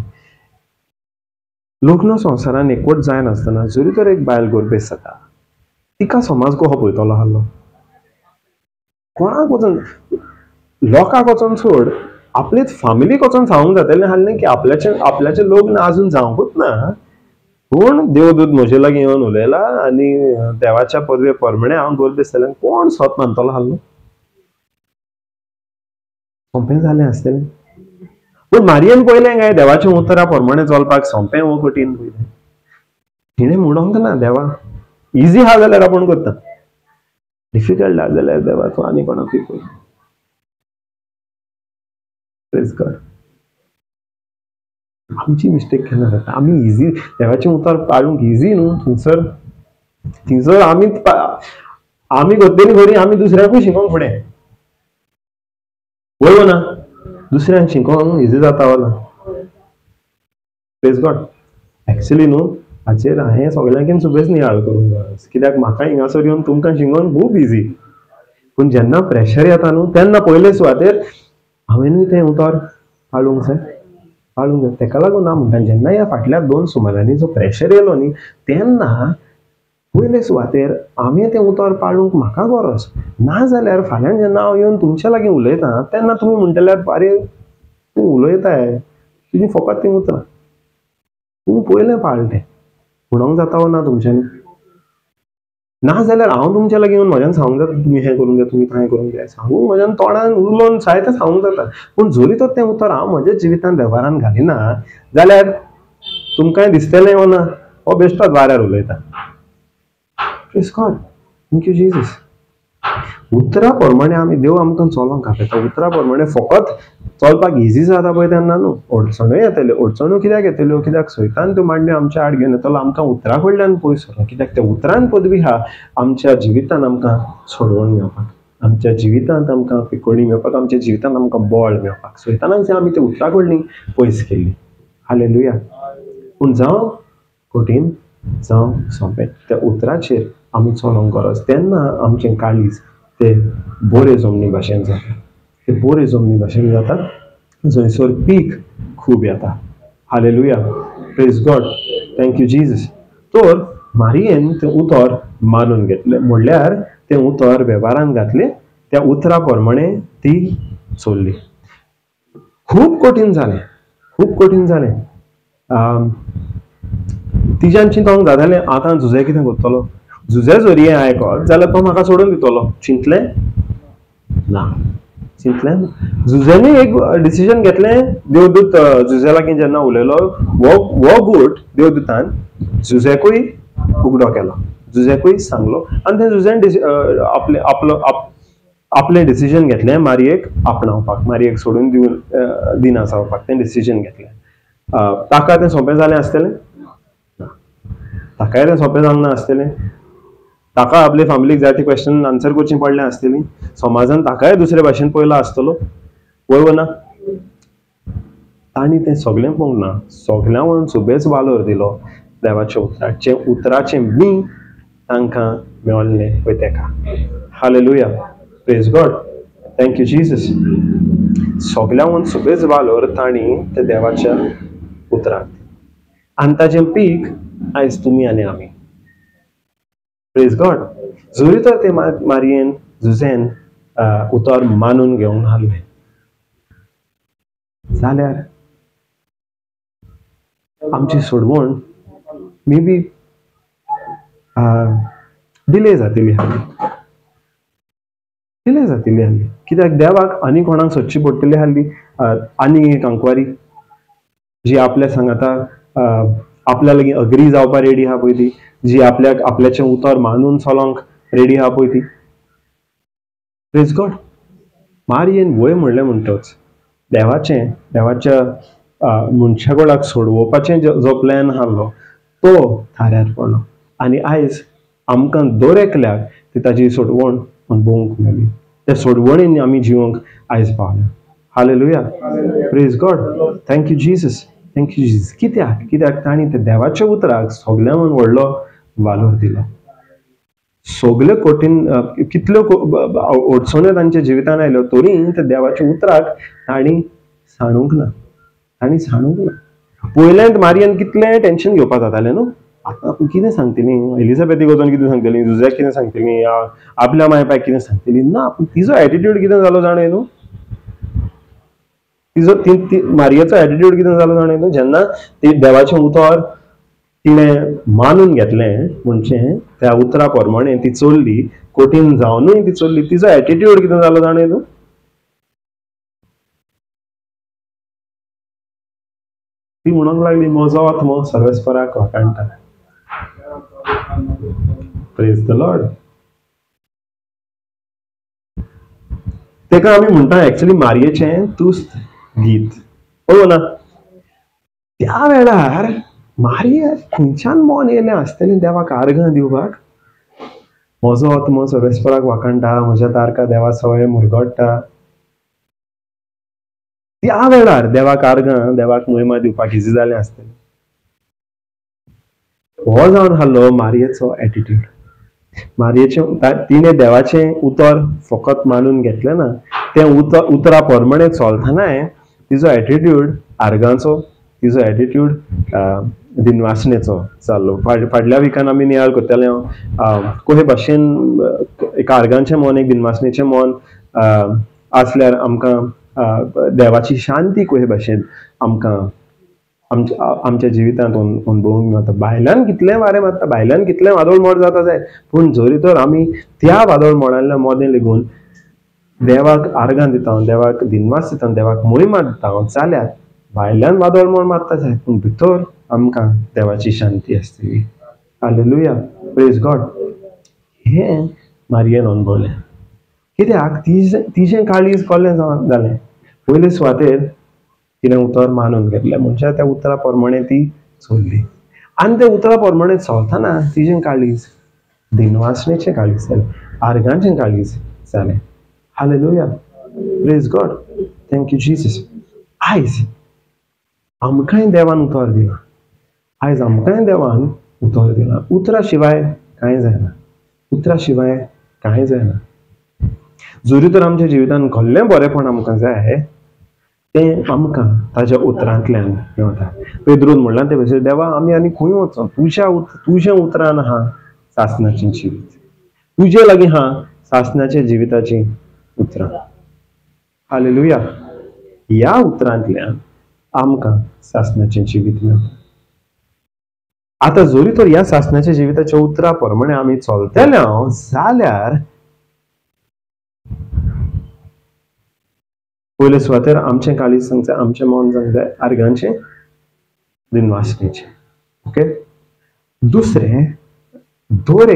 लग्न संवसारान एकवट जायनासतना जरी तर एक बायल गर्भेस्त जाता तिका समाज कसो पळयतलो आहलो? कोणाक वचून लोकांक वचोन सोड, आपलेच फामिलीक वचोन सांगूंक जातलें आहलें की आपल्याचें आपल्याचें लग्न आजून जावंकूच ना, पूण देवदूत म्हजे लागीं येवन उलयला आनी देवाच्या पदवे प्रमाणे हांव गर्भेस्त जाल्यार कोण सत मानतलो आहलो? सोंपें जालें आसतलें. पूण मारियेन पळयलें काय देवाच्या उतरा प्रमाणे चलपाक सोंपें वो कठीण पळयलें. तिणें म्हणूंक ना देवा इजी आहा जाल्यार आपूण करता, डिफिकल्ट आहा जाल्यार देवा तूं आनी कोणाकूय पळय. Praise God. आमची मिस्टेक केन्ना जाता, आमी इजी देवाचें उतर पाळूंक इजी न्हू. थंयसर थंयसर आमी आमी करतली खरी, आमी दुसऱ्याकूय शिकोवंक फुडें वय ना, दुसऱ्यांक शिकोवंक इजी जाता वना. Praise God. Actually न्हू हाचेर हांवें सगळ्यांकीन सुबेज नियाळ करूंक गरज, कित्याक म्हाका हिंगासर येवन तुमकां शिकोवन खूब इजी, पूण जेन्ना प्रेशर येता न्हू तेन्ना पयले सुवातेर हांवेनूय तें उतर पाळूंक जाय, पाळूंक जाय. तेका लागून हांव म्हणटा जेन्ना ह्या फाटल्या 2 सुमारांनी जो प्रेशर येयलो न्ही तेन्ना पयले सुवातेर हांवें तें उतर पाळूंक म्हाका गरज, ना जाल्यार फाल्यां जेन्ना हांव येवन तुमच्या लागीं उलयता तेन्ना तुमी म्हणटले आरे तूं उलयताय तुजी फकत तीं उतरां, तूं पयलें पाळ तें म्हणूंक जाता वो ना तुमच्यांनी? ना जाल्यार हांव तुमच्या लागीं येवन म्हज्यान सांगूंक जाता तुमी हें करूंक जाय, तुमी तें करूंक जाय, सांगूंक म्हज्यान तोंडान उलोवन जायतें सांगूंक जाता, पूण जरी तर तें उतर हांव म्हज्या जिवितान वेव्हारान घालिना जाल्यार तुमकांय दिसतलें वो ना हो बेश्टोच वाऱ्यार उलयता. Praise God, thank you Jesus. उतरा प्रमाणे आमी देव आमकां चलोंक आपयता. उतरा प्रमाणे फकत चलपाक इजी जाता पळय तेन्ना न्हू, अडचण्यो येतल्यो. अडचण्यो कित्याक येतल्यो? कित्याक सैतान त्यो मांडण्यो आमच्या आड घेवन येतलो, आमकां उतरा कडल्यान पयस व्हरोंक. कित्याक त्या उतरान पदवी आहा आमच्या जिवितान आमकां सोडवण मेळपाक, आमच्या जिवितांत आमकां पिकोणी मेळपाक, आमच्या जिवितांत आमकां बळ मेळपाक. सैतानाक आमी त्या उतरा कडली पयस केल्ली. हालेलुया. पूण जावं कठीण जावं सोंपें, त्या उतराचेर आमी चलोंक गरज. तेन्ना आमचें काळीज ते बोरे जमनी भाशेन जाता, ते बोरे जमनी भाशेन जाता जंयसर पीक खूब येता. Hallelujah. Praise God. Thank you Jesus. तर मारियेन तें उतर मानून घेतलें, म्हणल्यार तें उतर वेव्हारान घातलें, त्या उतरा प्रमाणे ती चल्ली. खूब कठीण जालें, खूब कठीण जालें. तिज्यान चिंतोंक जातालें आतां जुजे कितें करतलो, जुजे जरी हें आयकत जाल्यार तो म्हाका सोडून दितलो. चिंतलें ना, चिंतलें ना. जुजेनी एक डिसिजन घेतलें. देवदूत जुजे लागीं जेन्ना उलयलो हो गूट देवदूतान जुजेकूय उगडो केलो, जुजेकूय सांगलो आनी ते जुजेन आपले आपलो आपलें डिसिजन घेतलें मारयेक आपणावपाक, मारयेक सोडून दिवन दिना जावपाक तें डिसिजन घेतलें. ताका तें सोंपें जालें आसतलें ना, ताकाय तें सोंपें जावंक ना आसतलें. ताका आपले फॅमिलीक जाय ते क्वेश्चन आन्सर करचीं पडलें आसतलीं. समाजान ताकाय दुसरे भाशेन पयलो आसतलो, वय ना? तांणी तें सगळें पळोवंक ना, सगळ्यां सुबेज वालोर दिलो देवाच्या उतराचें. उतराचें बीं तांकां मेळ्ळें पळय तेका. Hallelujah. Praise God. Thank you Jesus. सगळ्यांहून सुबेज वालोर तांणी ते देवाच्या उतराक, आनी ताचें पीक आयज तुमी आनी आमी. Praise God. जरी तर ते मारयेन जुजेन उतर मानून घेवंक नासलें जाल्यार आमची सोडवण मे बी डिले जातली आसली, डिले जातली आसली. कित्याक देवाक आनी कोणाक सोदची पडटली आसली आनी एक अंकवारी जी आपल्या सांगाता आपल्या लागीं अग्री जावपाक रेडी आहा पळय ती, जी आपल्याक आपल्याचें उतर मानून चलोंक रेडी आहा पळय ती. Praise God. मारयेन वय म्हणलें म्हणटच देवाचें, देवाच्या मनशागोळाक सोडोवपाचें जो प्लॅन आसलो तो थाऱ्यार पडलो आनी आयज आमकां दर एकल्याक ती ताजी सोडवण अणभवूंक मेळ्ळी. त्या सोडवणीन आमी जिवंक आयज पावल्या. Hallelujah. Praise God. Thank you Jesus. Thank you Jesus. कित्याक? कित्याक तांणी त्या देवाच्या उतराक सगळ्यांहून व्हडलो वालोर दिलो. सगल्यो कठीण कितल्यो अडचण्यो तांच्या जिवितान आयल्यो तरी त्या देवाच्या उतराक तांणी सांडूंक ना, तांणी सांडूंक ना. पयल्यान मारयेन कितलें टेंशन घेवपाक जातालें न्हू, आतां आपूण कितें सांगतली, एलिझाबेथीक वचोन कितें सांगतली, जुज्याक कितें सांगतली, आपल्या माय बापायक कितें सांगतली. ना, पूण तिजो एटिट्यूड कितें जालो जाणा न्हू, तिजो ती मारयेचो एटिट्यूड कितें जालो जाणा न्हू, जेन्ना ती देवाचें उतर तिणें मानून घेतलें, म्हणजे त्या उतरा प्रमाणे ती चल्ली, कठीण जावनूय ती चल्ली, तिजो एटिट्यूड कितें जालो जाणा न्हू, ती म्हणूंक लागली म्हजो आत्मो सर्वेस्पराक वाखाणटा. Praise the Lord. तेका आमी म्हणटा एक्चुअली मारयेचें तुस्त गीत. हो ना? त्या वेळार मारये खंयच्यान मन येयलें आसतलें देवाक आर्गां दिवपाक? म्हजो आत्मो सर्वेस्पराक वाखाणटा, म्हज्या तारका देवा सवय मुरगट्टा. त्या वेळार देवाक आर्गां, देवाक महिमा दिवपाक इजी जालें आसतलें. हो जावन आसलो मारयेचो एटिट्यूड. मारयेचें तिणें देवाचें उतर फकत मानून घेतलें ना, तें उतर उतरा प्रमाणे चलतनाय तिजो एटिट्यूड आर्गांचो, तिजो एटिट्यूड दिनवासनेचो जाल्लो. फाटल्या विकान आमी नियाळ करताले कोहे भाशेन एक आर्गांचें मन, एक दिनवासनेचें मन आसल्यार आमकां देवाची शांती कोहे भाशेन आमकां आमच्या जिवितांत अणभवूंक मेळटा. भायल्यान कितलें वारें मारता, भायल्यान कितलें वादळ मोड जाता जाय, पूण जरी तर आमी त्या वादळ मोडांतल्या मोदें लेगून देवाक आर्गां दिता, देवाक दिनवास दिता, देवाक मोहिमा दिता जाल्यार भायल्यान वादळ मोड मारता जाय, पूण भितर आमकां देवाची शांती आसतली. हालेलुया. Praise God. हें मारयेन अणभवलें. कित्याक तिजें काळीज कोल्लें जालें. पयले सुवातेर तिणें उतर मानून घेतलें, म्हणजे त्या उतरा प्रमाणे ती चल्ली. आनी त्या उतरा प्रमाणे चलतना तिजें काळीज दिनवासणेचें काळीज जालें, आर्गांचें काळीज जालें. Hallelujah, praise God, thank you Jesus. आयज आमकांय देवान उतर दिलां, आयज आमकांय देवान उतर दिलां. उतरा शिवाय कांय जायना, उतरा शिवाय कांय जायना. जरी तर आमच्या जिवितान कसलें बरेंपण आमकां जाय तें आमकां ताज्या उतरांतल्यान मेळटा. पेद्रून म्हणलां तें भशेन, देवा आमी आनी खंय वचों, तुज्या उतरान आहा सासणाचें जिवीत, तुजे लागीं आहा सासणाच्या जिविताचीं उतरां. हालेलुया. ह्या उतरांतल्यान आमकां सासणाचें जिवीत मेळटा. आतां जरी तर ह्या सासणाच्या जिविताच्या उतरा प्रमाणे आमी चलतले जाल्यार पयले सुवातेर आमचें काळीज सांगचें, आमचें मन सांगचें आर्गांचें, दिनवासणेचें. ओके. दुसरें, दर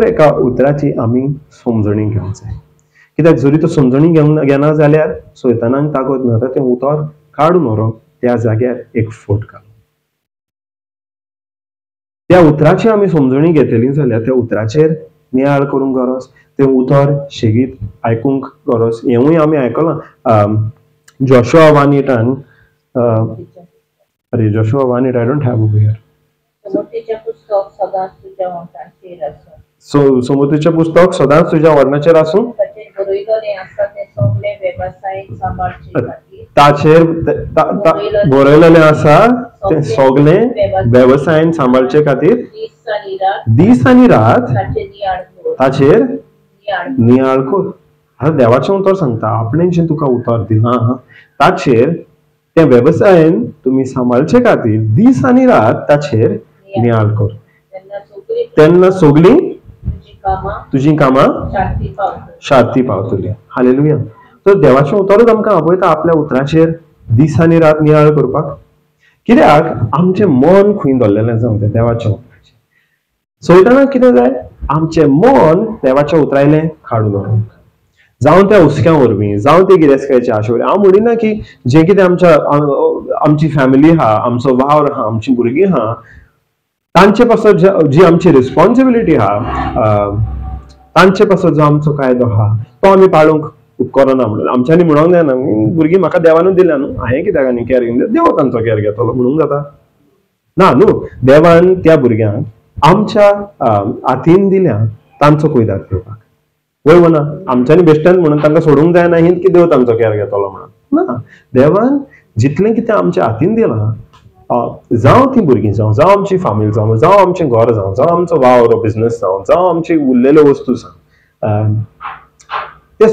एका उतराची आमी समजणी घेवंक जाय. कित्याक जरी तो समजणी घेवंक घेना जाल्यार सैतानाक ताकद मेळटा तें उतर काडून व्हरोंक, त्या जाग्यार एक फोट घालूंक. त्या उतराची आमी समजणी घेतली जाल्यार त्या उतराचेर नियाळ करूंक गरज, तें उतर शेगीत आयकूंक गरज. हेंवूय आमी आयकलां. जोशुआ 1:8, अरे Joshua 1:8 I don't have over here. समोतीचें पुस्तक सदांच तुज्या वर्णाचेर आसूं, ताचेर बरयलेलें आसा तें सगळें वेवसायन सांबाळचे खातीर दीस आनी रात ताचेर नियाळ कर. आतां देवाचें उतर सांगता, आपणें जें तुका उतर दिलां ताचेर तें वेवसायन तुमी सांबाळचे खातीर दीस आनी रात ताचेर नियाळ कर, तेन्ना सगळीं तुजीं कामां शांती पावतली. हालेलुया. तर देवाचें उतरूच आमकां आपयता आपल्या उतराचेर दीस आनी रात नियाळ करपाक. कित्याक आमचें मन खंय दवरलेलें जावं तें देवाच्या उतराचेर. सोयतना कितें जाय, आमचें मन देवाच्या उतरायलें काडून व्हरूंक, जावं त्या हुस्क्या वरवीं, जावं ते गिरेस्तकायेच्या आशे वरवीं. हांव म्हणिना की जें कितें आमच्या आमची फॅमिली आहा, आमचो वावर आहा, आमची भुरगीं आहा, तांचे पासत जी आमची रिस्पॉन्सिबिलिटी आहा, तांचे पासत जो आमचो कायदो आहा तो आमी पाळूंक उपकरना म्हणून आमच्यांनी म्हणूंक जायना भुरगीं म्हाका देवानूच दिल्या न्हू, हांवें कित्याक आनी केअर घेवन देव तांचो केअर घेतलो म्हणूंक जाता ना न्हू. देवान त्या भुरग्यांक आमच्या हातीन दिल्या तांचो कुयदाद घेवपाक. वय वो ना, आमच्यांनी बेश्टेन म्हणून तांकां सोडूंक जायना ही की देव तांचो केअर घेतलो म्हणून ना. देवान जितलें कितें आमच्या हातीन दिलां, जावं ती भुरगीं जावं, जावं आमची फामील जावं, जावं आमचें घर जावं, जावं आमचो वावर बिजनस जावं, जावं आमची उरलेल्यो वस्तू जावं, ते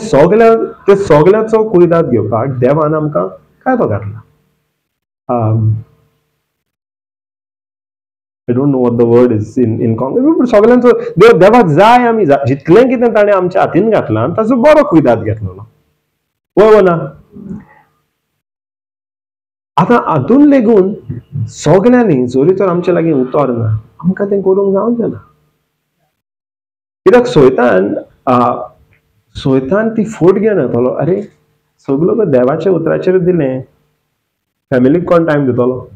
सगळ्याचो कुयदाद घेवपाक देवान आमकां कायदो घातला. I don't know what the word is in Konkani. सगळ्यांचो देव देवाक जाय आमी जितलें कितें ताणें आमच्या हातीन घातलां ताचो बरो कुयदाद घेतलो. वय वो ना. आतां हातून लेगून सगळ्यांनी जरी तर आमचे लागीं उतर ना, आमकां तें करूंक जावचें ना. कित्याक सोयतान ती फोट घेवन येतलो, अरे सगळो देवाच्या उतराचेर दिलें, फॅमिलीक कोण टायम दितलो?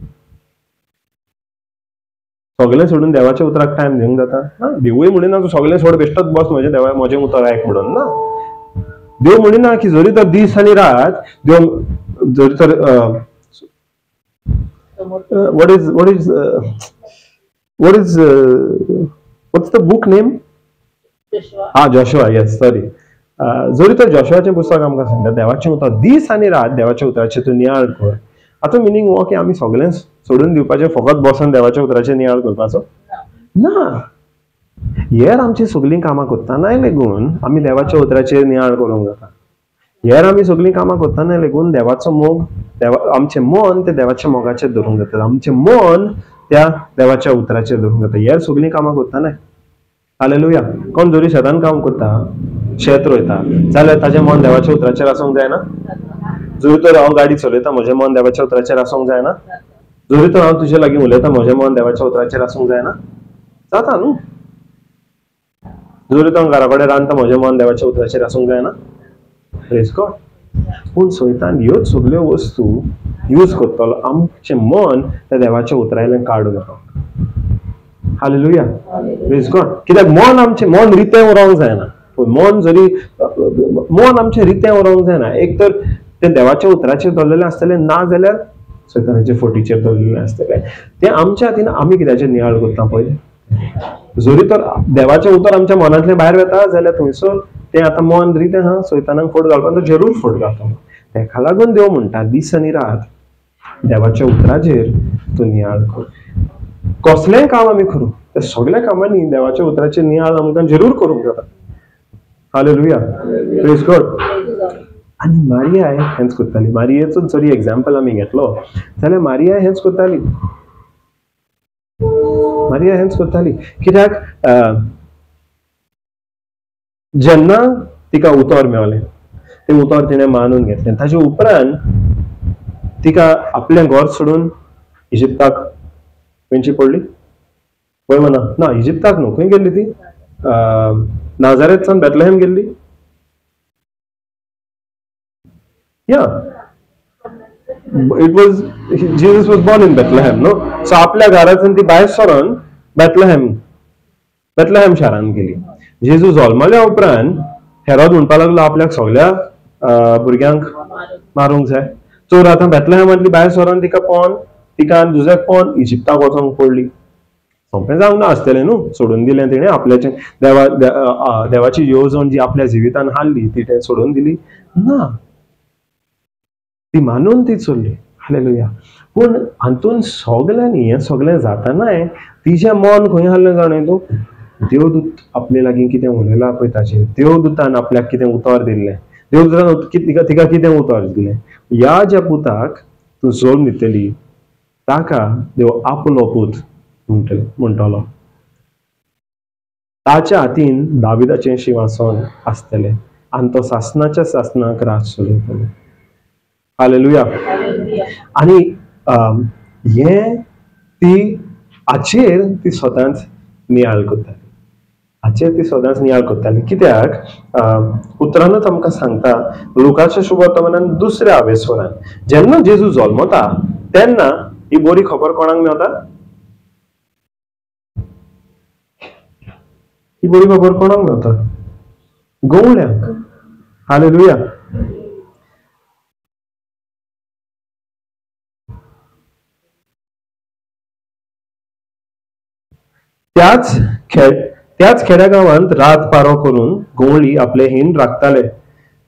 सगळें सोडून देवाच्या उतराक टायम दिवंक जाता ना. देवूय म्हणिना तूं सगळें सोड बेश्टोच बस म्हजें देवा म्हजें उतर आयक म्हणून ना. देव म्हणिना की जरी तर दीस आनी रात देव जरी तर what is what's the book name? हा जोशुआ, येस सॉरी. जरी तर जोशुआचें पुस्तक आमकां सांगता देवाचें उतर दीस आनी रात देवाच्या उतराचेर तूं नियाळ कर. आतां मिनींग हो की आमी सगळें सोडून दिवपाचें, फकत बसून देवाच्या उतराचेर नियाळ करपाचो ना. हेर आमची सगळीं कामां करतनाय लेगून आमी देवाच्या उतराचेर नियाळ करूंक जाता. हेर आमी सगळीं कामां करतना लेगून देवाचो मोग, आमचें मन ते देवाच्या मोगाचेर धरूंक जाता, आमचें मन त्या देवाच्या उतराचेर धरूंक जाता. हेर सगळीं कामां करतनाय. हालेलुया. कोण जरी शेतान काम करता, शेत रोयता जाल्यार ताजें मन देवाच्या उतराचेर आसूंक जायना. जरी तर हांव गाडी चलयता म्हजें मन देवाच्या उतराचेर आसूंक जायना. जरी तर हांव तुजे लागीं उलयता म्हजें मन देवाच्या उतराचेर आसूंक जायना. जाता न्हू. जरी तो घरा कडेन रांदता म्हजें मन देवाच्या उतराचेर आसूंक जायना. Praise God. पूण सैतान ह्योच सगल्यो वस्तू यूज करतलो आमचें मन त्या देवाच्या उतरायल्यान काडून. हालेलुया. Praise God. कित्याक मन आमचें मन रितें उरोंक जायना. मन जरी मन आमचें रितें उरोंक जायना, एक तर तें देवाच्या उतराचेर दवरलेलें आसतलें, ना जाल्यार सैतानाचे फोटीचेर दवरलेलें आसतलें. तें आमच्या हातीन आमी कित्याचेर नियाळ करता पळय. जरी तर देवाचें उतर आमच्या मनांतलें भायर वता जाल्यार थंयसर तें आतां मन रितें आहा, सैतानाक फोट घालपाक तो जरूर फोट घालता. तेका लागून देव म्हणटा दीस आनी रात देवाच्या उतराचेर तूं नियाळ कर. कसलेंय काम आमी करूं त्या सगळ्या कामांनी देवाच्या उतराचेर नियाळ आमकां जरूर करूंक जाता. हालेलुया. Praise God. आनी मारियाय हेंच करताली. मारियेचो जरी एग्जाम्पल आमी घेतलो जाल्यार मारिया हेंच करताली. मारिया हेंच करताली कित्याक जेन्ना तिका उतर मेवलें तें उतर तिणें मानून घेतलें. ताजे उपरांत तिका आपलें घर सोडून इजिप्ताक खंयची पडली पळय म्हणा ना, इजिप्ताक न्हू, खंय गेल्ली ती? नाजारेतसान बेथलेहेम गेल्ली. या it was Jesus was born in Bethlehem न्हू. सो आपल्या घरांतल्यान ती भायर सरून बेथलेहेम बेथलेहेम शारांत गेली. जेजू जल्मल्या उपरांत हेरोद म्हणपाक लागलो आपल्याक सगळ्या भुरग्यांक मारूंक जाय. चोर आतां बेथलेहेमांतली भायर सरून तिका पळोवन तिका आनी जुझेक पळोवन इजिप्ताक वचोंक पडली. सोंपें जावंक ना आसतलें न्हू, सोडून दिलें तिणें आपल्याचें देवाची येवजण जी आपल्या जिवितान हाडली ती तें सोडून दिली ना, ती मानून ती चल्ली. हालेलुया. पूण हातून सगल्यांनी हें सगळें जातानाय तिजें मन खंय आहलें जाणा तूं? देवदूत आपले लागीं कितें उलयला पळय ताचेर, देवदूतान आपल्याक कितें उतर दिल्लें, देवदूतान तिका कितें उतर दिलें, ह्या ज्या पुताक तूं जल्म दितली ताका देव आपलो पूत म्हणटलो, ताच्या हातीन दाविदाचें शिंवासन आसतलें आनी तो सासनाच्या सासनाक राज चलयतलो. हालेलुया. आनी हें ती हाचेर ती सदांच नियाळ करताली. हाचेर ती सदांच नियाळ करताली कित्याक उतरानूच आमकां सांगता लुकाच्या शुभवर्तमानान दुसऱ्या आवेस्वरान जेन्ना जेजू जल्मता तेन्ना ही बरी खबर कोणाक मेवता? ही बरी खबर कोणाक मेवता? गवळ्यांक. हालेलुया. त्याच खेड्या गांवांत रात पारो करून गवळी आपले हिंड राखताले.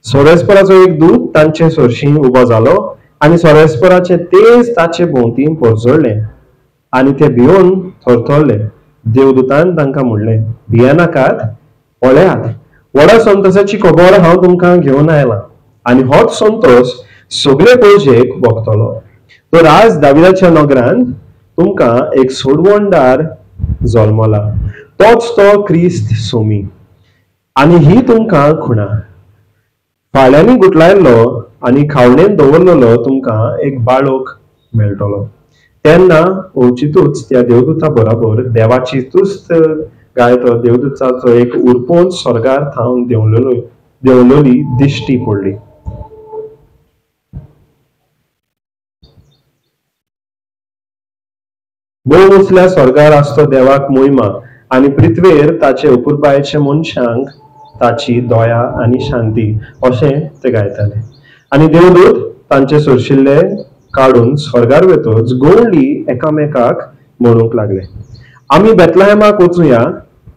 सोरेस्पराचो एक दूत तांचे सरशी उबो जालो आनी सोरेस्पराचे तेज ताचे भोंवती परजळ्ळें आनी ते भिवन थरथरले. देवदूतान तांकां म्हणलें, भियेनाकात, पळयात, व्हडा संतोसाची खबर हांव तुमकां घेवन आयलां आनी होच संतोस सगळे प्रजेक भोगतलो. तर आज दाविदाच्या नगरांत तुमकां एक सोडवणदार जल्मला, तोच तो क्रिस्त सोमी. आनी ही तुमकां खुणा, फाळ्यांनी गुटलायल्लो आनी खावणेन दवरलेलो तुमकां एक बाळोक मेळटलो. तेन्ना अवचितूच त्या देवदूता बराबर देवाची तुस्त गायतो देवदूताचो एक उरपोन स्वर्गार थावन देंवलेली दिश्टी पडली. भोव उंचल्या स्वर्गार आसतो देवाक मोहिमा आनी पृथ्वेर ताचे अपुरबायेचे मनशांक ताची दया आनी शांती, अशें ते गायताले. आनी देवदूत तांचे सरशिल्ले काडून स्वर्गार वेतोच गवळी एकामेकाक म्हणूंक लागले, आमी बेथलेहेमाक वचुया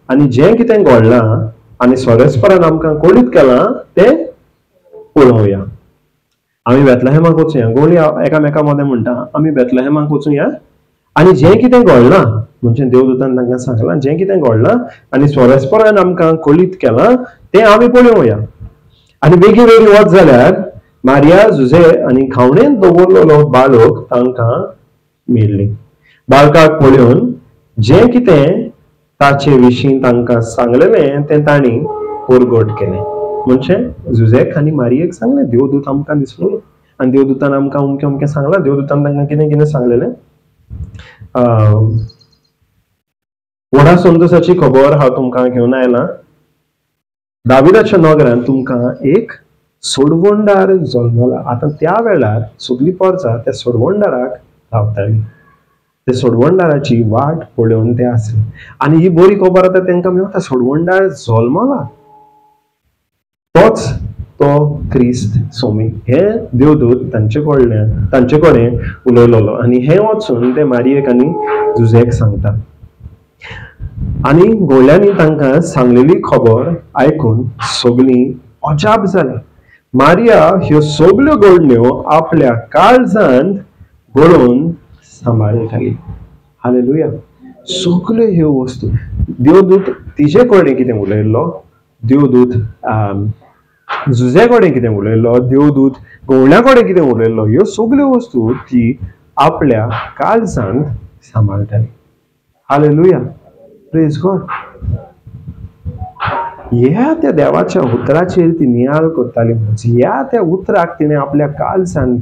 आनी जें कितें घडलां आनी सोरेस्परान आमकां कळीत केलां तें पळोवया. आमी बेथलेहेमाक वचुया. गवळी एकामेका मदें म्हणटा आमी बेथलेहेमाक वचुया आनी जें कितें घडलां, म्हणजे देवदूतान तांकां सांगलां जें कितें घडलां आनी सोरेस्परान आमकां कळीत केलां तें आमी पळोवया. आनी बेगीन बेगीन वच जाल्यार मारिया जुझे आनी खावणेन दवरलेलो बाळक तांकां मेळ्ळी. बाळकाक पळोवन जें कितें ताचे विशीं तांकां सांगलेलें तें तांणी परगट केलें. म्हणजे जुझेक आनी मारियेक सांगलें देवदूत आमकां दिसलो आनी देवदूतान आमकां अमकें अमकें सांगलां, देवदूतान तांकां कितें कितें सांगलेलें. व्हडा संतोसाची खबर हांव तुमकां घेवन आयलां दाविदाच्या नगरान तुमकां एक सोडवणदार जल्मला. आतां त्या वेळार सगळीं पोरसां त्या सोडवणदाराक रावताली, ते सोडवणदाराची वाट पळोवन ते आसले. आनी ही बरी खबर आतां तांकां मेवता, सोडवणदार जल्मला, तोच तो क्रिस्त सोमी. हे देवदूत तांचे कडल्यान तांचे कडेन उलयलेलो आनी हें वचून ते मारयेक आनी जुजेक सांगता. आनी घोड्यांनी तांकां सांगलेली खबर आयकून सगळीं अजाप जालीं. मारिया ह्यो सगल्यो घडण्यो आपल्या काळजांत घडोवन सांबाळटाली. हालेलुया. सगल्यो ह्यो वस्तू देवदूत तिजे कडेन कितें उलयल्लो, देवदूत जुजे कडेन कितें उलयल्लो, देवदूत गवळ्या कडेन कितें उलयल्लो, ह्यो सगल्यो वस्तू ती आपल्या काळजांत सांबाळटाली. हालेलुया. Praise God. ह्या त्या देवाच्या उतराचेर ती नियाळ करताली. ह्या त्या उतराक तिणें आपल्या काळजान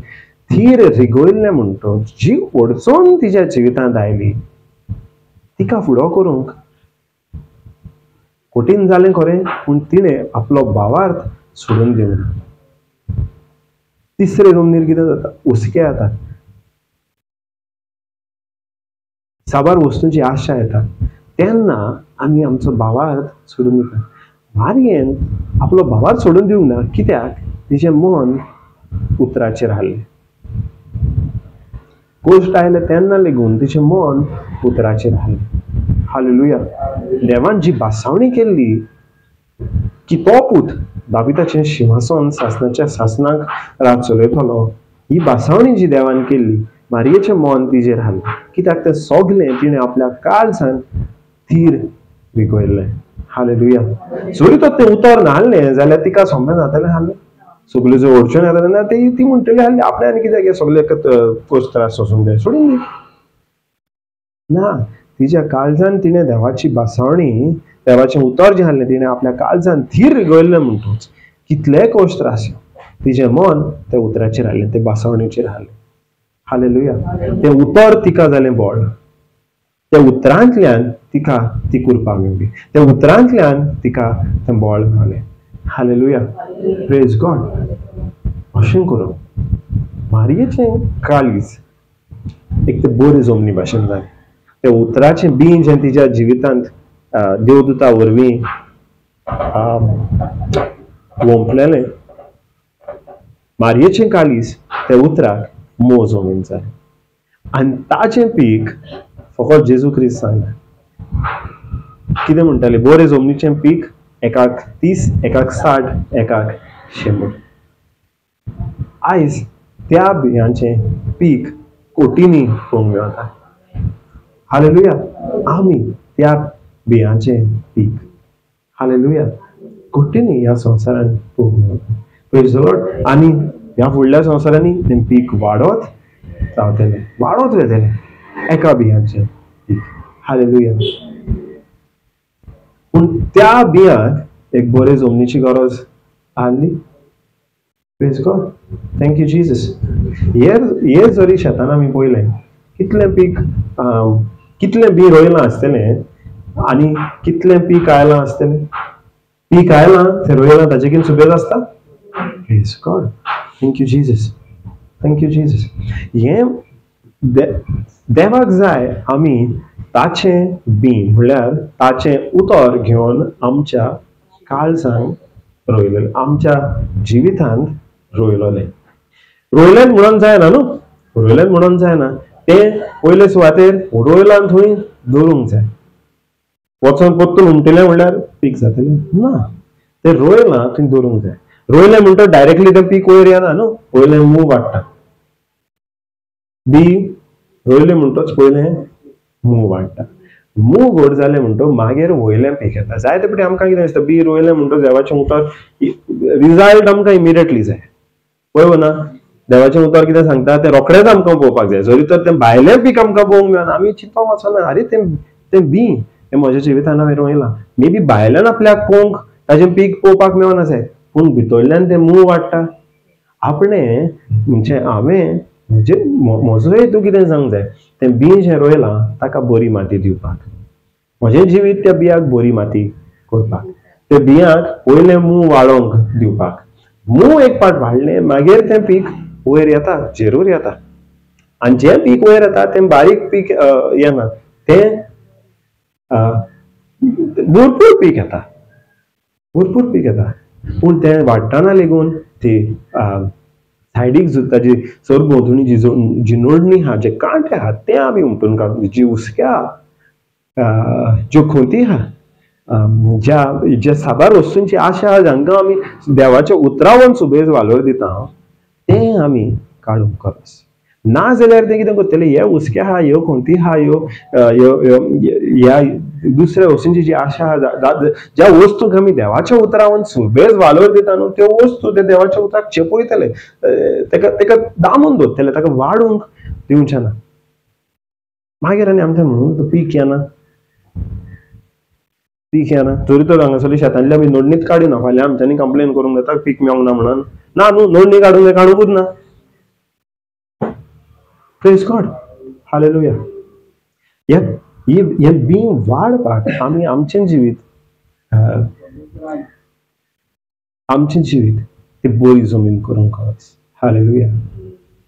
थीर रिगयल्लें म्हणटो जी अडचण तिच्या जिवितांत आयली तिका फुडो करूंक कठीण जालें खरें, पूण तिणें आपलो भावार्थ सोडून दिवंक. तिसरे जमनीर कितें जाता, हुस्के येतात, साबार वस्तूंची आशा येता, तेन्ना आमी आमचो भावार्थ सोडून दिता. मारयेन आपलो भावार्थ सोडून दिवंक ना, कित्याक तिचें मन उतराचेर हाल्लें. गोश्ट आयले तेन्ना लेगून तिचें मन उतराचेर हाल्लें. हालेलुया. देवान जी भासावणी केल्ली की तो पूत दाविताचें शिंवासन सासनाच्या सासनाक रात चलयतलो, ही भासावणी जी देवान केल्ली मारयेचें मन तिजेर हाल्लें, कित्याक तें सगलें तिणें आपल्या काळजान थीर रिगयल्लें. हालेलुया. जरी तर तें उतर नासलें जाल्यार तिका सोंपें जातलें हाल्लें, सगल्यो ज्यो अडचण येताले ना ती म्हणटली हाल्ली आपणें आनी कित्याक सगळे कश्ट त्रास सोसूंक जाय, सोडून दी. ना, तिच्या काळजान तिणें देवाची भासावणी, देवाचें उतर जें हाडलें तिणें आपल्या काळजान थीर रिगयल्लें म्हणटूच कितलेय कश्ट त्रास तिचें मन त्या उतराचेर हाडलें, ते भासावणीचेर हाडलें. हालेलुया. तें उतर तिका जालें बळ, त्या उतरांतल्यान तिका ती कृपा मेवली, त्या उतरांतल्यान तिका तें बळ मेवलें. हालेलुया. Praise God. अशें करून मारयेचें काळीज एक तें बरें जमनी भाशेन जालें. त्या उतराचें बीं जें तिच्या जिवितांत देवदूता वरवीं वोंपलेलें, मारयेचें काळीज त्या उतराक मोव जमीन जालें आनी ताचें पीक फकत जेजू क्रिस्त सांगता. कितें म्हणटाले, बरें जमनीचें पीक एकाक 30, एकाक 60, एकाक 100. आयज त्या बियांचें पीक कोटींनी पळोवंक मेळटा. हालेलुया. आमी त्या बियांचें पीक, हालेलुया, कोटींनी ह्या संवसारान पळोवंक मेळटा. Praise the Lord. आनी ह्या फुडल्या संवसारांनी तें पीक वाडत रावतलें, वाडत वतलें एका बियांचें पीक. हालेलुया. पूण त्या बियांक एक बरे जमनीची गरज आहली. Praise God. Thank you Jesus. हे जरी शेतान आमी पळयलें कितलें पीक, कितलें बीं रोयलां आसतलें आनी कितलें पीक आयलां आसतलें. पीक आयलां तें रोयलां ताचे कितें सुबेज आसता. Praise God. Thank you Jesus. Thank you Jesus. हें देवाक जाय आमी ताचें बीं म्हणल्यार ताचें उतर घेवन आमच्या काळजांत रोयलेलें, आमच्या जिवितांत रोयलोलें. रोयलें म्हणून जायना न्हू, रोयलें म्हणून जायना, तें पयले सुवातेर रोयलां थंय दवरूंक जाय. वचोन परतून उमटिलें म्हणल्यार पीक जातलें ना, तें रोयलां थंय दवरूंक जाय. रोयलें म्हणटा डायरेक्टली तें पीक वयर येना न्हू, पयलें मूग वाडटा, बी रोयलें म्हणटच पयलें मूग वाडटा, मूग व्हड जालें म्हणटो मागीर वयलें पीक येता. जायते फावटी आमकां कितें दिसता, बी रोयलें म्हणटो देवाचें उतर रिजल्ट आमकां इमिडिएटली जाय. पळय ना, देवाचें उतर कितें सांगता तें रोखडेंच आमकां पळोवपाक जाय. जरी तर तें भायलें पीक आमकां पळोवंक मेळना, आमी चिंतपाक वचना अरे तें तें बी तें म्हज्या जिवितान हांवें रोयलां, मे बी भायल्यान आपल्याक पळोवंक ताजें पीक पळोवपाक मेळना जायत, पूण भितरल्यान तें मूळ वाडटा. आपणें म्हणजे हांवें म्हणजे म्हजो हेतू कितें जावंक जाय, तें बीं जें रोयलां ताका बरी माती दिवपाक, म्हजें जिवीत त्या बियाक बरी माती करपाक, ते बियांक पयलें मूं वाळोंक दिवपाक. मूं एक पाट वाडलें मागीर तें पीक वयर येता, जेरूर येता. आनी जें पीक वयर येता तें बारीक पीक येना, तें भरपूर पीक येता, भरपूर पीक येता. पूण तें वाडटना लेगून ती सायडीक ताजी सरभोंवतणी जी जी नडणी आहा, जे कांटे आहा ते आमी हुमटून काडून, जी हुसक्या ज्यो खोंती आहा, ज्या ज्या साबार वस्तूंची आशा आहा जांकां आमी देवाच्या उतरावन सुबेज वालोर दिता तें आमी काडूंक गरज. ना जाल्यार तें कितें करतलें, हे हुसके आहा, ह्यो खोंती आहा, ह्यो ह्या दुसऱ्या वस्तूंची जी आशा आहा, ज्या वस्तूंक आमी देवाच्या उतरावन सुबेज वालोर दिता न्हू त्यो वस्तू ते देवाच्या उतराक चेपयतले, ताका ताका दामून दवरतले, ताका वाडूंक दिवचें ना. मागीर आनी आमचें म्हणून पीक येना, पीक येना. तरी तर हांगासरली शेतांतली आमी नडणीच काडिना, फाल्यां आमच्यांनी कंप्लेन करूंक जाता पीक मेळोंक ना म्हणून. ना न्हू, नडणी काडूंक जाय, काडुंकूच ना. Praise God, hallelujah. हे बीं वाडपाक आमी आमचें जिवीत, आमचें जिवीत ती बरी जमीन करूंक गरज. Hallelujah,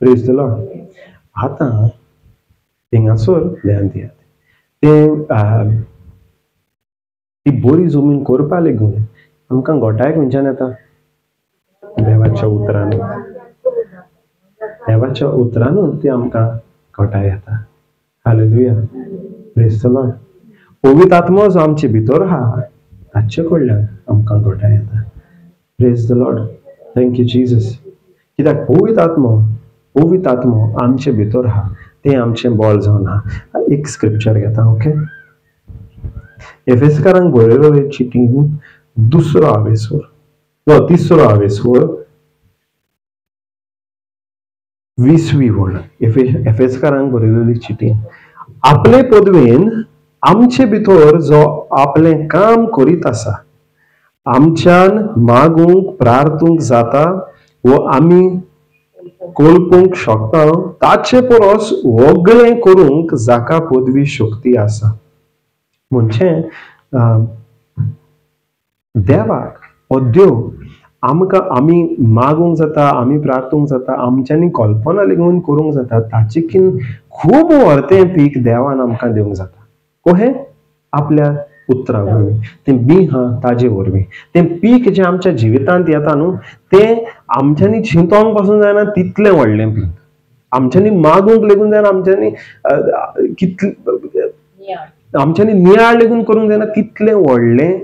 praise the Lord. आतां थिंगासर ध्यान दियात, तें ती बरी जमीन करपा लेगून आमकां घोटाय खंयच्यान येता? देवाच्या उतरान. देवाच्या उतरानूच ती आमकां घोटाय येता. Hallelujah, praise the Lord. पवित्र आत्मो जो आमचे भितर आहा ताचे कडल्यान आमकां घोटाय येता. Praise the Lord, thank you Jesus. कित्याक पवित्र आत्मो, पवित्र आत्मो आमचे भितर आहा, तें आमचें बळ जावन आहा. एक स्क्रिप्चर घेता, ओके. एफेसकारांक बरयलेली चिटी दुसरो आवेसवर, तिसरो आवेसवर, 20वी वळ. एफेसकारांक बरयलेली चिटी. आपले पदवेन आमचे भितर जो आपलें काम करीत आसा, आमच्यान मागूंक प्रार्थूंक जाता वो आमी कोल्पूंक शकता ताचे परस वगळें करूंक जाका पदवी शक्ती आसा. म्हणजे देवाक हो देव आमकां आमी मागूंक जाता, आमी प्रार्थूंक जाता, आमच्यांनी कल्पना लेगून करूंक जाता, ताचे किन खूब व्हरतें पीक देवान आमकां दिवंक जाता. कोहें? आपल्या उतरां वरवीं, तें बीं आहा ताजे वरवीं, तें पीक जें आमच्या जिवितांत येता न्हू तें आमच्यांनी चिंतोंक पासून जायना तितलें व्हडलें पीक, आमच्यांनी मागूंक लेगून जायना, आमच्यांनी कितलें आमच्यांनी नियाळ लेगून करूंक जायना तितलें व्हडलें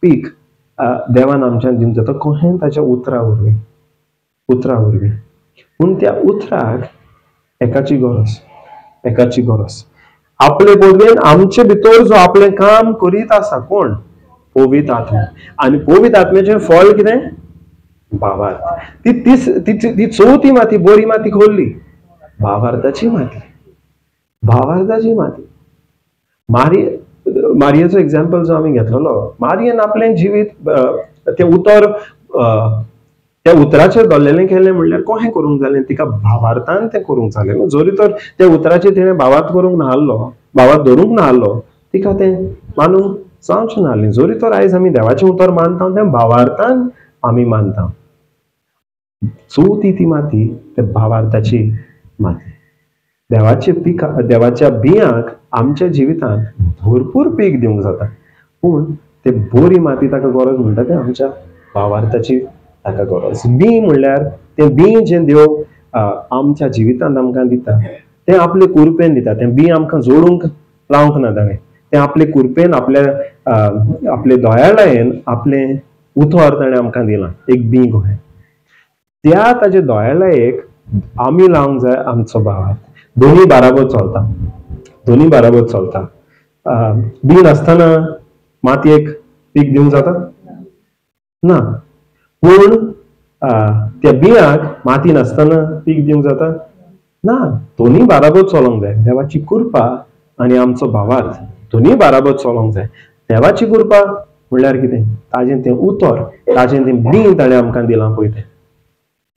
पीक देवान आमच्यान दिवंक जाता. कोहें? ताच्या उतरां वरवीं, उतरां वरवीं. पूण त्या उतराक एकाची गरज, एकाची गरज. आपले पदवेन आमचे भितर जो आपलें काम करीत आसा, कोण? पवित्र आत्मा. आनी पवित्र आत्म्याचें फळ कितें? भावार्थ. ती ती चवथी माती, बरी माती खोल्ली, भावार्थाची माती, भावार्थाची माती. मारियेचो एग्जाम्पल जो आमी घेतलेलो, मारियेन आपलें जिवीत तें उतर त्या उतराचेर दवरलेलें केलें म्हणल्यार कोहें करूंक जालें? तिका भावार्थान तें करूंक जालें. जरी तर त्या उतराचेर तिणें भावार्थ करूंक नाहलो, भावार्थ धरूंक नाहलो, तिका तें मानूंक जावचें नाहलें. जरी तर आयज आमी देवाचें उतर मानता तें भावार्थान आमी मानता. चवथी ती माती ते भावार्थाची माती. देवाचे पिका, देवाच्या बियांक आमच्या जिवितांत भरपूर पीक दिवंक जाता, पूण ते बरी माती ताका गरज म्हणटा तें आमच्या भावार्थाची ताका गरज. बीं म्हणल्यार तें बीं जें देव आमच्या जिवितांत आमकां दिता तें आपले कुरपेन दिता. तें बीं आमकां जोडूंक लावंक ना ताणें, तें आपले कुरपेन, आपल्या आपले दयाळायेन आपलें उतर ताणें आमकां दिलां, एक बीं कहें. त्या ताजे दयाळायेक आमी लावंक जाय आमचो भावार्थ. दोनी बाराबर चलता, दोनी बाराबर चलता. बीं नासतना मातयेक पीक दिवंक जाता ना, पूण त्या बियांक माती नासतना पीक दिवंक जाता ना. दोनी बाराबर चलोंक जाय. देवाची कृपा आनी आमचो भावार्थ दोनी बाराबर चलोंक जाय. देवाची कृपा म्हणल्यार कितें? ताजें तें उतर, ताजें तें बीं ताणें आमकां दिलां पळय तें,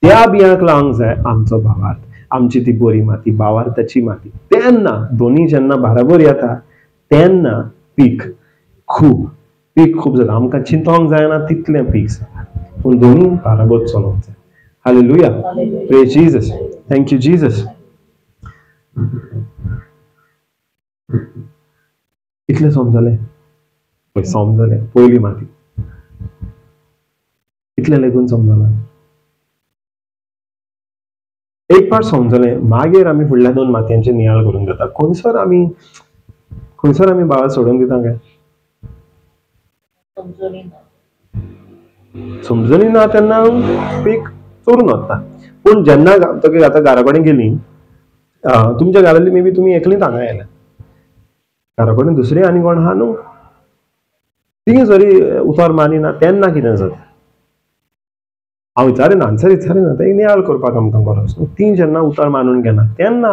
त्या बियांक लावंक जाय आमचो भावार्थ, आमची ती बरी माती, भावार्थाची माती. तेन्ना दोनी जेन्ना बाराबर येता तेन्ना पीक खूब पीक खूब जाता, आमकां चिंतोंक जायना तितलें पीक जाता. पूण दोनूय बाराबोर चलोवंक जाय. Hallelujah, praise Jesus, thank you Jesus. इतलें समजलें? पळय समजलें. पयली माती इतलें लेगून समजलें, एक पाट समजलें. मागीर आमी फुडल्या दोन मातयांचे नियाळ करून घेता. खंयसर आमी बाळ सोडून दिता काय? समजूनी ना तेन्ना पीक चोरून वता. पूण जेन्ना आतां घरा कडेन गेली, तुमच्या घरांतली मे बी तुमी एकलीच हांगा आयल्या, घरा कडेन दुसरी आनी कोण आहा न्हू, ती जरी उतर मानिना तेन्ना कितें जाता? हांव विचारिना, आन्सर विचारिना, तें नियाळ करपाक आमकां गरज. ती जेन्ना उतर मानून घेना तेन्ना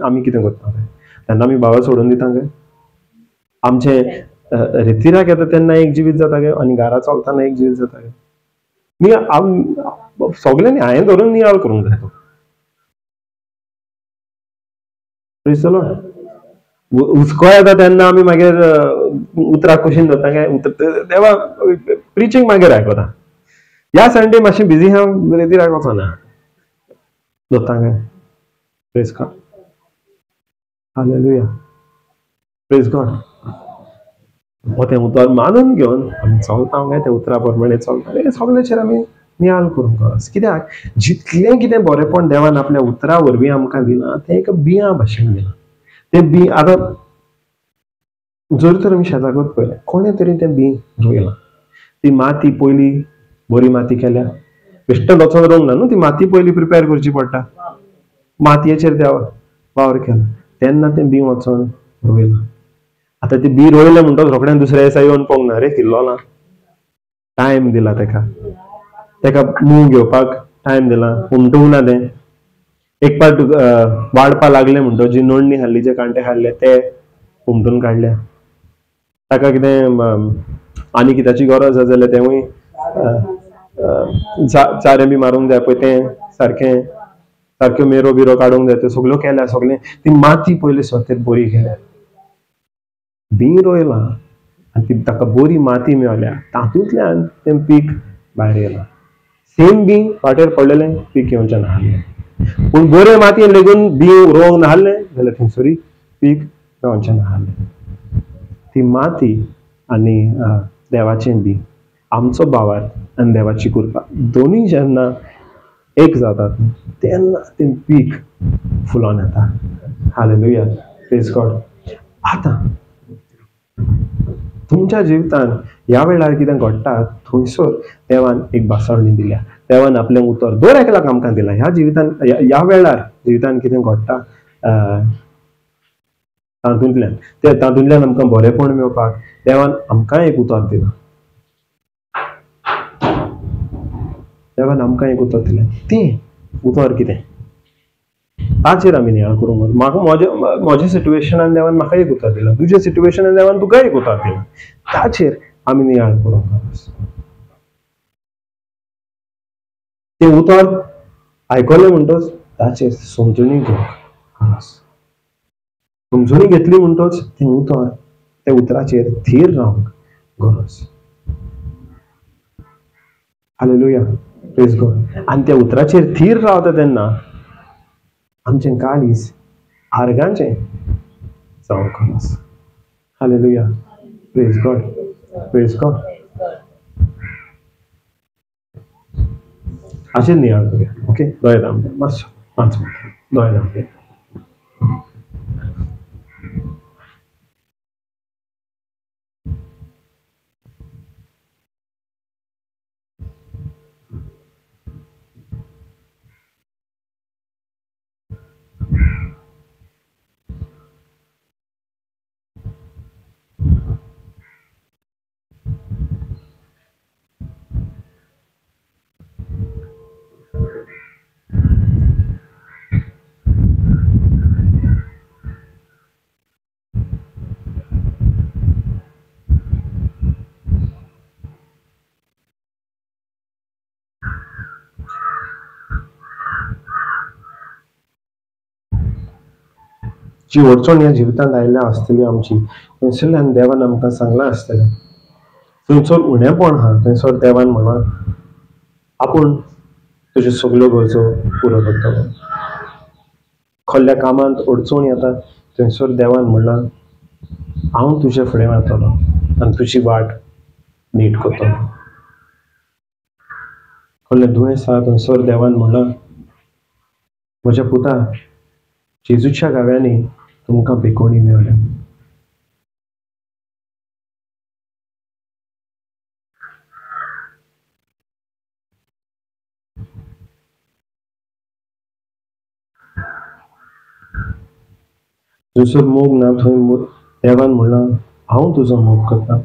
आमी कितें करता काय? तेन्ना आमी बाबा सोडून दिता काय? आमचें रेतिराक येता तेन्ना एक जिवीत जाता काय आनी घरा चलतना एक जिवीत जाता काय? सगळ्यांनी हांवें धरून नियाळ करूंक जाय. तो हुस्को येता तेन्ना आमी मागीर उतराक कुशीन जाता काय? देवा प्रिचींग मागीर आयकता. ह्या संडे मातशें बिजी आहा, रेतिराक वचना जाता काय? Praise God, hallelujah, praise God. हो तें उतर मानून घेवन आमी चलता काय? त्या उतरा प्रमाणे चलता. हें सगळ्याचेर आमी नियाळ करूंक गरज. कित्याक जितलें कितें बरेंपण देवान आपल्या उतरा वरवीं आमकां दिलां तें एक बियां भाशेन दिलां. तें बी आतां जर तर आमी शेताकूच पळयलें, कोणें तरी तें बी रोयलां, ती माती पयली बरी माती केल्या, बेश्टें वचोन रोवंक ना न्हू, ती माती पयली प्रिपेर करची पडटा. मातयेचेर त्या वावर केला तेन्ना तें बी वचोन रोयलां. आतां तें बी रोयलें म्हणटकच रोखडें दुसऱ्या दिसा येवन पळोवंक ना, रे किल्लो ना, टायम दिला तेका, तेका मूग घेवपाक टायम दिला, हुमटूंक ना तें. एक पाट वाडपा लागलें म्हणटकच जी नडणी हाडली, जे कांटे हाडले ते हुमटून काडल्या. ताका कितें आनी कित्याची गरज आसा जाल्यार तेंवूय चारें बी मारूंक जाय पळय, तें सारकें सारक्यो मेरो बिरो काडूंक जाय, त्यो सगळ्यो केल्या. सगळें ती माती पयली स्वतेर बरी केल्या, बी रोयलां आनी ती ताका बरी माती मेळ्ळ्या, तातूंतल्यान तें पीक भायर येयलां. सेम बी वाटेर पडलेलें पीक येवचें नासलें, पूण बरे मातयेन लेगून बी रोवंक नासलें जाल्यार थंयसरूय पीक मेळचें नासलें. ती माती आनी देवाचें बी, आमचो भावार्थ आनी देवाची कृपा दोनूय जेन्ना एक जातात तेन्ना तें पीक फुलोन येता. Hallelujah, praise God. आतां तुमच्या जिवितांत ह्या वेळार कितें घडटा थंयसर देवान एक भासावणी दिल्या, देवान आपलें उतर दर एकल्याक आमकां दिलां. ह्या जिवितांत ह्या वेळार जिवितांत कितें घडटा तातूंतल्यान ते तातूंतल्यान आमकां बरेंपण मेळपाक देवान आमकां एक उतर दिलां. देवान आमकां एक उतर दिलें, तें उतर कितें ताचेर आमी नियाळ करूंक. म्हाका म्हज्या सिट्युएशनान देवान म्हाका एक उतर दिलां, तुज्या सिट्युएशनान देवान तुका एक उतर दिलां, ताचेर आमी नियाळ करूंक गरज. तें उतर आयकलें म्हणटच ताचेर समजणी घेवंक गरज. समजणी घेतली म्हणटच तें उतर त्या उतराचेर थीर रावंक गरज. Hallelujah, praise God. आनी त्या उतराचेर थीर रावता तेन्ना आमचें काळीज आर्गांचें जावंक गरज. Hallelujah, praise God, praise God. अशें नियाळ करूया. ओके, दोळे दामया मातसो, 5 मिनटां दोळे दामया. जी अडचण ह्या जिवितांत आयल्या आसतली आमची, थंयसरल्यान देवान आमकां सांगलां आसतलें, थंयसर उणेपण आहा थंयसर देवान म्हणलां आपूण तुज्यो सगल्यो गरजो पुरो करतलो. खल्या कामांत अडचण येता थंयसर देवान म्हणलां हांव तुजे फुडें वतलो आनी तुजी वाट नीट करतलो. खलें दुयेंस आहा थंयसर देवान म्हणलां म्हज्या पुता जेजूच्या गाव्यांनी तुमकां बेकोणी मेवल्या. जसो मोग ना थंय देवान म्हणलां हांव तुजो मोग करता.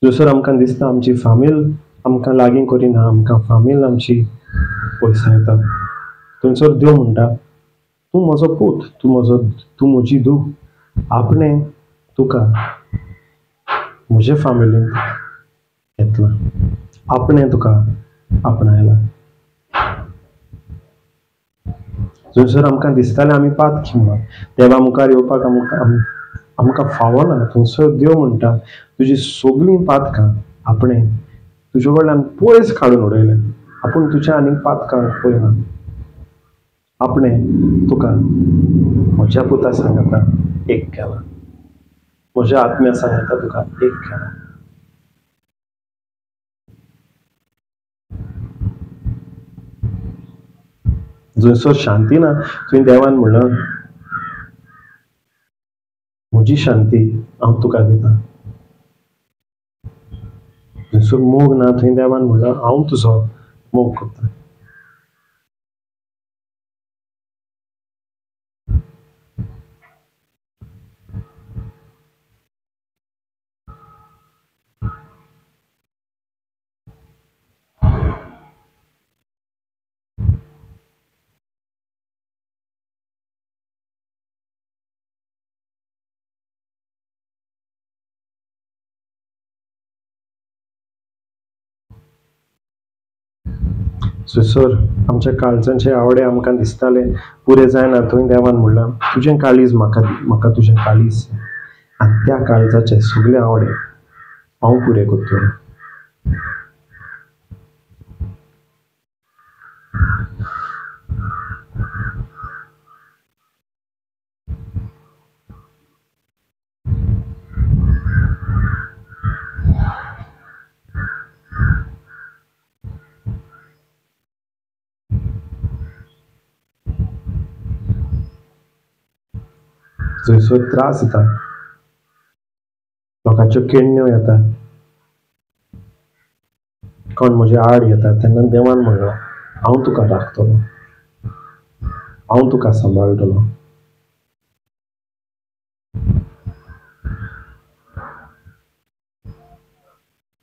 जसो आमकां दिसता आमची फामील आमकां लागीं करिना, आमकां फामील आमची पयसायता, थंयसर देव म्हणटा तूं म्हजो पूत, तूं म्हजी धूव, आपणें तुका म्हजे फामिलींत घेतला, आपणें तुका आपणायला. जसर आमकां दिसतालें आमी पातकी म्हणून देवा मुखार येवपाक आमकां फावना, थंयसर देव म्हणटा तुजी सगळीं पातकां आपणें तुजे कडल्यान पयस काडून उडयलें, आपूण तुज्या आनीक पातकां पळयना, आपणें तुका म्हज्या पुता सांगाता एक केला, म्हज्या आत्म्या सांगाता तुका एक केला. जंयसर शांती ना थंय देवान म्हणलां म्हजी शांती हांव तुका दिता. जंयसर मोग ना थंय देवान म्हणलां हांव तुजो मोग करता. सर आमच्या काळजांचे आवडे आमकां दिसताले पुरे जायना, थंय देवान म्हणलां तुजें काळीज म्हाका दी, म्हाका तुजें काळीज, आनी त्या काळजाचे सगळे आवडे हांव पुरे करतलो. जंयसर त्रास येता, लोकांच्यो केण्ण्यो येता, कोण म्हजे आड येता, तेन्ना देवान म्हणलां हांव तुका राखतलो, हांव तुका सांबाळटलो.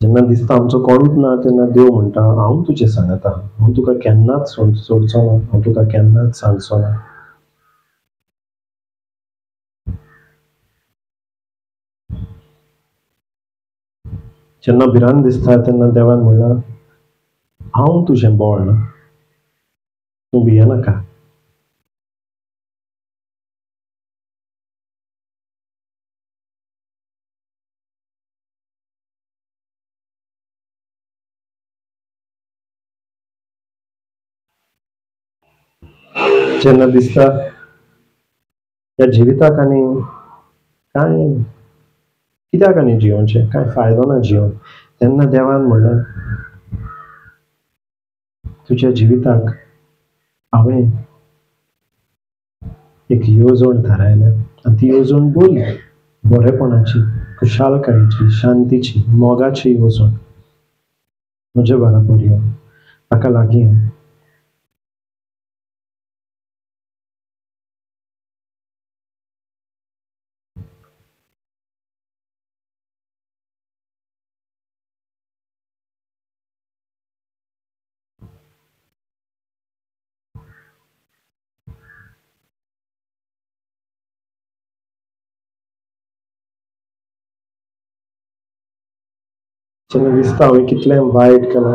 जेन्ना दिसता आमचो कोणूच ना तेन्ना देव म्हणटा हांव तुजें सांगता, हांव तुका केन्नाच सोडचो ना, हांव तुका केन्नाच सांडचो ना. जेन्ना भिरांत दिसता तेन्ना देवान म्हणलां हांव तुजें बळ, तूं भियेनाका. जेन्ना दिसता ह्या जिविताक आनी कांय कित्याक आनी जियोवचें, कांय फायदो ना जियोवन, तेन्ना देवान म्हणलां तुज्या जिविताक हांवें एक येवजण थारायल्या आनी ती येवजण बरी, बरेपणाची, खुशालकायेची, शांतीची, मोगाची येवजण. म्हजे बराबर यो, ताका लागीं यो. जेन्ना दिसता हांवें कितलें वायट केलां,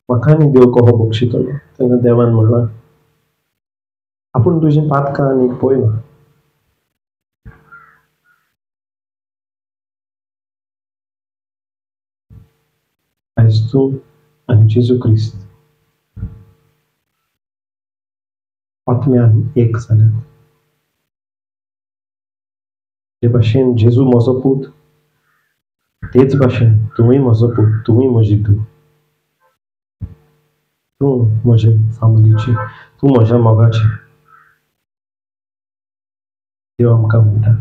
म्हाका आनी देव कसो बक्षितलो, तेन्ना देवान म्हणलां आपूण तुजीं पातकां आनीक पळयना. आयज तूं आनी जेजू क्रिस्त आत्म्यान एक जाल्यात. जे भाशेन जेजू म्हजो पूत, तेच भाशेन तुवूय म्हजो पूत, तुवूय म्हजी धूव. तूं म्हजे फामिलीची, तूं म्हज्या मोगाची. देव आमकां म्हणटा.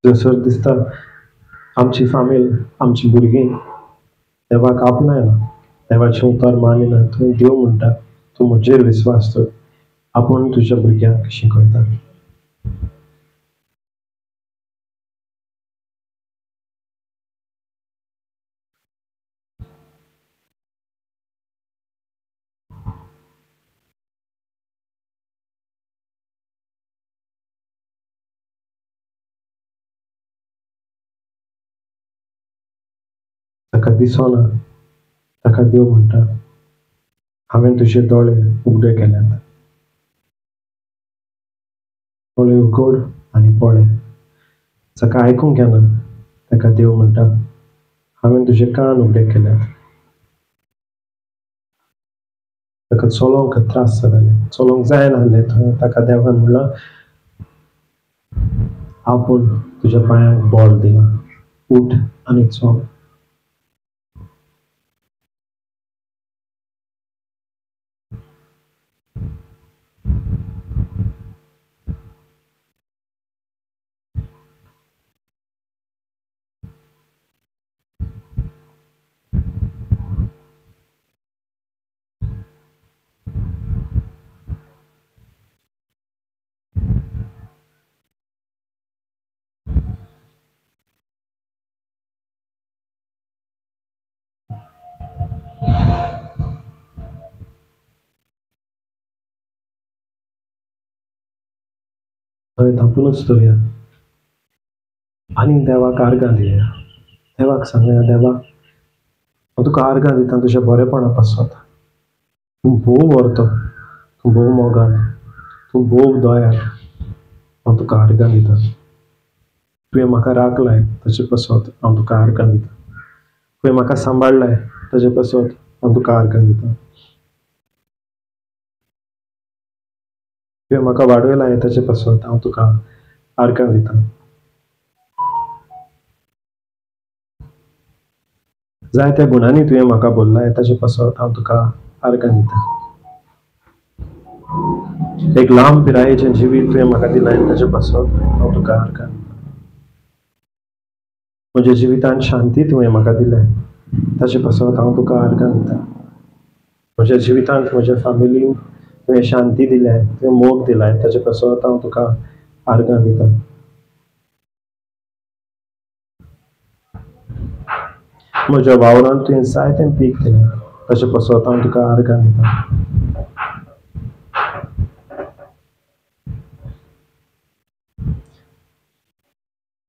जसर दिसता आमची फामील, आमची भुरगीं देवाक आपणायना, देवाचें उतर मानिना. थंय देव म्हणटा, तूं म्हजेर विस्वास दवर, आपूण तुज्या भुरग्यांक शिकयता. ताका दिसना, ताका देव म्हणटा, हांवें तुजे दोळे उगडे केल्यात, दोळे उगड आनी पळय. जाका आयकूंक येना ताका देव म्हणटा, हांवें तुजे कान उगडे केल्यात. ताका चलोवंक त्रास जाताले, चलोवंक जायनासलें. थंय ताका देवान म्हणलां, आपूण तुज्या पांयांक बळ दिलां, उठ आनी चल. थंय धांपुनूच दवरया आनी देवाक आर्गां दिवया. देवाक सांगया, देवा हांव तुका आर्गां दिता तुज्या बरेपणा पासत. तूं भोव व्हरतो, तूं भोव मोगाळ, तूं भोव दयाळ. हांव तुका आर्गां दिता. तुवें म्हाका राखलाय ताचे पासत हांव तुका आर्गां दिता. तुवें म्हाका सांबाळ्ळाय ताचे पासत हांव तुका आर्गां दिता. तुवें म्हाका वाडयलाय ताचे पासत हांव तुका आर्गां दिता. जायत्या गुणांनी तुवें म्हाका बोल्लाय ताचे पासत हांव तुका आर्गां दिता. एक लांब पिरायेचें जिवीत तुवें म्हाका दिलाय ताचे पासत हांव तुका आर्गां दिता. म्हज्या जिवितांत शांती तुवें म्हाका दिल्या ताचे पासत हांव तुका आर्गां दिता. म्हज्या जिवितांत म्हज्या फामिलीन तुवें शांती दिल्या, तुवें मोग दिलाय ताचे पासत हांव तुका आर्गां दिता. म्हज्या वावरांत तुवें जायतें पीक दिलें ताचे पासत हांव तुका आर्गां दिता.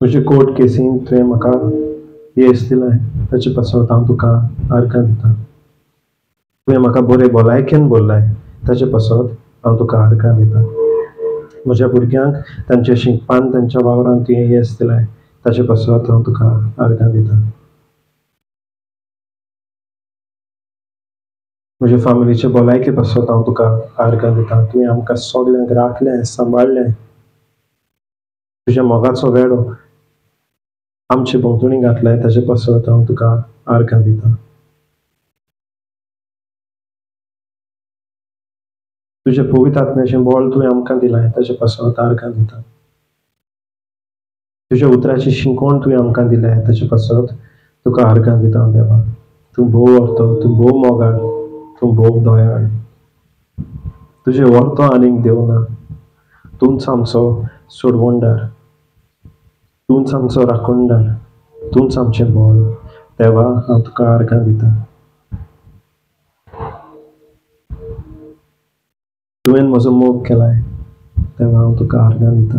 म्हजे कोर्ट केसीन तुवें म्हाका येस दिलें ताचे पासत हांव तुका आर्गां दिता. तुवें म्हाका बरे भलायकेन भरलाय ताचे पासत हांव तुका आर्गां दिता. म्हज्या भुरग्यांक तांच्या शिकपान तांच्या वावरान तुवें येस दिलाय ताचे पासत हांव तुका आर्गां दिता. म्हज्या फामिलीचे भलायके पासत हांव तुका आर्गां दिता. तुवें आमकां सगल्यांक राखलें, सांबाळ्ळें. तुज्या मोगाचो वेडो आमचे भोंवतणी घातलाय ताचे पासत हांव तुका आर्गां दिता. तुज्या पवित्र आत्म्याचें बळ तुवें आमकां दिलाय ताचे पासत आर्गां दिता. तुज्या उतराची शिकवण तुवें आमकां दिल्या ताचे पासत तुका आर्गां दिता. देवा, तूं भोव व्हरतो, तूं भोव मोगाळ, तूं भोव दयाळ. तुजें व्हरतो आनीक देव ना. तूंच आमचो सोडवणदार, तूंच आमचो राखणदार, तूंच आमचें बळ. देवा, हांव तुका आर्गां दिता. तुवें म्हजो मोग केलाय तेन्ना हांव तुका आर्गां दिता.